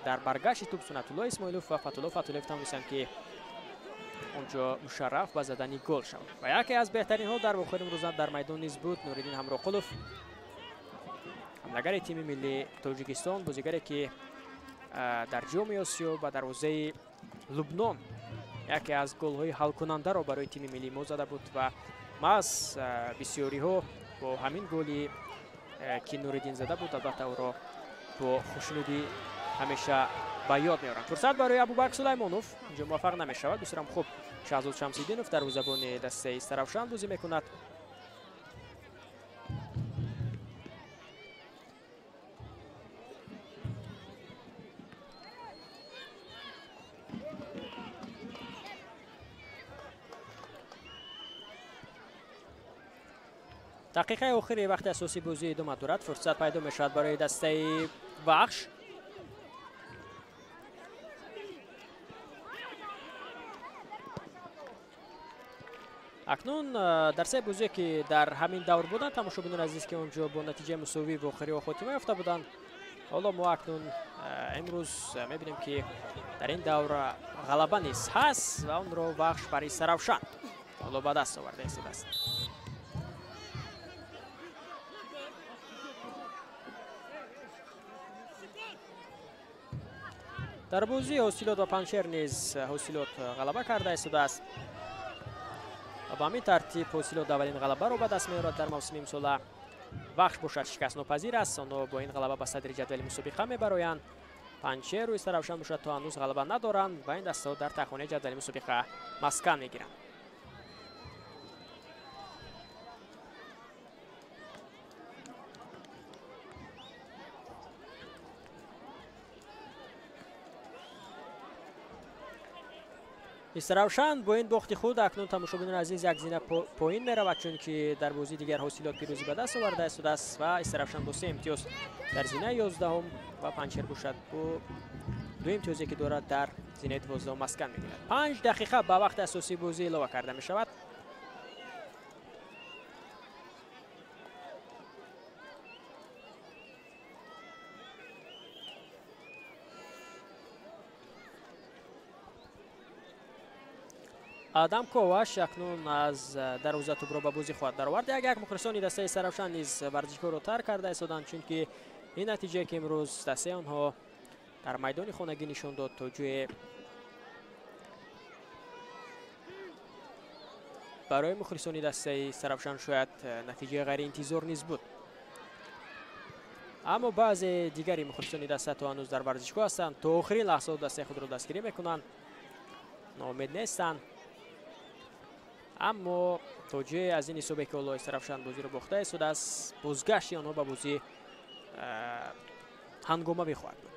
Дар баргашти тӯб Суннатулло Исмоилов ва Фатулло Фатуллоев тавонистанд ки онҷо мушарраф ба задани гол шавад. Ва яке аз беҳтаринҳо дар вохӯри имрӯза дар майдон низ буд Нуриддин Ҳамроқулов, ҳамлагари тими миллии Тоҷикистон, бозигаре ки дар ҷоми Осиё ба дарвозаи Лубнон яке аз голҳои ҳалкунандаро барои тими миллии мо зада буд ва маҳз бисёриҳо бо ҳамин голи ки Нуриддин зада буд, албатта ӯро бо хушнудӣ ҳамеша ба ёд меоранд. Фурсат барои Абубакр Сулаймонов инҷо муваффақ намешавад. Бисёрам хуб Шаҳзод Шамсиддинов дарвозабони дастаи Истаравшан бозӣ мекунад. Дақиқаи охири вақти асосии бозӣ идома дорад. Фурсат пайдо мешавад барои дастаи Вахш. Акнун дар се бозие ки дар ҳамин давр буданд, тамошобинони азиз, ки онҷо бо натиҷаи мусовӣ вохӯриҳо хотима ёфта буданд, ҳоло мо акнун имрӯз мебинем ки дар ин давр ғалаба низ ҳаст ва онро Вахш бар Истаравшан ҳоло ба даст оварда истодааст. Дар бозии Ҳосилот ва Панҷшер низ Ҳосилот ғалаба карда истодааст. Ба ҳамин тартиб Ҳосилот аввалин ғалабаро ба даст меорад дар мавсими имсола. Вахш бошад шикастнопазир аст, онҳо бо ин ғалаба ба садри ҷадвали мусобиқа мебароянд. Панҷшеру Истаравшан бошад то ҳанӯз ғалаба надоранд ва ин дастаҳо дар тахонаи ҷадвали мусобиқа маскан мегиранд. Истаравшан бо ин бохти худ акнун тамошобинони азиз як зина поин меравад, чунки дар бозии дигар ҳосилот пирӯзӣ ба даст оварда истодааст ва Истаравшан бо 3 имтиёз дар зинаи 11 ва Панҷшер бошад бо 2 имтиёзе ки дорад дар зинаи 12 маскан мегирад. 5 дақиқа ба вақти асосии бозӣ илова карда мешавад. Адам Коваш акнун аз дарвоза тӯбро ба бозӣ хоҳад даровард. Як мухлисони дастаи Истаравшан низ варзишгоҳро тарк карда истоданд, чунки ин натиҷае ки имрӯз дастаи онҳо дар майдони хонагӣ нишон дод, то ҷое барои мухлисони дастаи Истаравшан шояд натиҷаи ғайриинтизор низ буд. Аммо баъзе дигари мухлисони даста то ҳанӯз дар варзишгоҳ ҳастанд, то охирин лаҳзаҳо дастаи худро дастгирӣ мекунанд, ноумед нестанд. Аммо то ҷое аз ин ҳисобе ки ҳоло Истаравшан бозиро бохта истодааст, бозгашти онҳо ба бозӣ ҳангома мехоҳад буд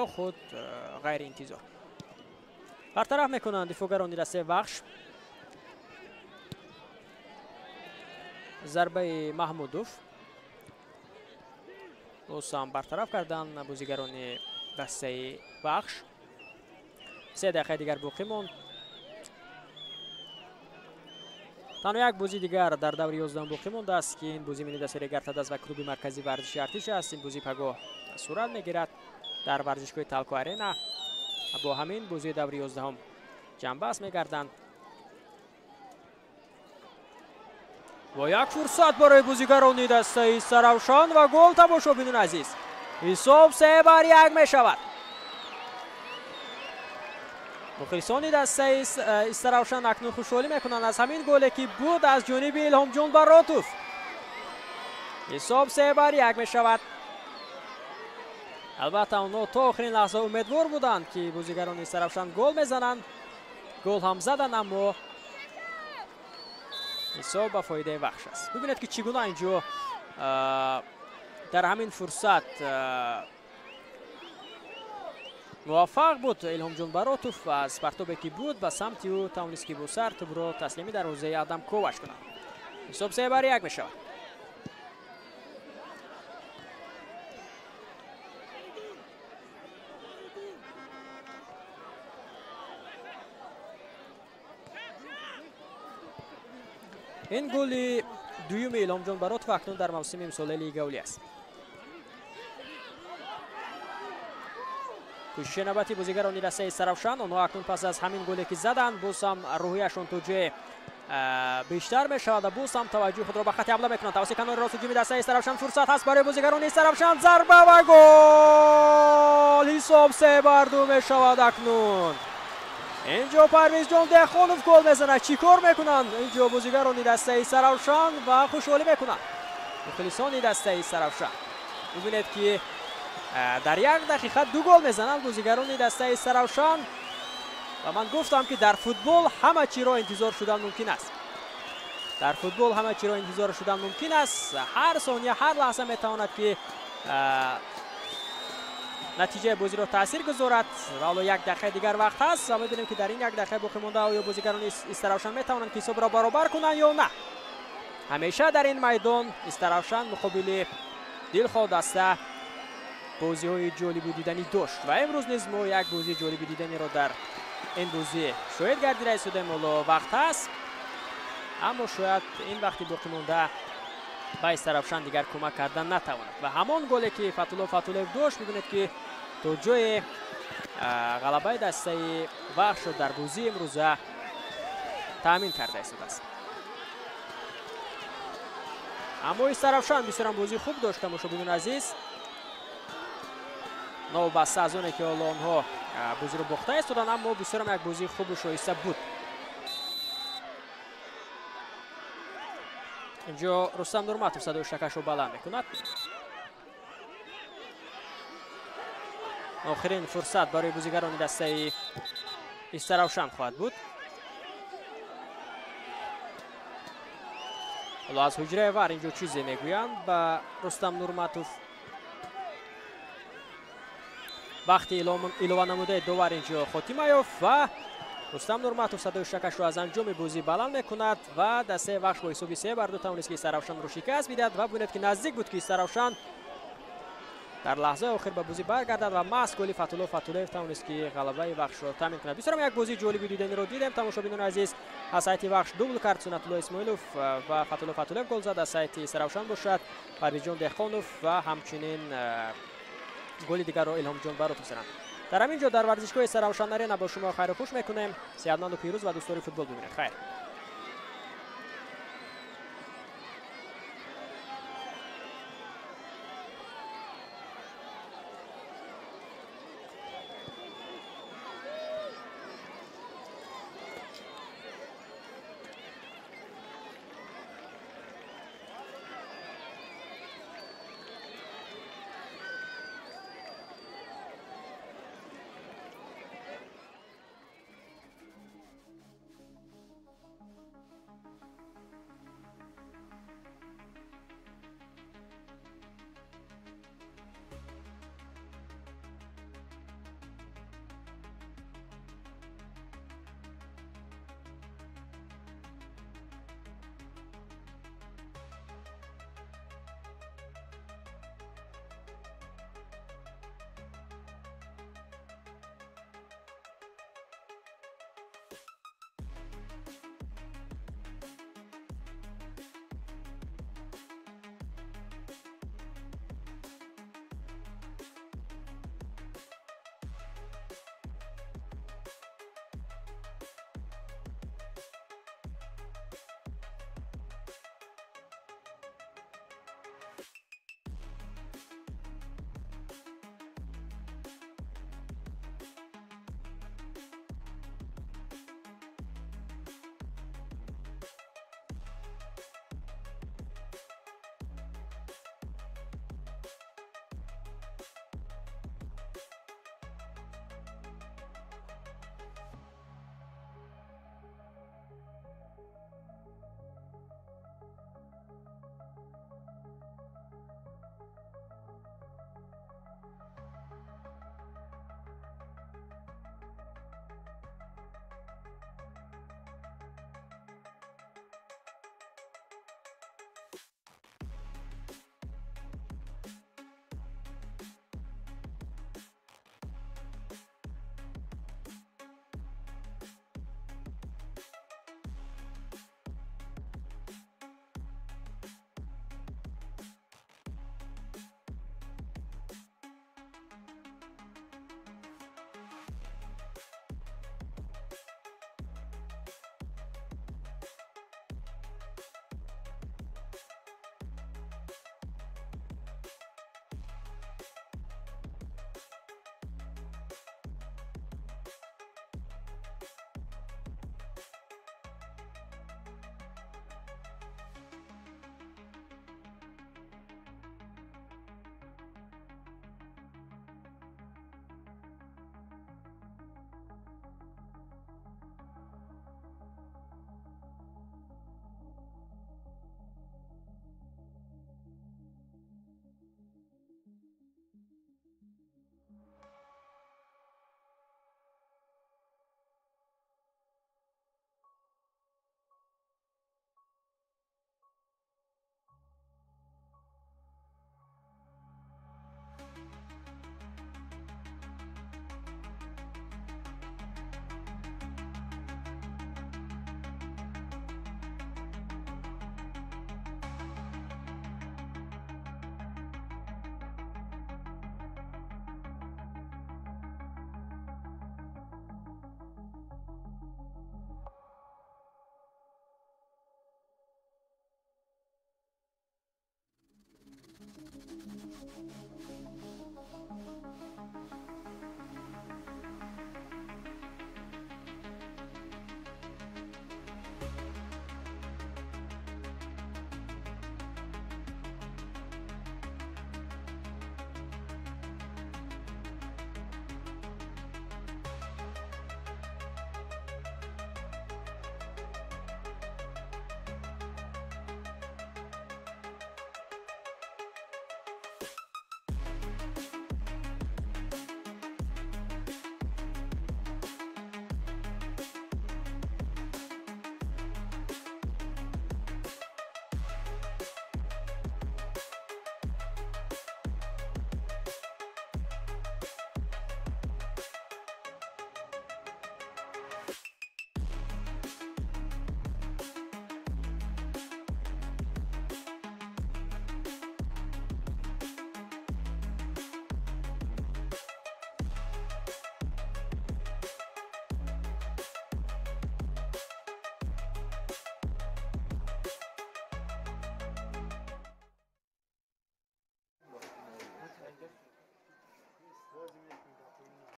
ё худ ғайриинтизор. Бартараф мекунанд дифоъгарони дастаи Вахш. Зарбаи Маҳмудов боз ҳам бартараф карданд бозигарони дастаи Вахш. 3 дақиқаи дигар боқӣ монд. Танҳо як бозӣ дигар дар даври 11 боқӣ мондааст, ки ин бозӣ мини дастаи Регар-ТадАЗ ва клуби марказии варзиши Артиш аст. Ин бозӣ пагоҳ сурат мегирад дар варзишгоҳи Талко Арена. Бо ҳамин бозии даври 11 ҷамъбаст мегарданд. Ва як фурсат барои бозигарони дастаи Истаравшан ва гол, тамошобинони азиз. Ҳисоб 3-1 мешавад. Мухлисони дастаи Истаравшан акнун хушҳолӣ мекунанд аз ҳамин голе ки буд аз ҷониби Илҳомҷон Баротов. Ҳисоб 3-1 мешавад. Албатта онҳо то охирин лаҳза умедвор буданд, ки бозигарони Истаравшан гол мезананд. Гол ҳам заданд, аммо ҳисоб ба фоидаи Вахш аст. Бибинед ки чӣ гуна инҷо дар ҳамин фурсат муваффақ буд Илҳомҷон Баротов ва аз партобе ки буд ба самти ӯ тавонист ки бо сар тӯбро таслими дарвозаи Адам Коваш кунад. Ҳисоб 3-1 мешавад. Ин голи дуюми Илҳомҷон Баротов акнун дар мавсими имсолаи Лигаи Олӣ аст. Кӯшиши навбати бозигарони дастаи Истаравшан. Онҳо акнун пас аз ҳамин голе ки заданд, боз ҳам рӯҳияшон то ҷое бештар мешавад ва боз ҳам таваҷҷӯҳи худро ба хати ҳамла мекунанд. Тавассути канори рост ҳуҷуми дастаи Истаравшан фурсат ҳаст барои бозигарони Истаравшан. Зарба ва гол! Ҳисоб 3-2 мешавад акнун. Инҷо Парвизҷон Деҳқонов гол мезанад. Чӣ кор мекунанд инҷо бозигарони дастаи Истаравшан ва хушҳолӣ мекунанд мухлисони дастаи Истаравшан. Бибинед ки дар як дақиқа 2 гол мезананд бозигарони дастаи Истаравшан ва ман гуфтам ки дар футбол ҳама чиро интизор шудан мумкин аст. Дар футбол ҳама чиро интизор шудан мумкин аст. Ҳар сония, ҳар лаҳза метавонад ки натиҷаи бозиро таъсир гузорад. Ва ҳоло як дақиқаи дигар вақт ҳаст ва мебинем ки дар ин як дақиқа боқӣ монда оё бозигарони Истаравшан метавонанд ки ҳисобро баробар кунанд ё на. Ҳамеша дар ин майдон Истаравшан муқобили дилхоҳ даста бозиҳои ҷолибу диданӣ дошт ва имрӯз низ мо як бозии ҷолиби диданиро дар ин бозӣ шоҳид гардида истодаем. Ҳоло вақт ҳаст, аммо шояд ин вақти боқӣ монда ба Истаравшан дигар кӯмак кардан натавонад. Ва ҳамон голе ки Фатулло Фатуллоев дошт, мебинед ки то ҷое ғалабаи дастаи Вахшро дар бозии имрӯза таъмин карда истодааст. Аммо Истаравшан бисёрам бозии хуб дошт, тамошобинони азиз. Новобаста аз оне ки ҳоло онҳо бозиро бохта истоданд, аммо бисёрам як бозии хубу шоиста буд. Инҷо Рустам Нурматов садои шакашро баланд мекунад. Охирин фурсат барои бозигарони дастаи Истаравшан хоҳад буд. Ҳоло аз ҳуҷраи вар инҷо чизе мегӯянд ба Рустам Нурматов. Вақти илова намудаи довар инҷо хотима ёфт ва Рустам Нурматов садои шакашро аз анҷоми бозӣ баланд мекунад ва дастаи Вахш бо ҳисоби 3-2 тавонист, ки Истаравшанро шикаст бидиҳад. Ва бубинед, ки наздик буд, ки Истаравшан дар лаҳзаи охир ба бозӣ баргардад ва маҳз голи Фатулло Фатуллоев тавонист, ки ғалабаи Вахшро таъмин кунад. Бисёрам як бозии ҷолиби диданиро дидем, тамошобинони азиз. Аз сайти Вахш дубл кард Суннатулло Исмоилов ва Фатулло Фатуллоев гол зад. Аз сайти Истаравшан бошад, Парвизҷон Деҳқонов ва ҳамчунин голи дигарро Илҳомҷон Баротов зананд. Дар ҳамин ҷо дар варзишгоҳи Истаравшан Арена бо шумо хайру хуш мекунем. Сеҳатманду пирӯз ва дӯстдори футбол бимонед. Хайр.